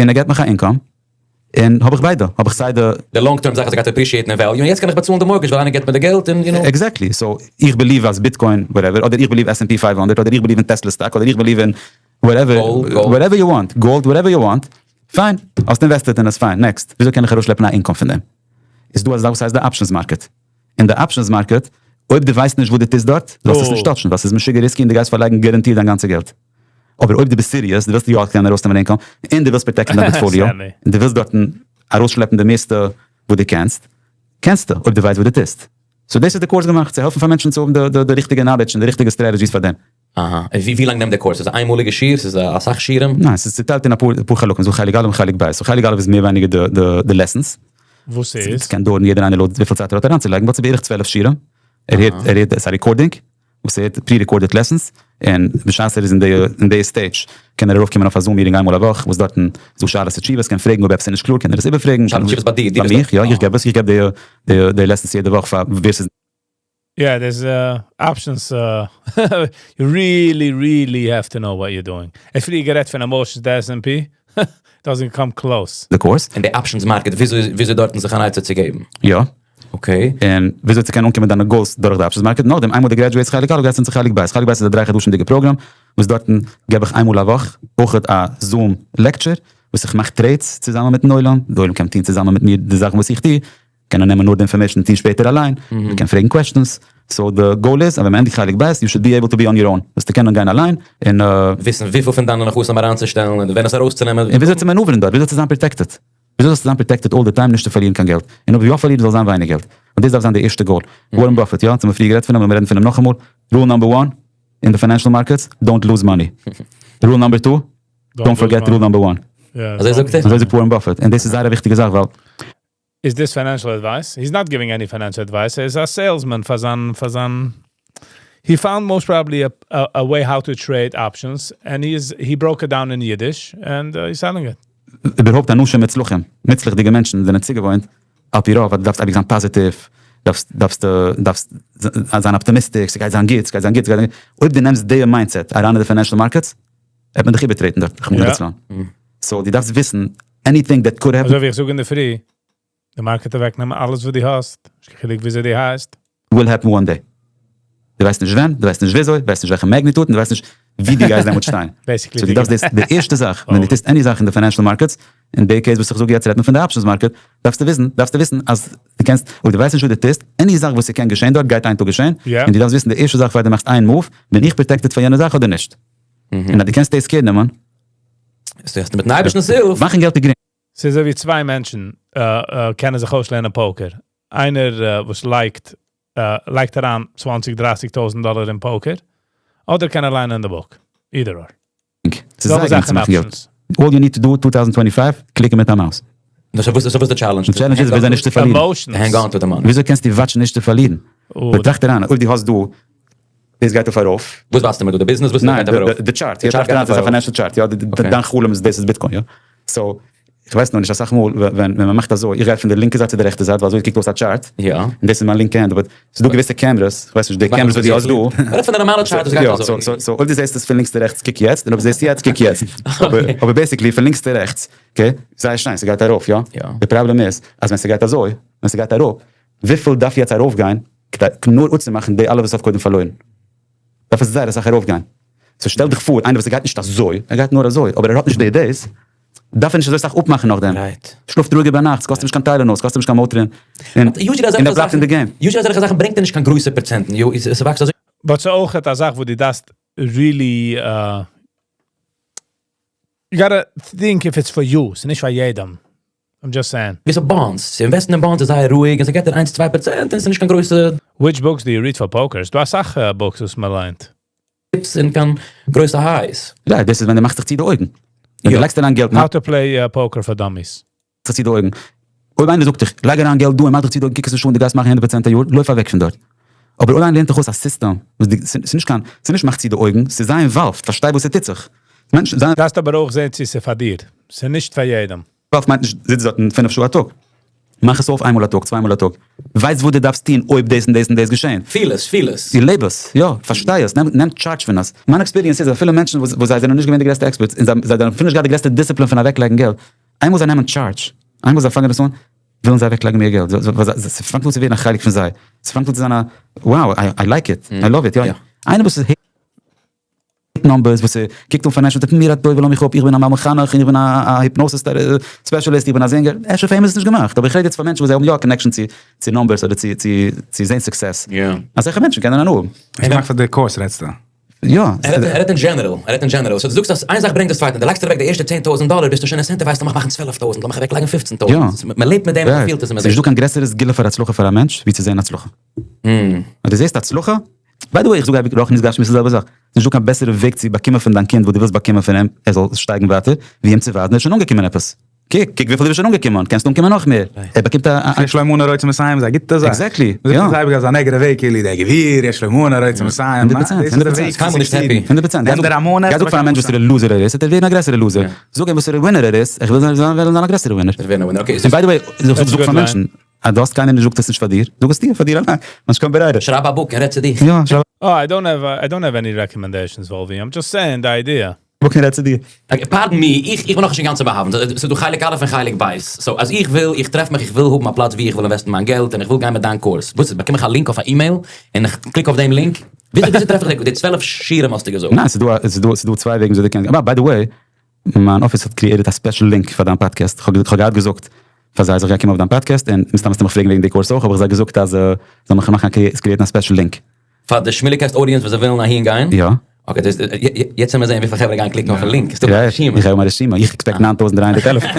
און ער געבט מיך א income. און האב איך ביידע, האב איך סיי די. די long term זאך אז ס'גייט appreciate ן אין value, און יעצט קען איך באצאלן די mortgage ווייל איינער געבט מיר די געלט און יו נאו. Exactly, so איך believe אז Bitcoin whatever, אדער איך believe S&P 500, אדער איך believe אין Tesla stock, אדער איך believe אין whatever, whatever you want, gold, whatever you want, פיין, האסט invested אין עס, פיין, next, וויאזוי קען איך ארויסשלעפן א income פון דעם? איז דא א זאך וואס הייסט די options market, אין די options market, אויב דו ווייסט נישט וואס דו טוסט דארט, זאלסטו עס נישט touch ן, ווייל ס'איז משוגע risky און דו גייסט פארלייגן guaranteed דיין גאנצע געלט. אבער אויב דו ביסט serious, דו ווילסט יא קענען ארויסנעמען income, און דו ווילסט protect ן דיין portfolio, און דו ווילסט דארטן ארויסשלעפן די מערסטע וואס דו קענסט, קענסטו, אויב דו ווייסט וואס דו טוסט. So דאס איז די course געמאכט, צו העלפן פאר מענטשן צו האבן די ריכטיגע knowledge און די ריכטיגע strategies פאר דעם. אהא, און ווי לאנג נעמט די course? ס'איז א איינמאליגע שיעור? ס'איז אסאך שיעורים? ניין, ס'איז צוטיילט אין אפאר חלקים, ס'איז דא חלק א' און חלק ב'. So חלק א' איז מער ווייניגער די lessons. וואס איז? ס'קען דויערן יעדער איינער לויט וויפיל צייט ער האט אריינצולייגן, but ס'איז בערך 12 שיעורים. ער הערט, ער הערט, עס איז א recording. וואס ער האט pre-recorded lessons, און בשעת ער איז אין די stage קען ער ארויפקומען אויף א Zoom meeting איינמאל א וואך, וואס דארטן איז דא שאלות ותשובות, קען פרעגן אויב עפעס איז נישט קלאר קען ער עס איבערפרעגן. שאלות ותשובות ביי דיר? ביי מיך, יא, איך געב עס, איך געב די lessons יעדע וואך פאר ווער ס'איז. Yeah, there's options. You really, really have to know what you're doing. ער פריער גערעדט פון emotions, די S&P doesn't come close. די course. און די options market, וויאזוי דארטן זיך אן עצה צו געבן. יא. Okay. און וויאזוי צו קענען אנקומען דיינע goals דורך די options market. נאכדעם איינמאל דו graduate סט חלק א' גייסטו צו חלק ב'. חלק ב' איז א דריי חדשים'דיגע פראגראם וואס דארטן געב איך איינמאל א וואך אויכעט א Zoom lecture וואס איך מאך trades צוזאמען מיטן עולם. די עולם קען טון צוזאמען מיט מיר די זאכן וואס איך טו. קענען נעמען נאר די information און טון שפעטער אליין. מען קען פרעגן questions. So די goal איז אז ווען מען ענדיגט חלק ב' you should be able to be on your own. זאלסטו קענען גיין אליין און. וויסן וויפיל פון דיינע נכסים אריינצושטעלן און ווען עס ארויסצונעמען. און וויאזוי צו maneuver ן דארט, וויאזוי צו זיין protected. וויאזוי זאלסטו זיין protected all the time נישט צו פארלירן קיין געלט, און אויב יא פארלירן זאל זיין ווייניג געלט, און דאס דארף זיין די ערשטע goal. Warren Buffett, יא, אונז האבן פריער גערעדט פון אים, לאמיר רעדן פון אים נאכאמאל, rule number one אין די financial markets, don't lose money. Rule number two, don't forget rule number one. אזוי זאגט ער? אזוי זאגט Warren Buffett, און דאס איז זייער א וויכטיגע זאך ווייל. Is this financial advice? He's not giving any financial advice. ער איז א salesman פאר זיין, פאר זיין, he found most probably a way how to trade options and he is, he broke it down in Yiddish and he's selling it. איבערהויפט אנשים מוצלחים, מוצלח'דיגע מענטשן זענען צוגעוואוינט על פי רוב אז דו דארפסט אייביג זיין פאזיטיוו, דארפסט דארפסט דארפסט זיין אפטימיסטיש, ס'גייט זיין גוט, ס'גייט זיין גוט, ס'גייט זיין גוט, אויב דו נעמסט די mindset אריין אין די financial markets, וועט מען דיך איבערטרעטן דארט, רחמנא ליצלן. So דו דארפסט וויסן, anything that could happen. אזוי ווי איך זאג אינדערפרי, די market וועט אוועקנעמען אלעס וואס דו האסט, נישט קיין חילוק וויאזוי דו הייסט. Will happen one day. דו ווייסט נישט ווען, דו ווייסט נישט וויאזוי, דו ווייסט נישט וועלכע magnitude, און דו ווייסט נישט ווי דו גייסט דעמאלטס שטיין. So דו דארפסט דאס, די ערשטע זאך ווען דו טוסט any זאך אין די financial markets, אין די case וואס איך זאג יעצט רעדט מען פון די options market, דארפסטו וויסן, דארפסטו וויסן אז דו קענסט, אויב דו ווייסט נישט וואס דו טוסט, any זאך וואס ס'קען געשען דארט גייט איין טאג געשען, און דו דארפסט וויסן די ערשטע זאך פאר דו מאכסט איין move, בין איך protected פאר יענע זאך אדער נישט. און אז דו קענסט דאס care נעמען. איז מיטן אייבערשטנ'ס הילף. מאכן געלט איז גרינג. ס'איז אזוי ווי צוויי מענטשן קענען זיך אויסלערנען poker. איינער וואס לייגט לייגט אריין 20 30 טויזנט דאלער אין poker, אדער קען ער ליינען די book. Either or. ס'איז זייער גרינג צו מאכן געלט. All you need to do 2025, click ן מיט א mouse. דאס איז וואס איז די challenge? די challenge איז וויאזוי נישט צו פארלירן. Emotions. Hang on to the money. וויאזוי קענסטו watch ן נישט צו פארלירן? באטראכט אריין, אויב דו האסט דא, דאס גייט אויף ארויף. וואס ווייזטו מיר דא? די ביזנעס? וואס גייט אויף ארויף? די chart. די chart גייט ארויף. ס'איז א financial chart, יא. דיין חלום איז דאס איז Bitcoin, יא. So. איך ווייס נאר נישט אסאך מאל ווען מען מאכט אזוי, איך גיי פון די לינקע זייט צו די רעכטע זייט ווייל אזוי קוקט אויס א chart, און דאס איז מיין לינקע הענט, but ס'איז דא געוויסע cameras, איך ווייס נישט די cameras וואס דו האסט דא. מ'רעדט פון די נארמאלע chart וואס גייט אזוי. יא, so אויב דו זעסט עס פון לינקס צו רעכטס קוק יעצט, און אויב זעסטו יעצט קוק יעצט. אבער basically פון לינקס צו רעכטס, okay, זייער שיין, ס'גייט ארויף, יא? די פראבלעם איז אז ווען ס'גייט אזוי, ווען ס'גייט אראפ, וויפיל דארף יעצט ארויפגיין כדי נאר אפצומאכן די אלע וואס האט קודם פארלוירן? דארף עס זייער אסאך ארויפגיין. so שטעל דיך פאר איינער וואס גייט נישט אזוי, ער גייט נאר אזוי, אבער ער האט נישט די דאס, דארף ער נישט אזוי סאך אפמאכן נאכדעם. שלאפט רואיגער ביינאכט, ס'קאסט אים נישט קיין Tylenol, ס'קאסט אים נישט קיין Motrin, און ער בלייבט אין די game. Usually אזעלכע זאכן ברענגט ער נישט קיין גרויסע פראצענטן, ס'וואקסט אזוי. But ס'איז אויכעט א זאך וואס דו דארפסט really you gotta think if it's for you, ס'איז נישט פאר יעדעם, I'm just saying. ווי ס'איז bonds, צו invest ן אין bonds איז זייער רואיג און ס'געט דיר איינס צוויי פראצענט און ס'איז נישט קיין גרויסע. Which books do you read for poker? ס'דא אסאך books וואס מ'ליינט. Dips און קיין גרויסע highs. יא, דאס איז ווען דו מאכסט זיך צו די אויגן. ווען דו לייגסט אריין געלט How to play poker for dummies. זיך צו די אויגן. אויב איינער זאגט דיך, לייג אריין געלט דא און מאך דיך צו די אויגן, קוק עס נישט אן, דו גייסט מאכן 100% א יאר, לויף אוועק פון דארט. אבער אויב איינער לערנט דיך אויס א סיסטעם, וואס דו, ס'איז נישט קיין, ס'איז נישט מאך צו די אויגן, ס'איז זיי involved, פארשטיי וואס ס'טוט זיך. מענטשן, זיי. דארפסט אבער אויך זען צו ס'איז פאר דיר, ס'איז נישט פאר יעדעם. Involved מיינט נישט זיץ דארטן 5 שעה א טאג. מאך עס אויף איינמאל א טאג, צוויי מאל א טאג. ווייסט וואס דו דארפסט טון אויב דאס און דאס און דאס געשען. פיל עס, פיל עס. לעב עס, יא, פארשטיי עס, נעם charge פון עס. מיין experience איז אפילו מענטשן וואס זיי זענען נישט געווען די גרעסטע experts, און זיי זיי האבן אפילו נישט געהאט די גרעסטע דיסציפלין פון אוועקלייגן געלט, איינמאל זיי נעמען charge, איינמאל זיי פאנגען עס אן, ווילן זיי אוועקלייגן מער געלט, ס'פאנגט אן צו ווערן א חלק פון זיי, ס'פאנגט אן צו זיין א, wow, I like it, I love it, יא. איינער וואס איז hate numbers, וואס קוקט אן financial, טוט מיר א טובה לאז מיך אפ, איך בין א מחנך, איך בין א hypnosis specialist, איך בין א זינגער, אפשר פאר אים איז עס נישט געמאכט, אבער איך רעד יעצט פאר מענטשן וואס זיי האבן יא א connection צו numbers אדער צו זען success, אזעלכע מענטשן קענען הנאה האבן. עס מאכט פאר די course רעדסטו? יא. ער רעדט אין general, ער רעדט אין general, so דו זאגסט אז איין זאך ברענגט דאס צווייטע, דו לייגסט אוועק די ערשטע 10,000 דאלער ביסטו שוין incentivized לאמיך מאכן 12,000, לאמיך אוועק לייגן 15,000, מען לעבט מיט דעם, מען פילט עס און מען זעט. ס'נישט דא קיין גרעסערע סגולה פאר הצלחה פאר א מענטש ווי צו זען הצלחה. אז דו זעסט הצלחה, by the way איך זאג אייביג רוחניות גשמיות איז די זעלבע זאך, ס'נישט דא קיין בעסערע וועג צו באקומען פון דיין קינד וואס דו ווילסט באקומען פון אים ער זאל שטייגן ווייטער, ווי אים צו ווייזן ער איז שוין אנגעקומען עפעס. קוק, קוק וויפיל דו ביסט שוין אנגעקומען, קענסט אנקומען נאך מער. ער באקומט א. יש לו אמונה רוצה מסיים איז א גוטע זאך. Exactly, יא. מ'זאגט עס אייביג אז א negative וועג כאילו דער גביר יש לו אמונה רוצה מסיים. 100%, 100%. קיינמאל נישט happy. 100%. נעם דער אמונה. גיי זאג פאר א מענטש וואסערע loser ער איז, וועט ער ווערן א גרעסערע loser. זאג אים וואסערע winner ער איז, ער וויל זיין וועלן זיין א גרעסערע winner. ווערן א winner, okay. און by the way, זאג פאר מענטשן, אז דו האסט קיינער נישט זאגט עס נישט פאר דיר, זאג עס דיר פאר דיר אליין. נישט קיין ברירה. שרייב א book און רעד צו דיך. יא, שרייב. Oh, I don't have, I don't have any recommendations, Wolvi. I'm just saying the idea. Book און רעד צו דיר. Pardon me, איך בין נאכנישט אינגאנצן באהאווענט. ס'איז דא חלק א' און חלק ב'. So אז איך וויל, איך טרעף מיך, איך וויל האבן א פלאץ ווי איך וויל invest ן מיין געלט און איך וויל גיין מיט דיין course. וואס איז, באקום איך א link אויף א אימעיל און איך click אויף דעם link? וויאזוי טרעף איך די 12 שיעורים האסטו געזאגט? ניין, ס'איז דא, ס'איז דא, ס'איז דא צוויי וועגן וויאזוי דו קענסט, אבער by the way, מיין אפיס האט created א special link פאר דיין פאדקעסט. כ'האב געהאט געזאגט פאר זיי אז איך גיי קומען אויף דיין פאדקעסט און מסתם וועסטו מיך פרעגן וועגן די course אויך, האב איך זיי געזאגט אז זיי זאלן מיך מאכן א create ן א special link. פאר די שמולי-קעסט audience וואס זיי ווילן אהין גיין? יא. Okay, דאס יעצט וועלן מיר זען וויפיל חברה גייען click ן אויפן link. ס'דא א רשימה. איך האב א רשימה, איך expect 9311.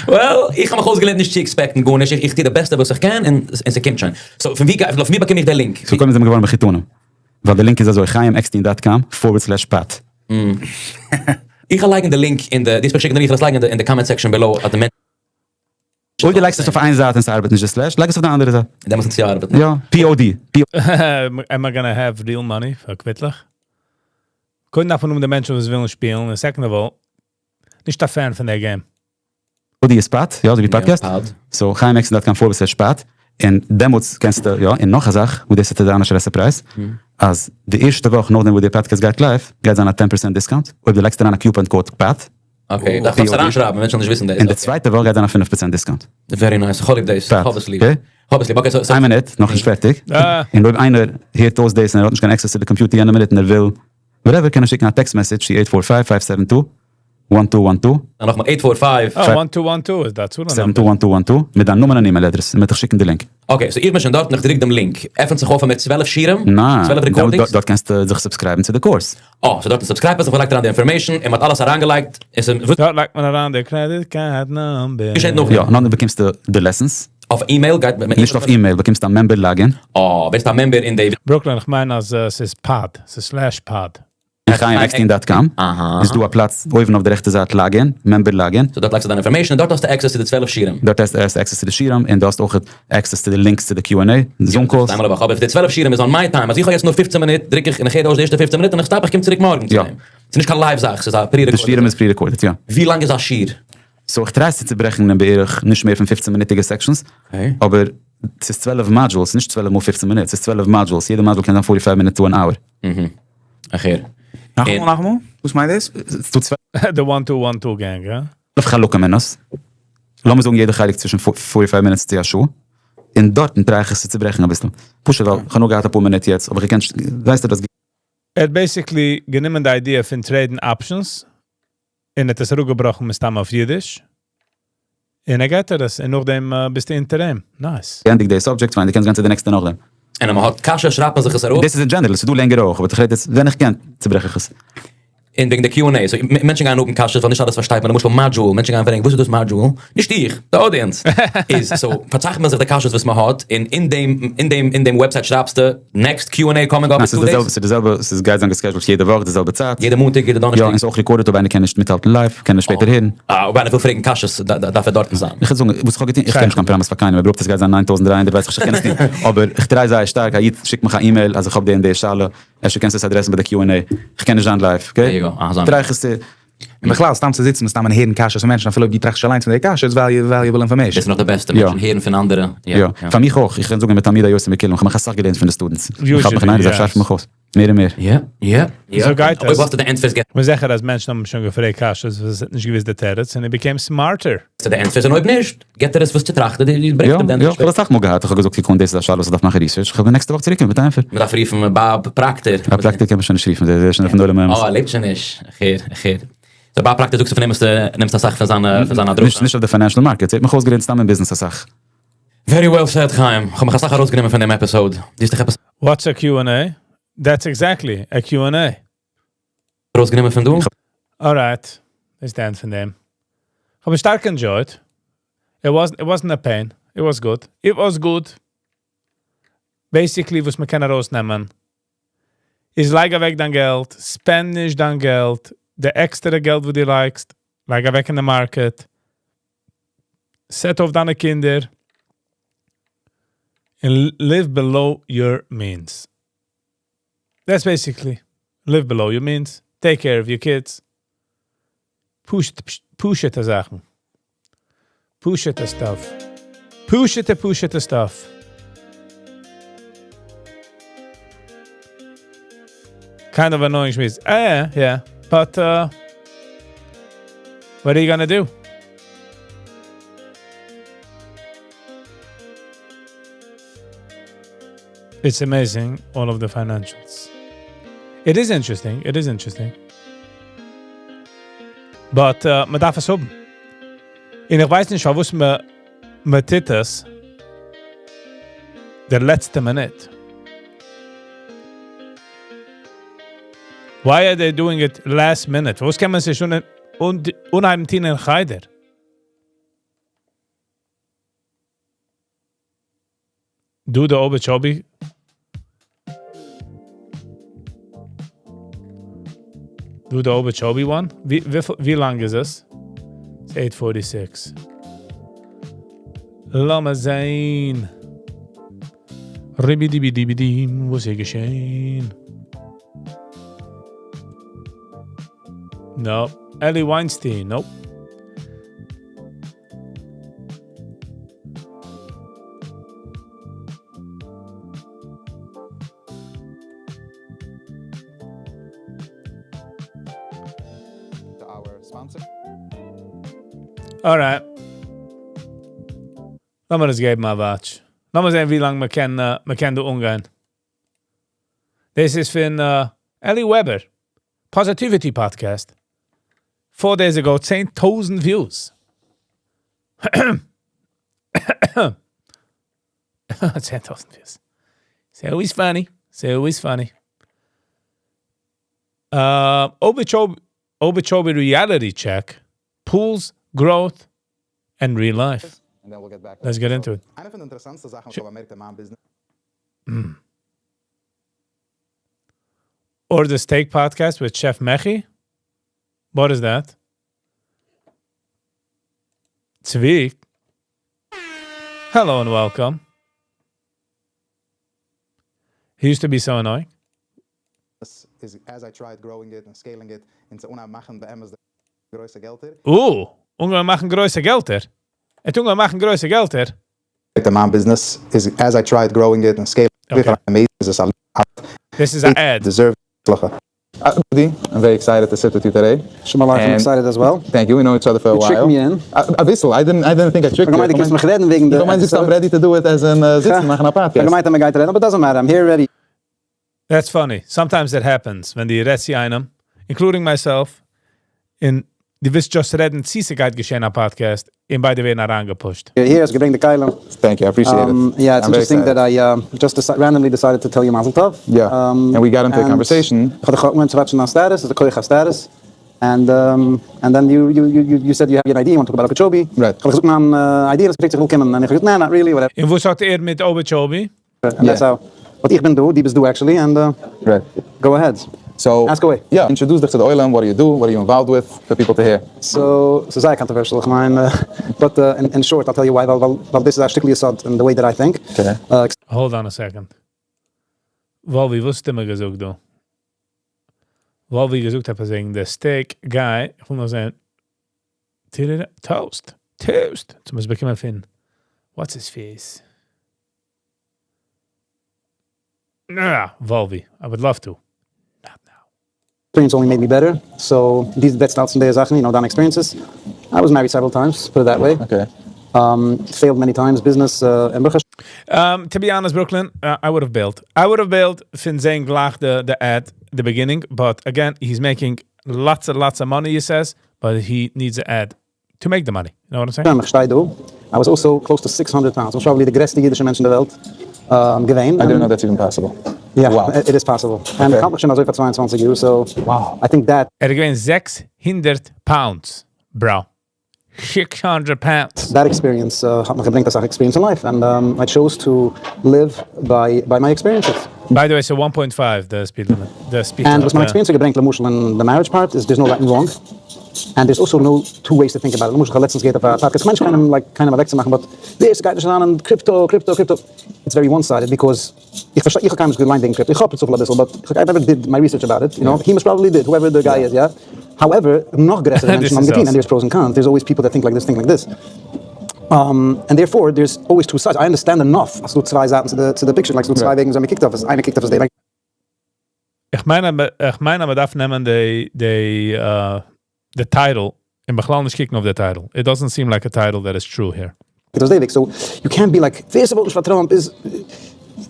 Well, איך האב מיך אויסגעלערנט נישט צו expect ן גארנישט, איך טו די בעסטע וואס איך קען און ס'קומט שוין. So פון ווי פון ווי באקום איך די link? So קודם זענען מיר געווארן מחותנים, ווייל די link איז אזוי, חייםעקשטיין dot com forward slash pod. איך וועל לייגן די link אין די, דו האסט מיר געשיקט די link, איך וועל עס לייגן אין די comment section below אז די מענטשן. אויב דו לייגסט עס אויף איין זייט און ס'ארבעט נישט די slash, לייג עס אויף די אנדערע זייט. דעמאלטס וועט עס יא ארבעטן. יא, POD. Am I gonna have real money פאר קוויטלעך? קודם דארף מען האבן די מענטשן וואס ווילן שפילן, און second of all, נישט א fan פון דער game. POD איז pod, יא, אזוי ווי פאדקעסט. So חייםעקשטיין dot com forward slash pod, און דעמאלטס קענסטו, יא, און נאך א זאך, וואס דאס וועט זיין א שווערע surprise, אז די ערשטע וואך נאכדעם וואס די פאדקעסט גייט live, גייט זיין א 10% discount, אויב דו לייגסט אריין א coupon code pod. Okay, דארפסט עס אריינשרייבן, מענטשן זאלן נישט וויסן דאס. און די צווייטע וואך גייט זיין א 5% discount. Very nice, איך האב ליב דאס, איך האב עס ליב. האב עס ליב, okay, so. איין מינוט, נאכנישט פערטיג. און אויב איינער הערט אויס דאס און ער האט נישט קיין access צו די קאמפיוטער יענע מינוט און ער וויל whatever קען ער שיקן א text message צו 845 572 1212. נאכאמאל, 845. אה, 1212 איז די הצלה number. 721212 מיט דיין נאמען און email address און מ'וועט דיך שיקן די link. Okay, so איך בין שוין דארט און איך דרוק דעם link. עפענט זיך אויף פאר מיר 12 שיעורים? ניין, 12 recordings? דארט קענסטו זיך subscribe ן צו די course. אה, so דארט איז subscribe, איך לייג אריין די information, און מ'האט אלעס אריינגעלייגט, און ס'איז וואס. דארט לייגט מען אריין די credit card number. געשעט נאכדעם? יא, נאכדעם באקומסטו די lessons. אויף אימעיל גייט מען? נישט אויף אימעיל, באקומסטו א member login. אה, ווערסט א member אין די. Brooklyn, איך מיין אז ס'איז pod, ס'איז slash pod. אין חייםעקשטיין dot com איז דא א פלאץ אויבן אויף די רעכטע זייט login, member login. So דארט לייגסטו דיין information און דארט האסטו access צו די 12 שיעורים. דארט האסטו access צו די שיעורים און דו האסט אויך access צו די links צו די Q and A, Zoom calls. איינמאל א וואך, אבער די 12 שיעורים איז on my time, אז איך האב יעצט נאר 15 מינוט, דרוק איך און איך הער אויס די ערשטע 15 מינוט און איך stop, איך קום צוריק מארגן צו דעם. ס'איז נישט קיין live זאך, ס'איז א pre-recorded. די שיעורים איז pre-recorded, יא. ווי לאנג איז א שיעור? So איך try עס צו צוברעכן אין בערך נישט מער פון 15 מינוטיגע sections, אבער ס'איז 12 modules, נישט 12 מאל 15 מינוט, ס'איז 12 modules, יעדע module קען זיין 45 מינוט to an hour. איך הער. נאכאמאל, נאכאמאל? וואס מיינט דאס? ס'איז דא The 1212 gang, huh? 12 חלקים אין עס. לאמיר זאגן יעדע חלק צווישן 45 מינוט צו א שעה. און דארטן try איך עס צו צוברעכן אביסל. פשוט ווייל איך האב נאר געהאט אפאר מינוט יעצט, אבער איך קען, ווייסטו דאס. ער האט basically גענומען די idea פון trade ן options און האט עס אראפגעבראכן מסתם אויף אידיש. און ער געט דיר עס, און נאכדעם ביסטו אונטער אים. Nice. געענדיגט די subject, פיין, דו קענסט גיין צו די נעקסטע נאכדעם. און אז מען האט קשיא שרייבט מען זיך עס אראפ. דאס איז אין general, ס'איז דא לענגער אויך, אבער איך רעד יעצט ווען איך קען צוברעך איך עס. און וועגן די Q and A, so מענטשן גייען האבן קשיות ווייל נישט אלעס פארשטייט מען, למשל module, מענטשן גייען פרעגן וואס איז דאס module? נישט איך, די audience. איז so פארצייכנט מען זיך די קשיות וואס מען האט, און אין דעם אין דעם אין דעם website שרייבסטו next Q and A coming up in two days. ס'איז די זעלבע, ס'איז גייט זיין גע scheduled יעדע וואך די זעלבע צייט. יעדע מאנטאג, יעדע דאנערשטאג. יא, און ס'איז אויך recorded אויב איינער קען נישט מיטהאלטן live, קען ער שפעטער הערן. אה, אויב איינער וויל פרעגן קשיות דארף ער דארטן זיין. איך וועל זאגן וואס איך האב געטון, איך קען נישט קיין promise פאר קיינעם, אויב עס גייט זיין 9300 ווייס איך נישט, איך קען עס נישט, אבער איך try זייער שטארק, א איד שיקט מיך א אימעיל אז איך האב די און די שאלה, אפשר קענסטו עס address ן ביי די Q and A, איך קען נישט זיין live, okay? Try איך עס צו. און בכלל, סתם צו זיצן סתם און הערן קשיות פון מענטשן אפילו אויב דו טראכסט נישט אליינס פון די קשיות, valuable information. דאס איז נאך די בעסטע, מענטשן הערן פון אנדערע. יא, פאר מיך אויך, איך קען זאגן מתלמידי יותר מכולם, איך האב מיך אסאך געלערנט פון די students, איך האב מיך אין איינער, זיי שארפן מיך אויס, מער און מער. יא, יא, יא. אזוי גייט עס. אויב האסטו די ענטפערס געב. כ'בין זיכער אז מענטשן האבן שוין געפרעגט קשיות וואס עס האט נישט געוואוסט די תירוץ און it became smarter. די ענטפערס און אויב נישט געבט ער עס וואס צו טראכטן דו ברענגסט אים די ענטפער יא, יא, איך האב אסאך מאל געהאט, איך האב געזאגט קוק אן דאס איז א שאלה וואס איך דארף מאכן research, איך וועל נעקסטע וואך צוריק קומען מיט א ענטפער. מען דארף רופן באב פראקטער. באב פראקטער קען מען שוין נישט רופן, דער איז שוין אויפן עולם האמת. אה, ער לעבט שוין נישט, איך הער, איך הער. So באב פראקטער זאגסטו פון אים האסטו נעמסט אסאך פון זיינע פון זיינע הדרכה. נישט אויף די financial markets, ער האט מיך אויסגעלערנט סתם אין ביזנעס אסאך. Very well said חיים, איך האב מיך אסאך ארויסגענומען פון דעם episode, דו האסט דיך עפעס. What's a Q and A? That's exactly a Q and A. ארויסגענומען פון דא? Alright, איז די end פון דעם. כ'האב עס שטארק enjoyed. It wasn't, it wasn't a pain. It was good. It was good. Basically וואס מ'קען ארויסנעמען איז לייג אוועק דיין געלט, spend נישט דיין געלט, די עקסטערע געלט וואס דו לייגסט, לייג אוועק אין די market, set אויף דיינע קינדער, און live below your means. That's basically, live below your means, take care of your kids. פשוט'ע זאכן. פשוט'ע stuff. פשוט'ע פשוט'ע stuff. Kind of annoying שמועס. אה, yeah, but what are you gonna do? It's amazing, all of the financials. It is interesting, it is interesting. But מען דארף עס האבן. און איך ווייס נישט פארוואס מען טוט עס דער לעצטע מינוט. Why are they doing it last minute? פארוואס קען מען עס נישט אנהייבן טון אין חדר? דא די Obichobi. דא די Obichobi one. ווי, ווי לאנג איז עס? It's 8:46. לאמיר זען. ריבי-דיבי-דיבי-דים, וואס איז געשען? No. Eli Weinstein, nope. Our sponsor. Alright. לאמיר עס געבן א watch. לאמיר זען, ווי לאנג מען קען דא אנגיין. דאס איז פון Eli Weber. Positivity Podcast. 4 days ago, 10.000 views. 10.000 views. It's always funny. It's always funny. Obichobi reality check, pools, growth, and real life. And then we'll get back. Let's get into it. איינע פון די אינטערעסאנטסטע זאכן, וואס איך האב באמערקט אין מיין business. Or the Steak Podcast with Chef Mechi. What is that? Tzvi. Hello and welcome. He used to be so annoying. Is as I tried growing it and scaling it, און צו אנהייבן מאכן באמת די גרויסע געלטער. Ooh, אנגעהויבן מאכן גרויסע געלטער. ער האט אנגעהויבן מאכן גרויסע געלטער. אין מיין business איז as I tried growing it and scaling Okay. איז עס א דאס איז א ad. deserve הצלחה. I'm very excited to sit with you today. Shalom aleichem, I'm And- excited as well. Thank you. We know each other for a You while. tricked me in. א ביסל. I didn't, I didn't think I tricked איך you. האב געמיינט, דו קומסט מיך רעדן וועגן איך מיין, I'm ready to do it as in זיצן מאכן א איך האב podcast. געמיינט, אז מ'גייט רעדן, but doesn't matter, I'm here ready. That's funny. Sometimes it happens ווען דו רעדסט צו איינעם, including myself, און דו ווילסט just רעדן, צי ס'גייט געשען א podcast, און ביידע ווערן אריינגעפושט. Here, האסט געברענגט די כלים. Thank you. I appreciate it. Yeah, it's I'm very interesting that excited. I just randomly decided to tell you Mazel Tov. Yeah. And we got into a and conversation. איך האב דיך אנגעהויבן צו watch ן א status, איז די כח א status. And and then you you you you said you have an idea, you want to talk about Okeechobee. Right. איך האב געזאגט מיין idea, האסט געפרעגט צו איך וויל קומען, און איך האב געזאגט, nah, not really, whatever. און וואס האט ער מיט Okeechobee? And that's Yeah. how. But איך בין דא, דו ביסט דא actually, and Right. go ahead. So, Ask away. Yeah, introduce דיך צו די עולם. What do you do? What are you involved with? For people to hear. So, ס'איז זייער controversial, איך מיין, but in short, I'll tell you why, ווייל, ווייל, ווייל this is א שטיקל יסוד in the way that I think. Okay. Hold on a second. וואלווי, וואס האסטו מיר געזאגט דא? וואלווי געזאגט האט וועגן דער steak guy, איך וויל נאר זען, Toast. Toast. צום עס באקומען פון, what's his face? Nah, Volvi. I would love to. Not now. Experience only made me better. So these that's not some זאכן, דיינע experiences. I was married several times, put it that way. Okay. Failed many times, business and ברוך To be honest, Brooklyn, I would have bailed. I would have bailed פון זען גלייך the ad, the beginning. But again, he's making lots and lots of money, he says, but he needs an ad to make the money. You know what I'm saying? השם, איך שטיי דא. I was also close to 600 pounds. I was probably די גרעסטע אידישע מענטש אין דער וועלט. געווען. I didn't know that's even possible. Yeah, Wow. it is possible. And Okay. איך האלט מיך שוין אזוי פאר 22 יאר, so Wow. I think that ער איז געווען 600 pounds, bro. 600 pounds. that experience האט מיך געברענגט א סאך experience in life, and I chose to live by my experiences. By the way, so 1.5, the speed limit. The speed And limit. וואס מיין experience האט געברענגט, למשל, in the marriage part, is there's no right and wrong. And there's also no two ways to think about it. למשל, איך האב לעצטנס געהערט אויף א podcast, איך מיין נישט קיינעם, like, קיינעם אוועקצומאכן, but דער ערשטע גייט נישט אריין אין crypto, crypto, crypto. It's very one-sided because איך פארשטיי, איך האב קיינמאל נישט געליינט וועגן crypto. איך האב צופיל א ביסל, but איך I never did my research about it, you know. He most probably did, whoever the guy is, yeah. However, נאך גרעסערע This מענטשן האבן is געטון, us. and there's pros and cons. There's always people that think like this, think like this. And therefore, there's always two sides. I understand enough. אז ס'דא צוויי זייטן צו די picture, like ס'דא צוויי וועגן, וויאזוי מ'קוקט אויף עס. איינער קוקט אויף עס, like איך מיין, אז מ'דארף נעמען די title און בכלל נישט קוקן אויף די title. It doesn't seem like a title that is true here. It was David. So you can't be like, ווער ס'וואוט נישט פאר Trump איז,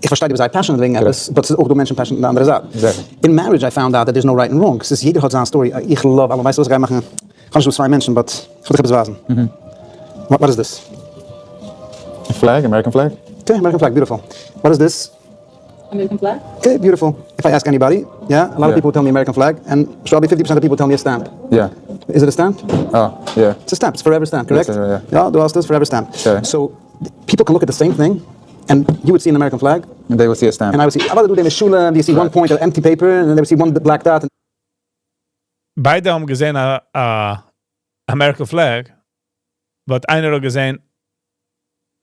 איך פארשטיי, דו ביסט זייער passionate וועגן עפעס, but ס'איז אויך דא מענטשן passionate אין די אנדערע זייט. Exactly. In marriage, I found out that there's no right and wrong. ס'איז יעדער האט זיין story. איך love, אלע ווייסט וואס איך גיי מאכן? איך האב נישט דא צוויי מענטשן, but איך וויל דיך עפעס ווייזן. What is this? A flag, American flag? Okay, American flag, beautiful. What is this? American flag? Okay, beautiful. If I ask anybody, yeah, a lot of Yeah. people tell me American flag, and probably 50% of people tell me a stamp. Yeah. Is it a stamp? Oh, yeah. It's a stamp. It's forever stamp, correct? Yes, yeah. Yeah, דו האסט עס, forever stamp. Okay. So people can look at the same thing, and you would see an American flag, And they will see a stamp. and I would see, אבער דו דעם שולע, and you see one point of empty paper, and then they would see one black dot. And ביידע האבן געזען א American flag, but איינער האט געזען,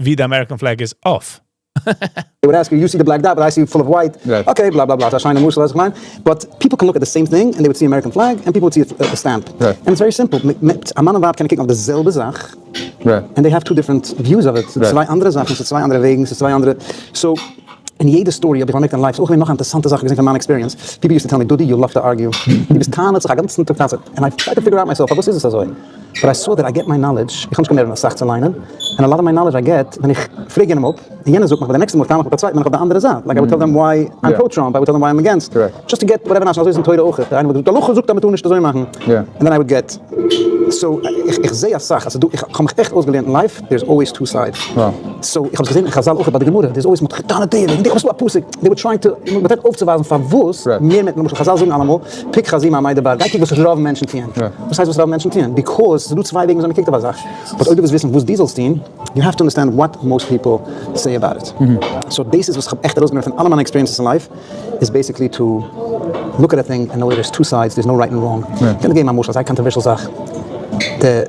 ווי די American flag איז off. They would ask you, you see the black dot, but I see full of white. Right. Okay, blah, blah, blah. ס'איז א שיינע משל, איך מיין. But people can look at the same thing, and they would see American flag, and people would see a stamp. Right. And it's very simple. א מאן און ווייב קענען קוקן אויף די זעלבע זאך, Right. and they have two different views of it. Right. צוויי אנדערע זאכן, צוויי אנדערע וועגן, צוויי אנדערע. So, אין יעדע story האב איך געמערקט אין life, אויך נאך אינטערעסאנטע זאכן געזען פון מיין experience. People used to tell me, Dudi, you love to argue. דו ביסט טענה'ט זיך א גאנצן טאג טענה'ט. And I tried to figure out myself, וואס איז עס אזוי? But I saw that I get my knowledge, איך האב נישט קיין נערוון א סאך צו ליינען, and a lot of my knowledge I get, ווען איך פרעג יענעם אפ, און יענער זאגט מיך, ביי די נעקסטע מאל טענה איך מיט א צווייטן, בין איך אויף די אנדערע זייט. Like I would tell them why I'm pro-Trump, I would tell them why I'm against. Correct. Just to get whatever national איז אין תורה אויך. דער איינער וואלט געזאגט, הלכה זאגט, אז מ'טאר נישט אזוי מאכן. Yeah. And then I would get So, איך זע א סאך, אלזא דו, איך האב מיך עכט אויסגעלערנט in life, there's always two sides. Wow. So, איך האב עס געזען אין חז"ל אויך ביי די גמרא, there's always מ'האט געטענה'ט די, די, וואס פסוק, they were trying to, מ'האט אויפצוווייזן פארוואס, מער מיט, למשל חז"ל זאגן אלעמאל, פוק חזי מאי דבר, גיי קוק וואס רוב מענטשן טוען. Yeah. וואס הייסט וואס רוב מענטשן טוען? Because ס'דא צוויי וועגן וויאזוי מ'קוקט אויף א זאך. But אויב דו ווילסט וויסן וואס דו זאלסט טון, you have to understand what most people say about it. So this is וואס איך האב עכט ארויסגענומען פון אלע מיינע experiences in life, is basically to look at a thing and know that there's two sides, there's no right and wrong. איך קען דיר געבן א משל, א זייער controversial זאך. די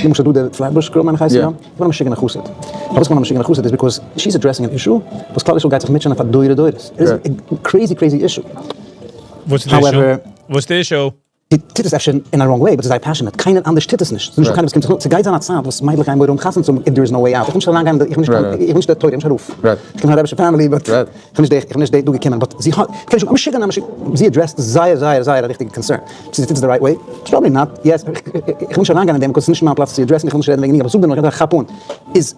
למשל דו די Flatbush Girl מיין איך הייסט זי, Yeah. יא? איך בין א משוגענער חסיד. פארוואס בין איך א משוגענער חסיד איז because she's addressing an issue וואס כלל ישראל גייט זיך מוטשען פאר דורי דורות. It is Right. a crazy, crazy issue. וואס איז די However- issue? וואס איז די issue? זי טוט עס אפשר אין א wrong way, but זי איז זייער passionate, קיינער אנדערש טוט עס נישט, ס'איז נישטא קיינער וואס קומט זיך נאך, ס'גייט זיין א צייט וואס מיידלעך גייען מורא האבן חתונה צו האבן if there is no way out, איך וויל נישט אריינגיין אין די, איך בין נישט קיין, איך בין נישט דער תורה, איך בין נישט א רב, איך קום פון א רבישע family but איך בין נישט דער, איך בין נישט דא געקומען, but זי האט, מ'קען נישט זאגן א משוגענע א משוגענע, זי address ט זייער זייער זייער א ריכטיגע concern, צו זי טוט עס די right way? It's probably not, yes, איך וויל נישט אריינגיין אין דעם because ס'איז נישט מיין פלאץ צו address ן, איך וויל נישט רעדן וועגן איר, אבער זאג דיר נאר, איך כאפ אן, איז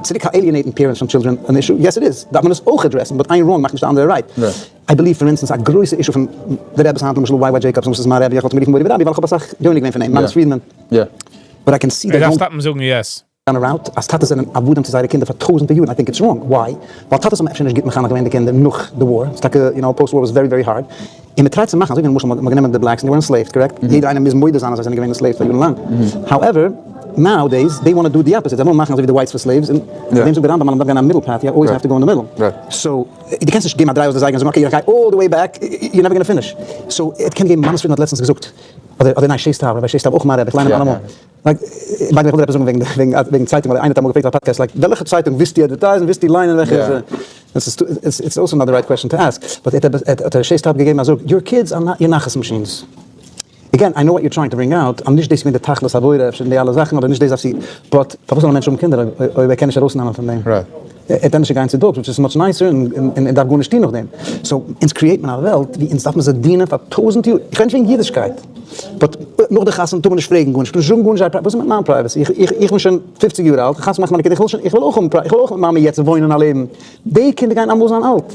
צוריק alienate ן parents פון children אן issue? Yes it is, דארף מען עס אויך address ן, but איין wrong מאכט נישט די אנדערע right. I believe for instance א גרויסע issue פון די רעבעס היינט למשל YY Jacobson וואס איז מיין רבי איך וואלט אים גערופן מורי ורבי ווייל איך האב אסאך יונק געווען פון אים מאניס פרידמאן but I can see ער דארף stop ן זאגן yes. קיין route אז טאטעס זענען עבדים צו זייערע קינדער פאר טויזענטער יארן I think it's wrong why ווייל טאטעס האבן אפשר נישט גוט מחנך געווען די קינדער נאך די war ס'איז טאקע you know post war was very very hard און מ'טרייט צו מאכן אזוי ווי למשל מ'האט גענומען די blacks און they were enslaved correct? יעדער איינער מוז מודה זיין אז זיי זענען געווען enslaved פאר יארן לאנג however nowadays they want to do the opposite זיי ווילן מאכן אזוי ווי די whites were slaves און דעם זאגט די רמב"ם אז מ'דארף גיין א middle path you always have to go in the middle so דו קענסט נישט געבן א דריי אויס די זייגער און זאגן okay איך גיי all the way back, you're never gonna finish. So ער קען געבן, מאניס פרידמאן האט לעצטנס געזאגט, אדער אדער ניין שש טאוו, רבי שש טאוו אויך מיין רבי, איך ליין אים אלעמאל. Like, by the way איך וויל דיר עפעס זאגן וועגן וועגן וועגן צייטונג ווייל איינער האט אמאל געפרעגט אויף א podcast like וועלכע צייטונג ווילסטו advertise ן ווילסטו ליינען וועלכע איז it's it's also not the right question to ask but האט ר' שש טאוו געגעבן א זאג your kids are not your נחת machines. Again, I know what you're trying to bring out, אז נישט דאס איז געווען די תכלית הבורא, אפשר די אלע זאכן, אבער נישט דאס דארף זי, but פארוואס זאלן א מענטש האבן קינדער אויב ער קען נישט ארויסנעמען פון דעם? ער וועט ענדערש גיין צו dogs which is much nicer און ער דארף גארנישט טון נאכדעם. So אונז create מען א וועלט ווי אונז דארף מען זיי דינען פאר טויזנט יאר, איך רעד נישט וועגן אידישקייט, but נאך די חתונה טאר מען נישט פרעגן גארנישט, נישט זאגן גארנישט, וואס איז מיט מיין privacy? איך בין שוין פופציג יאר אלט, איך חתונה מאכן מיינע קינדער, איך וויל אויך האבן איך וויל אויך מיט מאמי יעצט וואוינען א לעבן, די קינדער גייען אמאל זיין אלט.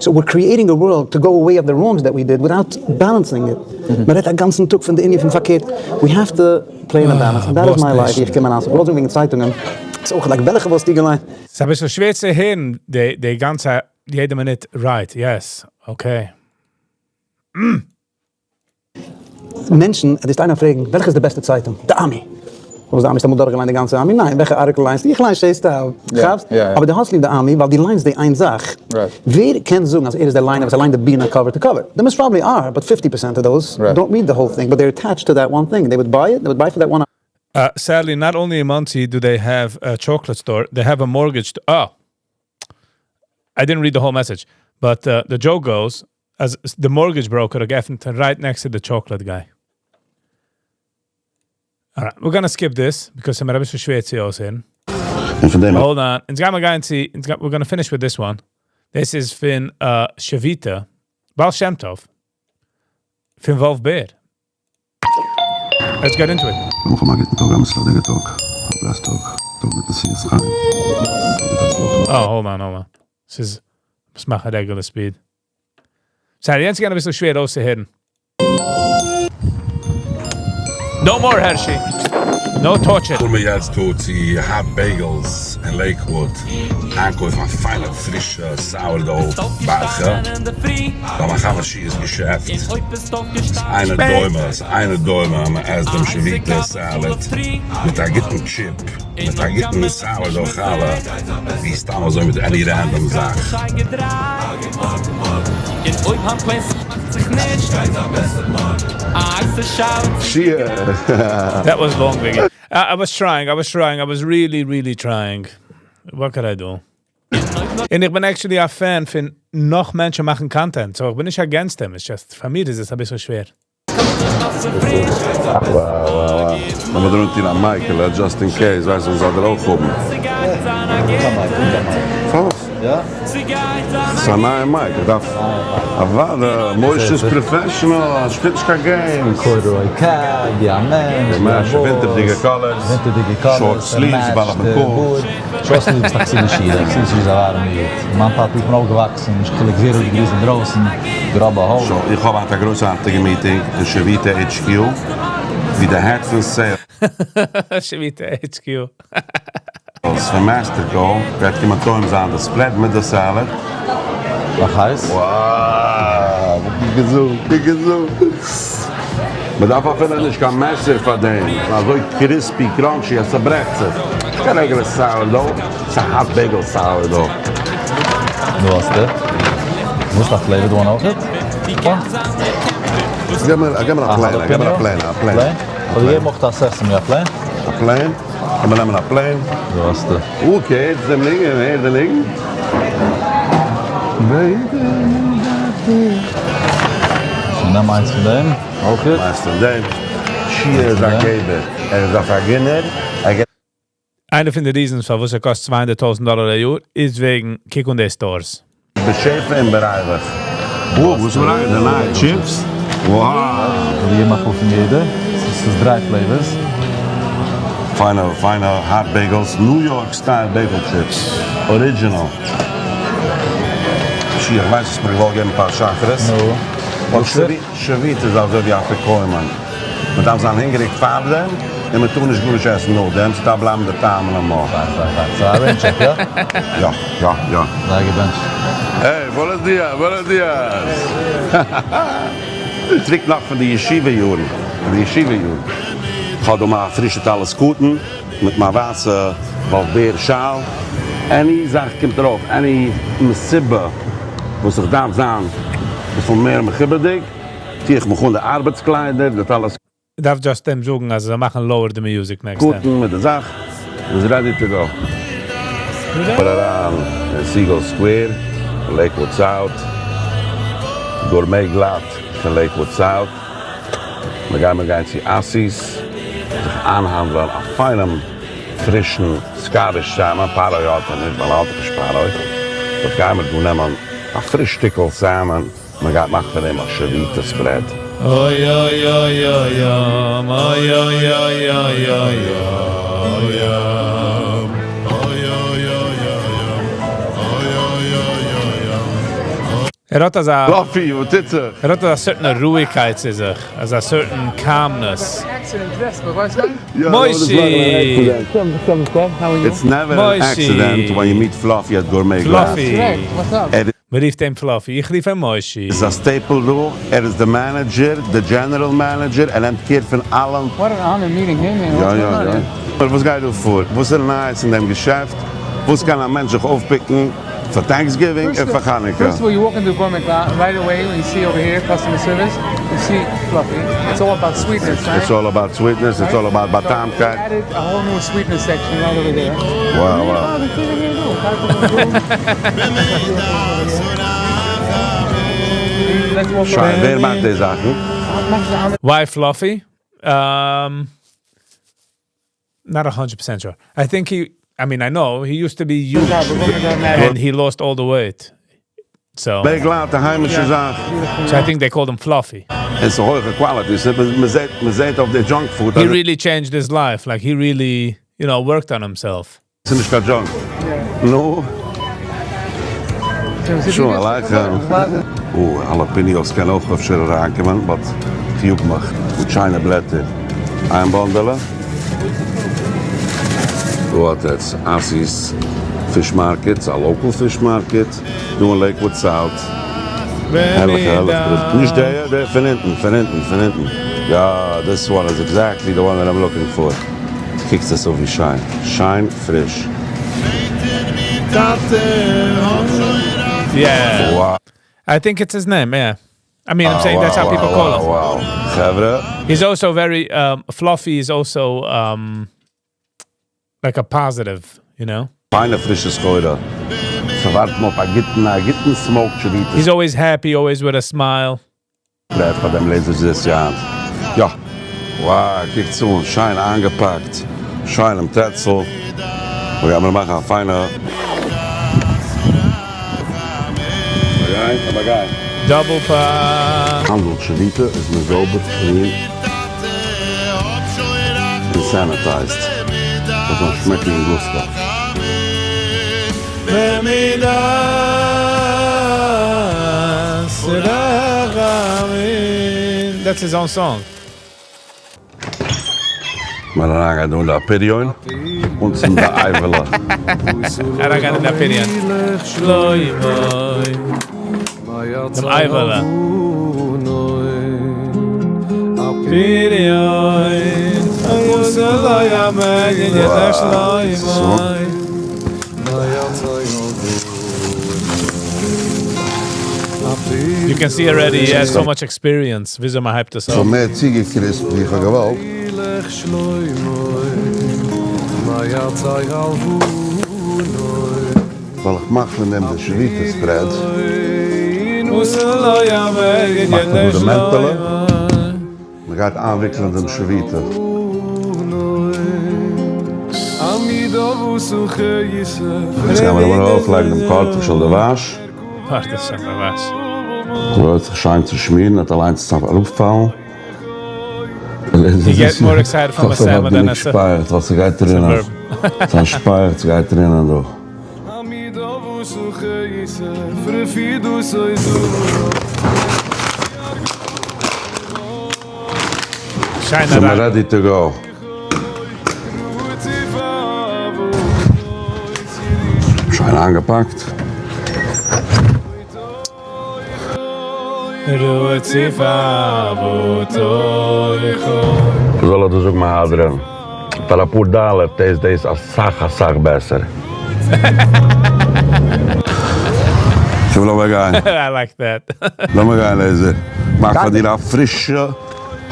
So we're creating a world to go away of the wrongs that we did without balancing it. מען רעדט א גאנצן טאג פון די ענין פון פארקערט, we have to play in a balance, and that is my life, איך קום אריין, so כ'וואלט זאגן וועגן צייטונגען, ס'איז אויך like וועלכע וואלסטו געליינט? ס'איז אביסל שווער צו הערן די גאנצע יעדע מינוט right yes okay. מענטשן, וועסט איינעם פרעגן וועלכע איז די בעסטע צייטונג? די עמי! וואס די עמי? האסט אמאל דורכגעליינט די גאנצע עמי? ניין, וועלכע article ליינסטו? איך ליין שש טאוו. כאפסט? אבער דו האסט ליב די עמי ווייל דו ליינסט די איין זאך. ווער קען זאגן אז ער איז דער ליינער וואס ער ליינט די בינה cover to cover? There most probably are, but fifty percent of those don't read the whole thing, but they're attached to that one thing, they would buy it, they would buy for that one. Sadly, not only in Monsey do they have a chocolate store, they have a mortgage. Oh, I didn't read the whole message, but the joke goes אז די mortgage broker האט געעפנט right next to the chocolate guy. Alright, we're gonna skip this, because ס'איז מיר אביסל שווער צו אויסהערן. און פון דעם. Hold on, אונז גיימער גיין צו, אונז גיימער, we're gonna finish with this one. דאס איז פון שביתה, בעל שם טוב, פון וואלף בער. Let's get into it. לאמיך האבן א גוטן טאג, א מוצלח'דיגע טאג, א blessed טאג, טאג מיט נשיאות חן, טאג מיט הצלחה. אה, hold on, hold on. ס'איז, מוז מאכן regular speed. Sorry, יענץ איז געווען אביסל שווער אויסצוהערן. No more הערשי. No torture. פאר מיר יעצט דא צו Hot Bagels אין לעיקוואוד איינקויפן א פיינע פרישע sourdough באכע ביי מיין חבר שיע'ס געשעפט. ס'איז אינו דומה, ס'איז אינו דומה אז מען עסט דעם שביתה salad מיט א גוטן chip, מיט א גוטן sourdough חלה, ווי סתם אזוי מיט any random זאך. That was long Biggie. I was trying, I was trying, I was really really trying. What could I do? און איך בין actually א fan פון נאך מענטשן מאכן content, so איך בין נישט against דעם, it's just פאר מיר איז עס אביסל שווער. לאמיר דיר אנטון א מייקעלע just in case, ווייסט ווען זאל דיר אויך האבן. פארוואס? ס'איז א נייע mic, איך דארף אוואדע, משה איז professional, ער שפילט נישט קיין games. Corduroy cap, ווי א מענטש, ווי א boss. ווינטערדיגע colors, short sleeves, בעל הבקוט. Short sleeves ביסט א חסידישע איד, א חסידישע איד איז א ווארעמע איד. מיין טאטע, איך בין אויפגעוואקסן, נישט חילוק zero degrees אינדרויסן, גראבע הויט. So, איך האב היינט א גרויסארטיגע meeting אין שביתה HQ, ווי די head פון sales. שביתה HQ. פון מעסטערקאו גייט קומען טועם זיין די spread מיט די salad. נאך הייס? Wow! גוט געזאגט! גוט געזאגט! מ'דארף אפילו נישט קיין מעסער פאר דעם, ס'איז אזוי crispy crunchy אז ס'ברעכט זיך. נישט קיין regular sourdough, ס'איז א hot bagel sourdough. דא האסטו. ווילסט א flavored one אויכעט? געב מיר א plain, געב מיר א plain, א plain. כ'וועל דיר געבן אויך א sesame, א plain? א plain? לאמיר נעמען א plain. דא האסטו. Okay, יעצט דעם ניגון, הער די ניגון. נעם איינס פון דעם. מיינסט אין דעם? שיע איז א געבער, ער איז א פארגינער, ער געבט. איינע פון די reasons פארוואס ער קאסט 200,000 דאלער א יאר איז וועגן קוק אן די stores. בשפע און בריווח. וואו, וואס מ'רייכט די נייע chips? Wow! כ'וועל געבן אפאר פון יעדע, ס'איז דריי flavors. פיינע פיינע hot bagels, New York style bagel chips, original. שיע, איך ווייס וואס מיר געוואלט געבן פאר שחרית. נו, וואס? שביעית איז אזוי ווי אפיקומן, מען דארף זיין הונגעריג פארדעם, און מען טאר נישט גארנישט עסן נאכדעם, ס'דארף בלייבן די טעם אינעם מויל. פיין פיין פיין, ס'איז א rain check, יא? יא יא יא. זיי געבענטשט. Hey, buenos días, buenos días. צוריק נאך פון די ישיבה יארן, פון די ישיבה יארן. כ'האב דא מיין פרישע טלית קטן, מיט מיין ווייסע וואלף בער שאל. Any זאך קומט ארויף, any מסיבה וואס איך דארף זיין אביסל מער מכובד'יג, טו איך מיך אן די ארבעטס קליידער, די טלית. דארף just אים זאגן אז זיי זאלן מאכן lower די music next time. קטן מיט די זאך, איז ready to go. פאר אריין אין Siegel Square, Lakewood South, Gourmet Glatt פון Lakewood South, מיר גיימער גיין צו אסי'ס זיך איינהאנדלען א פיינעם פרישן Scottish salmon, פרעה האט ער נישט ווייל ער האט דאך נישט פרעה, but גיימער דא נעמען א פריש שטיקל salmon, מען גייט מאכן פון דעם א שביתה spread. אוי אוי אוי אוי אוי אוי אוי אוי אוי אוי אוי אוי ער האט אזא Fluffy, וואס טוט זיך? ער האט אזא certain רואיגקייט צו זיך, אזא certain calmness. מוישי! It's never an accident when you meet Fluffy at Gourmet Glatt. Fluffy! מען רופט אים Fluffy, איך רוף אים מוישי. איז א staple דא, ער איז די manager, די general manager, ער נעמט care פון אלעם. יא יא יא. אבער וואס גייט דא פאר? וואס איז נייעס אין דעם געשעפט? וואס קען א מענטש זיך אויפפיקן פאר Thanksgiving און פאר חנוכה? First of all you walk into Gourmet Glatt right away when you see over here customer service you see Fluffy it's all about sweetness right? It's all about sweetness it's all about באטאמקייט. We added a whole new sweetness section right over there. Wow wow. שיין, ווער מאכט די זאכן? Why Fluffy? Not a hundred percent sure. I think he, I mean I know, he used to be huge and he lost all the weight. So. בעגלייט די היימישע זאך. So I think they called him Fluffy. און ס'איז הויכע quality, מ'זעט אויף די junk food. He really changed his life, like he really, you know, worked on himself. ס'איז נישט קיין junk. נו. שלום עליכם. אוי, jalapenos קען אויך אפשר אריינקומען, but כ'יאג מיך מיט שיינע בלעטער. איין באנדעלע. דא האט עטס אסי'ס fish market, ס'איז א local fish market דא אין Lakewood South. הערליכע הערליכע פראדוקטן. נישט דער, דער פון אונטן, פון אונטן, פון אונטן. יא, this one is exactly the one that I'm looking for. קוקטס עס אויף ווי שיין. שיין פריש. Yeah. I think it's his name, yeah. I mean, I'm saying that's how people call him. Wow, חברה. He's also very, Fluffy is also like a positive, you know? פיינע פרישע סחורה. ס'ווארט מיר אויף א גוטן, א גוטן smoked שביתה. He's always happy, always with a smile. spread פאר דעם לעזער זיס יאנט. יא. Wow, קוקטס אן, שיין איינגעפאקט, שיינעם טעצל. מיר גיימיר מאכן א פיינע. לאמיר גיין, לאמיר גיין. Double pop. האנדלט שביתה איז מען זויבער, clean און sanitized. דאס זאל שמעקן אין גוסטע. במידת רחמים. That's his own song. מיר אריינגיין דא אין די פדיון און צום די אייוועלע. אריינגיין אין די פדיון. דעם אייוועלע. פדיון. You can see already he has so much experience. וויאזוי מען הייבט עס ס'איז אויף. מער צוגעקריספט ווי איך האב געוואלט. ווייל איך מאך פון דעם די שביתה spread. מאכט מען דא די מענטעלע. מען גייט איינוויקלען דעם שביתה. יעצט גייען מיר ארויפלייגן דעם קארטל של דבש. קארטל של דבש. ס'וועט זיך שיין צושמירן, וועט אליינס אראפפאלן. You get more excited from a salmon than a שפייעכץ ווייל ס'גייט רינען. זיין שפייעכץ גייט רינען דא. זעמער ready to go. שיין איינגעפאקט. זאל איך דיר זאגן מהדרין, פאר אפאר דאלער taste דאס אסאך אסאך בעסער. שוין לאמיר גיין. לאמיר גיין לעיזער. מאך פאר דיר א פרישע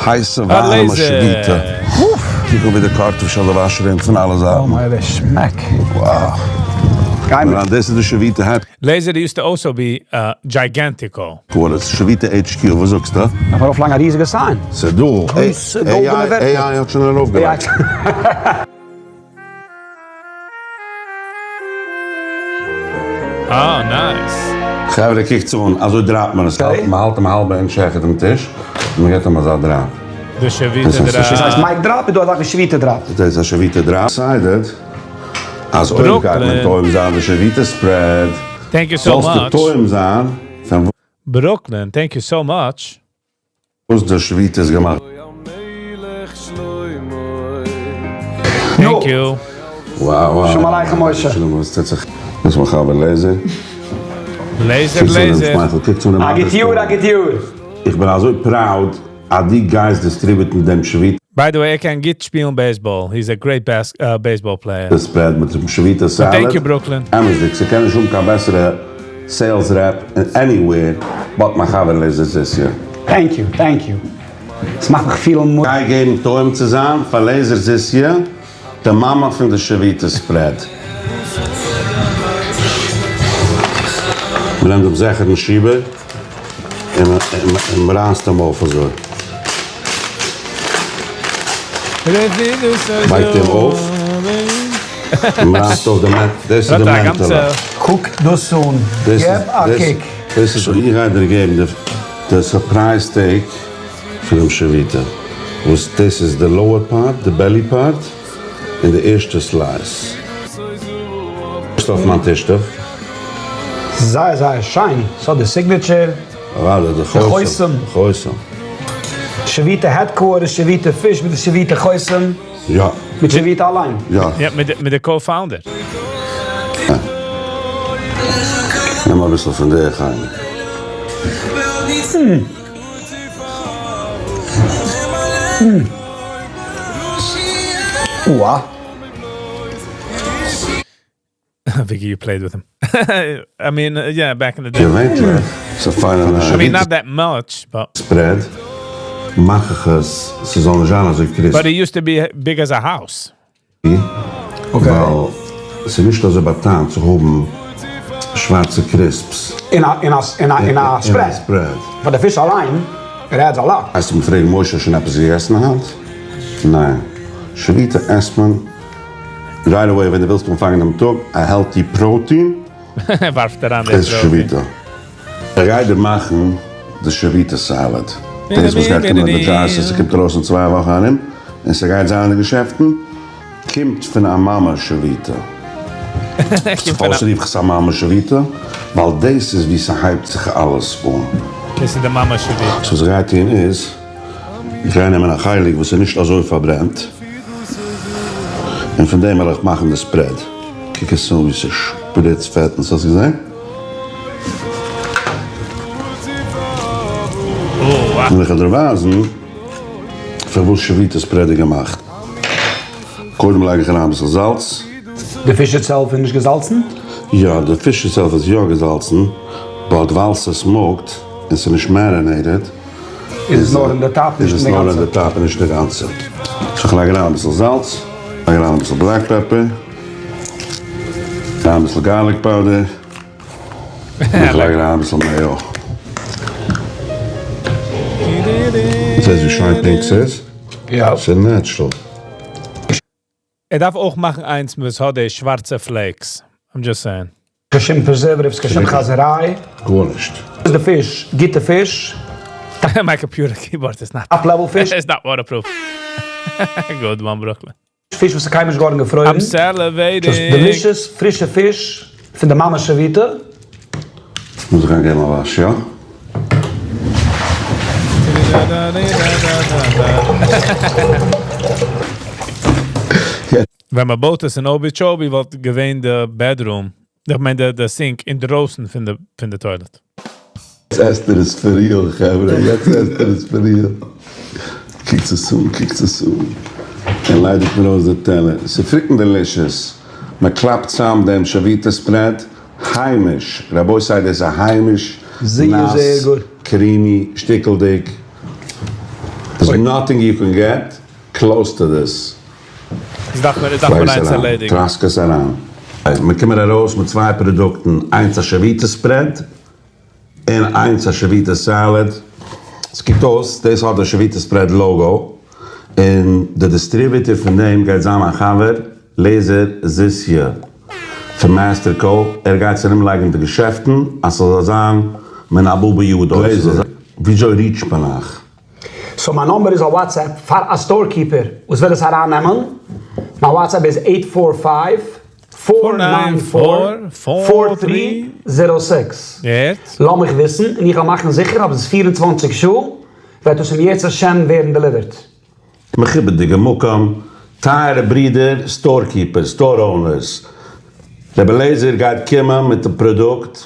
הייסע ווארעמע שביתה. קוק אן ווי די קארטל של דבש רינט פון אלע זייטן. Wow. דאס איז די שביתה. לעיזער used to also be gigantico. Quarters, שביתה HQ, וואס זאגסטו? דארף ארויפלייגן א ריזיגע sign. ס'דא. AI האט שוין ארויפגעלייגט. אה, nice. חברה קוקטס אן, אזוי דרייט מען עס, מ'האלט אים א האלבע אינטש העכער דעם טיש, און מ'געט אים אזא דריי. די שביתה דריי. דאס הייסט mic drop איז דא אזאך ווי שביתה drop? דאס איז א שביתה drop. Decided אז אויב גייט מען טועם זיין די שביתה spread, זאלסטו טועם זיין פון Brooklyn, thank you so much. וואס די שביתה איז געמאכט. Thank you. וואו וואו. שלום עליכם משה. שלום וואס טוט זיך? דאס איז מיין חבר לעזער. לעזער לעזער. א גוט יאר א גוט יאר. איך בין אזוי proud אז דו גייסט distribute ן דעם שביתה. By the way ער קען גוט שפילן baseball, he is a great baseball player. Spread מיט דעם שביתה salad. Thank you Brooklyn. אמת'דיג, ס'קען נישט האבן קיין בעסערע sales rep anywhere but מיין חבר לעזער זיסיא. Thank you thank you. ס'מאכט מיך פילן מ. גיי געבן טועם צו זיין פאר לעזער זיסיא, די מאמע פון די שביתה spread. מ'נעמט דעם זעכערן שיבער און מ'רייסט אים אויף אזוי. בייגט אים אויף און מ'רייסט אויף די מענטעלע. דאס איז די מענטעלע. קוק דאס אן, געב א קוק. דאס איז איך גיי דיר געבן די surprise steak פונעם שביתה, וואס דאס איז די lower part, די belly part, און די ערשטע slice. אויף מיין טישטוך. זייער זייער שיין, ס'האט די signature. אוודאי, די חותם. חותם. שביתה headquarters, שביתה פיש מיט די שביתה חותם. יא. מיט שביתה אליין. יא. יא, מיט די co-founder. נעם אביסל פון די חיים. אוה. Vicky, you played with him. I mean, yeah, back in the day. געווענליך, ס'איז פיינע I mean, not that much, but. Spread, מאך איך עס, ס'זאל נישט זיין אזוי crispy. But it used to be big as a house. ווייל ס'איז נישט אזוי באטאנט צו האבן שווארצע crisps. אין א אין א אין א spread. פאר די פיש אליין, it adds a lot. הייסט מיר פרעגן משה שוין עפעס געגעסן היינט? ניין. שביתה עסט מען right away ווען דו ווילסט אנפאנגען דעם טאג א healthy protein. ווארפט אריין די איז protein. שביתה. איך גיי דיר מאכן די שביתה salad. דאס וואס גייט קומען אין די jars און ס'קומט ארויס אין צוויי וואכן ארום און ס'גייט זיין אין די געשעפטן, קומט פון א מאמע שביתה. פארוואס רוף איך עס א מאמע שביתה? ווייל דאס איז ווי ס'הייבט זיך אלעס אן. דאס איז די מאמע שביתה. So וואס איך גיי טון איז, איך גיי נעמען א חלק וואס איז נישט אזוי פארברענט, און פון דעם וועל איך מאכן די spread. קוק עס אן ווי ס'שפריצט פעטנס, האסט געזען? און איך וועל דיר ווייזן פון וואס שביתה spread איז געמאכט. קודם לייג איך אריין אביסל זאלץ. די פיש itself איז נישט געזאלצן? יא, די פיש itself איז יא געזאלצן, but ווייל ס'איז smoked און ס'איז נישט marinated, איז עס נאר אין די top, נישט אין די גאנצע. איז עס נאר אין די top און נישט די גאנצע. So כ'לייג אריין אביסל זאלץ, לייג אריין אביסל black pepper, אריין אביסל garlic powder, און כ'לייג אריין אביסל mayo. זעסט ווי שיין pink ס'איז? יא. ס'איז natural. ער דארף אויך מאכן איינס וואס האט די שווארצע flakes. I'm just saying. קיין שום preservatives, קיין שום חזיריי. גארנישט. די פיש, גוטע פיש. My computer keyboard is not top level פיש. It's not waterproof. Good one Brooklyn. פיש וואס איז קיינמאל נישט געווארן געפרוירן. I'm salivating. Just delicious פרישע פיש פון די מאמע שביתה. מוז איך גיין געבן א וואש, יא? ווען מען בויט עס אין Okeechobee וואלט געווען די bedroom, איך מיין די sink אינדרויסן פון די toilet. יעצט עסט ער עס for real חברה, יעצט עסט ער עס for real. קוקטס עס אן, קוקטס עס אן. ער ליידיגט מיר אויס די טעלער. ס'איז freaking delicious. מען קלאפט צאם דעם שביתה spread, היימיש, רבותי דאס איז א היימיש, זייער נאס, זייער גוט. creamy, שטיקלדיג. There's nothing you can get close to this. עס דארף מען, עס דארף מען איינס ערלעדיגן. טראסק עס אריין. מיר קומען ארויס מיט צוויי פראדוקטן, איינס א שביתה spread, און איינס א שביתה salad. עס קוקט אויס דאס האט די שביתה spread logo, און די distributor פון דעם גייט זיין מיין חבר לעזער זיסיע פון Masterco, ער גייט עס ארומלייגן אין די געשעפטן אז ס'זאל זיין מן הבא בידו. לעזער, וויאזוי reach ט מען אייך? So מיין number איז א WhatsApp פאר א store keeper וואס וויל עס ארייננעמען, מיין WhatsApp איז eight four five four nine four four three zero six. לאז מיך וויסן און איך וועל מאכן זיכער אז ביז 24 שעה וועט דאס אם ירצה השם ווערן delivered. מכובד'דיגע מקום, טייערע ברידער, store keeper, store owners, רבי אליעזר גייט קומען מיט די פראדוקט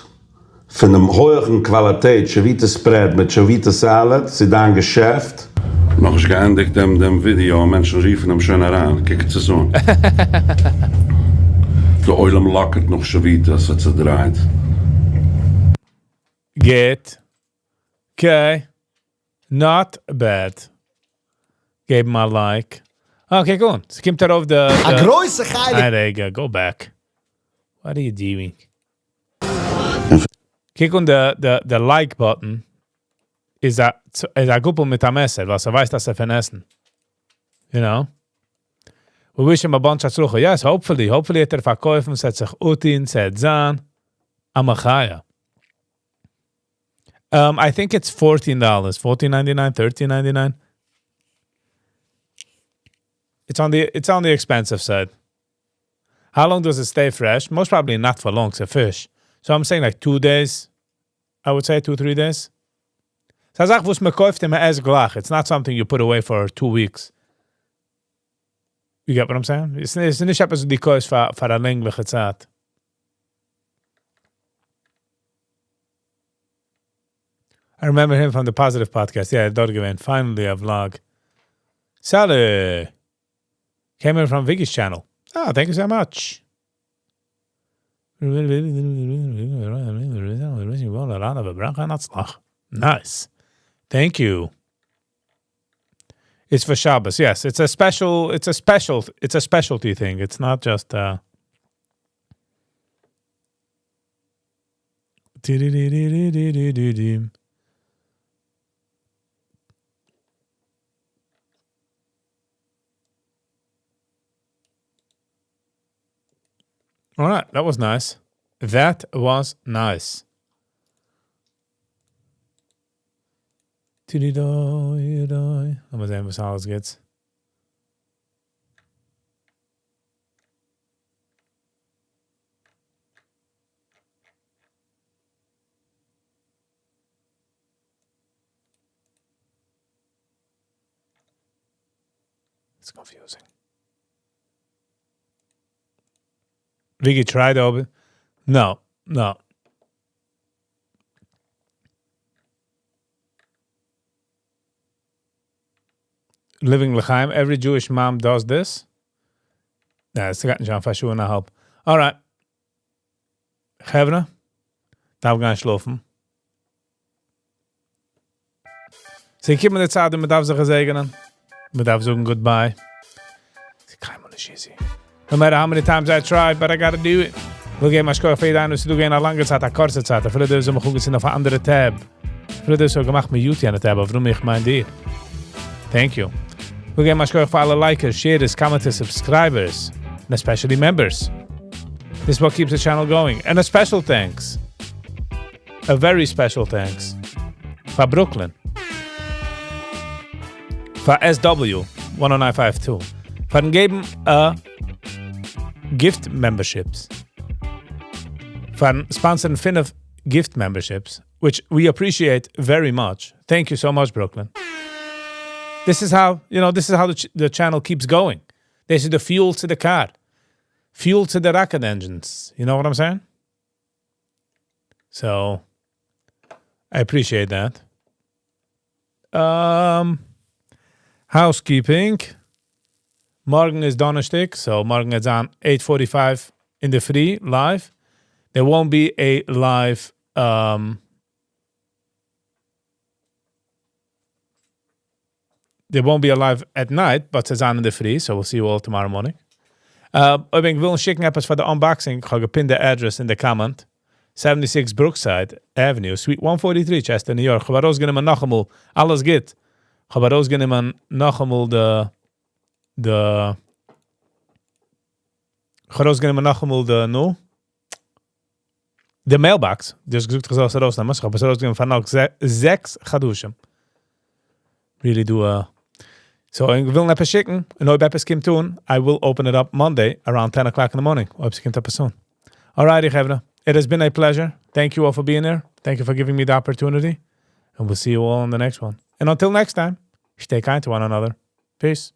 פון דעם הויכן קוואליטעט שביתה spread מיט שביתה salad צו דיין געשעפט. נאכנישט געענדיגט דעם דעם ווידיאו, מענטשן רופן אים שוין אריין, קוקטס עס אן. די עולם לאקערט נאך שביתה, ס'האט צעדרייט. גוט. Okay. Not bad. געבן א like. Okay, גוט. ס'קומט ארויף די... א גרויסע חלק. איין רגע, go back. What are you doing? קוק אן די like button איז א איז א גאפל מיט א מעסער, וואס ער ווייסט אז ער פון עסן. You know? We wish him a bunch הצלחה. Yes, hopefully. Hopefully האט ער פארקויפן, ס'העט זיך אויטין, ס'העט זיין. א מחיה. I think it's $14. $14.99, $13.99. It's on the it's on the expensive side. How long does it stay fresh? Most probably not for long, it's a fish. So I'm saying like 2 days. I would say 2, 3 days. ס'איז א זאך וואס מען קויפט און מען עסט גלייך. It's not something you put away for 2 weeks. You get what I'm saying? עס איז נישט עפעס דו קויפסט פאר א לענגליכע צייט. I remember him from the Positive Podcast. Yeah, דארט געווען. Finally a vlog. Sally! Came in from Vicky's channel. Ah, thank you so much. Nice. Thank you. It's for Shabbos. Yes, it's a special. It's a special. It's a specialty thing. It's not just. Uh All right, that was nice. That was nice. לאמיר זען, וואס אלעס גייט. It's confusing. Vicky tried to open. No, no. Living L'chaim. Every Jewish mom does this. Nah, עס גייט נישט אן פאר שעה און א האלב. All right. חברה, דארף גיין שלאפן. ס'געקומען די צייט, מען דארף זיך געזעגענען. מען דארף זאגן goodbye. ס'איז קיינמאל נישט easy. No matter how many times I try, but I gotta do it. מיר געבן א שכוח פאר יעדן וואס איז דא געווען א לאנגע צייט, א קורצע צייט. אפילו דאס האבן מיר געזען אויף אן אנדערע tab. אפילו דאס האט געמאכט מיט mute יענע tab, אבער איך מיין דיר. Thank you. מיר געבן א שכוח פאר אלע likers, sharers, commenters, subscribers, and especially members. This is what keeps the channel going. And a special thanks, a very special thanks, פאר Brooklyn, פאר SW 10952, פארן געבן א gift memberships, פארן sponsor'ן פינף gift memberships, which we appreciate very much. Thank you so much, Brooklyn. This is how, you know, this is how the, ch the channel keeps going. This is the fuel to the car. Fuel to the rocket engines. You know what I'm saying? So, I appreciate that. Housekeeping. מארגן איז דאנערשטאג, so מארגן איז אן 8.45 אין די פרי live. There won't be a live there won't be a live at night, but ס'איז אן אין די פרי, so we'll see you all tomorrow morning. אויב ענק ווילן שיקן עפעס פאר די unboxing, איך האב געpinט די address אין די comment. 76 Brookside Avenue, Suite 143, Chester, New York. איך האב ארויסגענומען נאכאמאל, אלעס גוט. איך האב ארויסגענומען נאכאמאל די די איך האב ארויסגענומען נאכאמאל די נו די mailbox. דו האסט געזאגט איך זאל עס ארויסנעמען, איך האב עס ארויסגענומען פאר נאך זעקס חדשים. Really do a So ענק ווילן עפעס שיקן, און אויב עפעס קומט אן, I will open it up Monday around 10 o'clock in the morning. אויב ס'קומט עפעס אן. Alrighty, חברה. It has been a pleasure. Thank you all for being here. Thank you for giving me the opportunity. And we'll see you all in the next one. And until next time, stay kind to one another. Peace.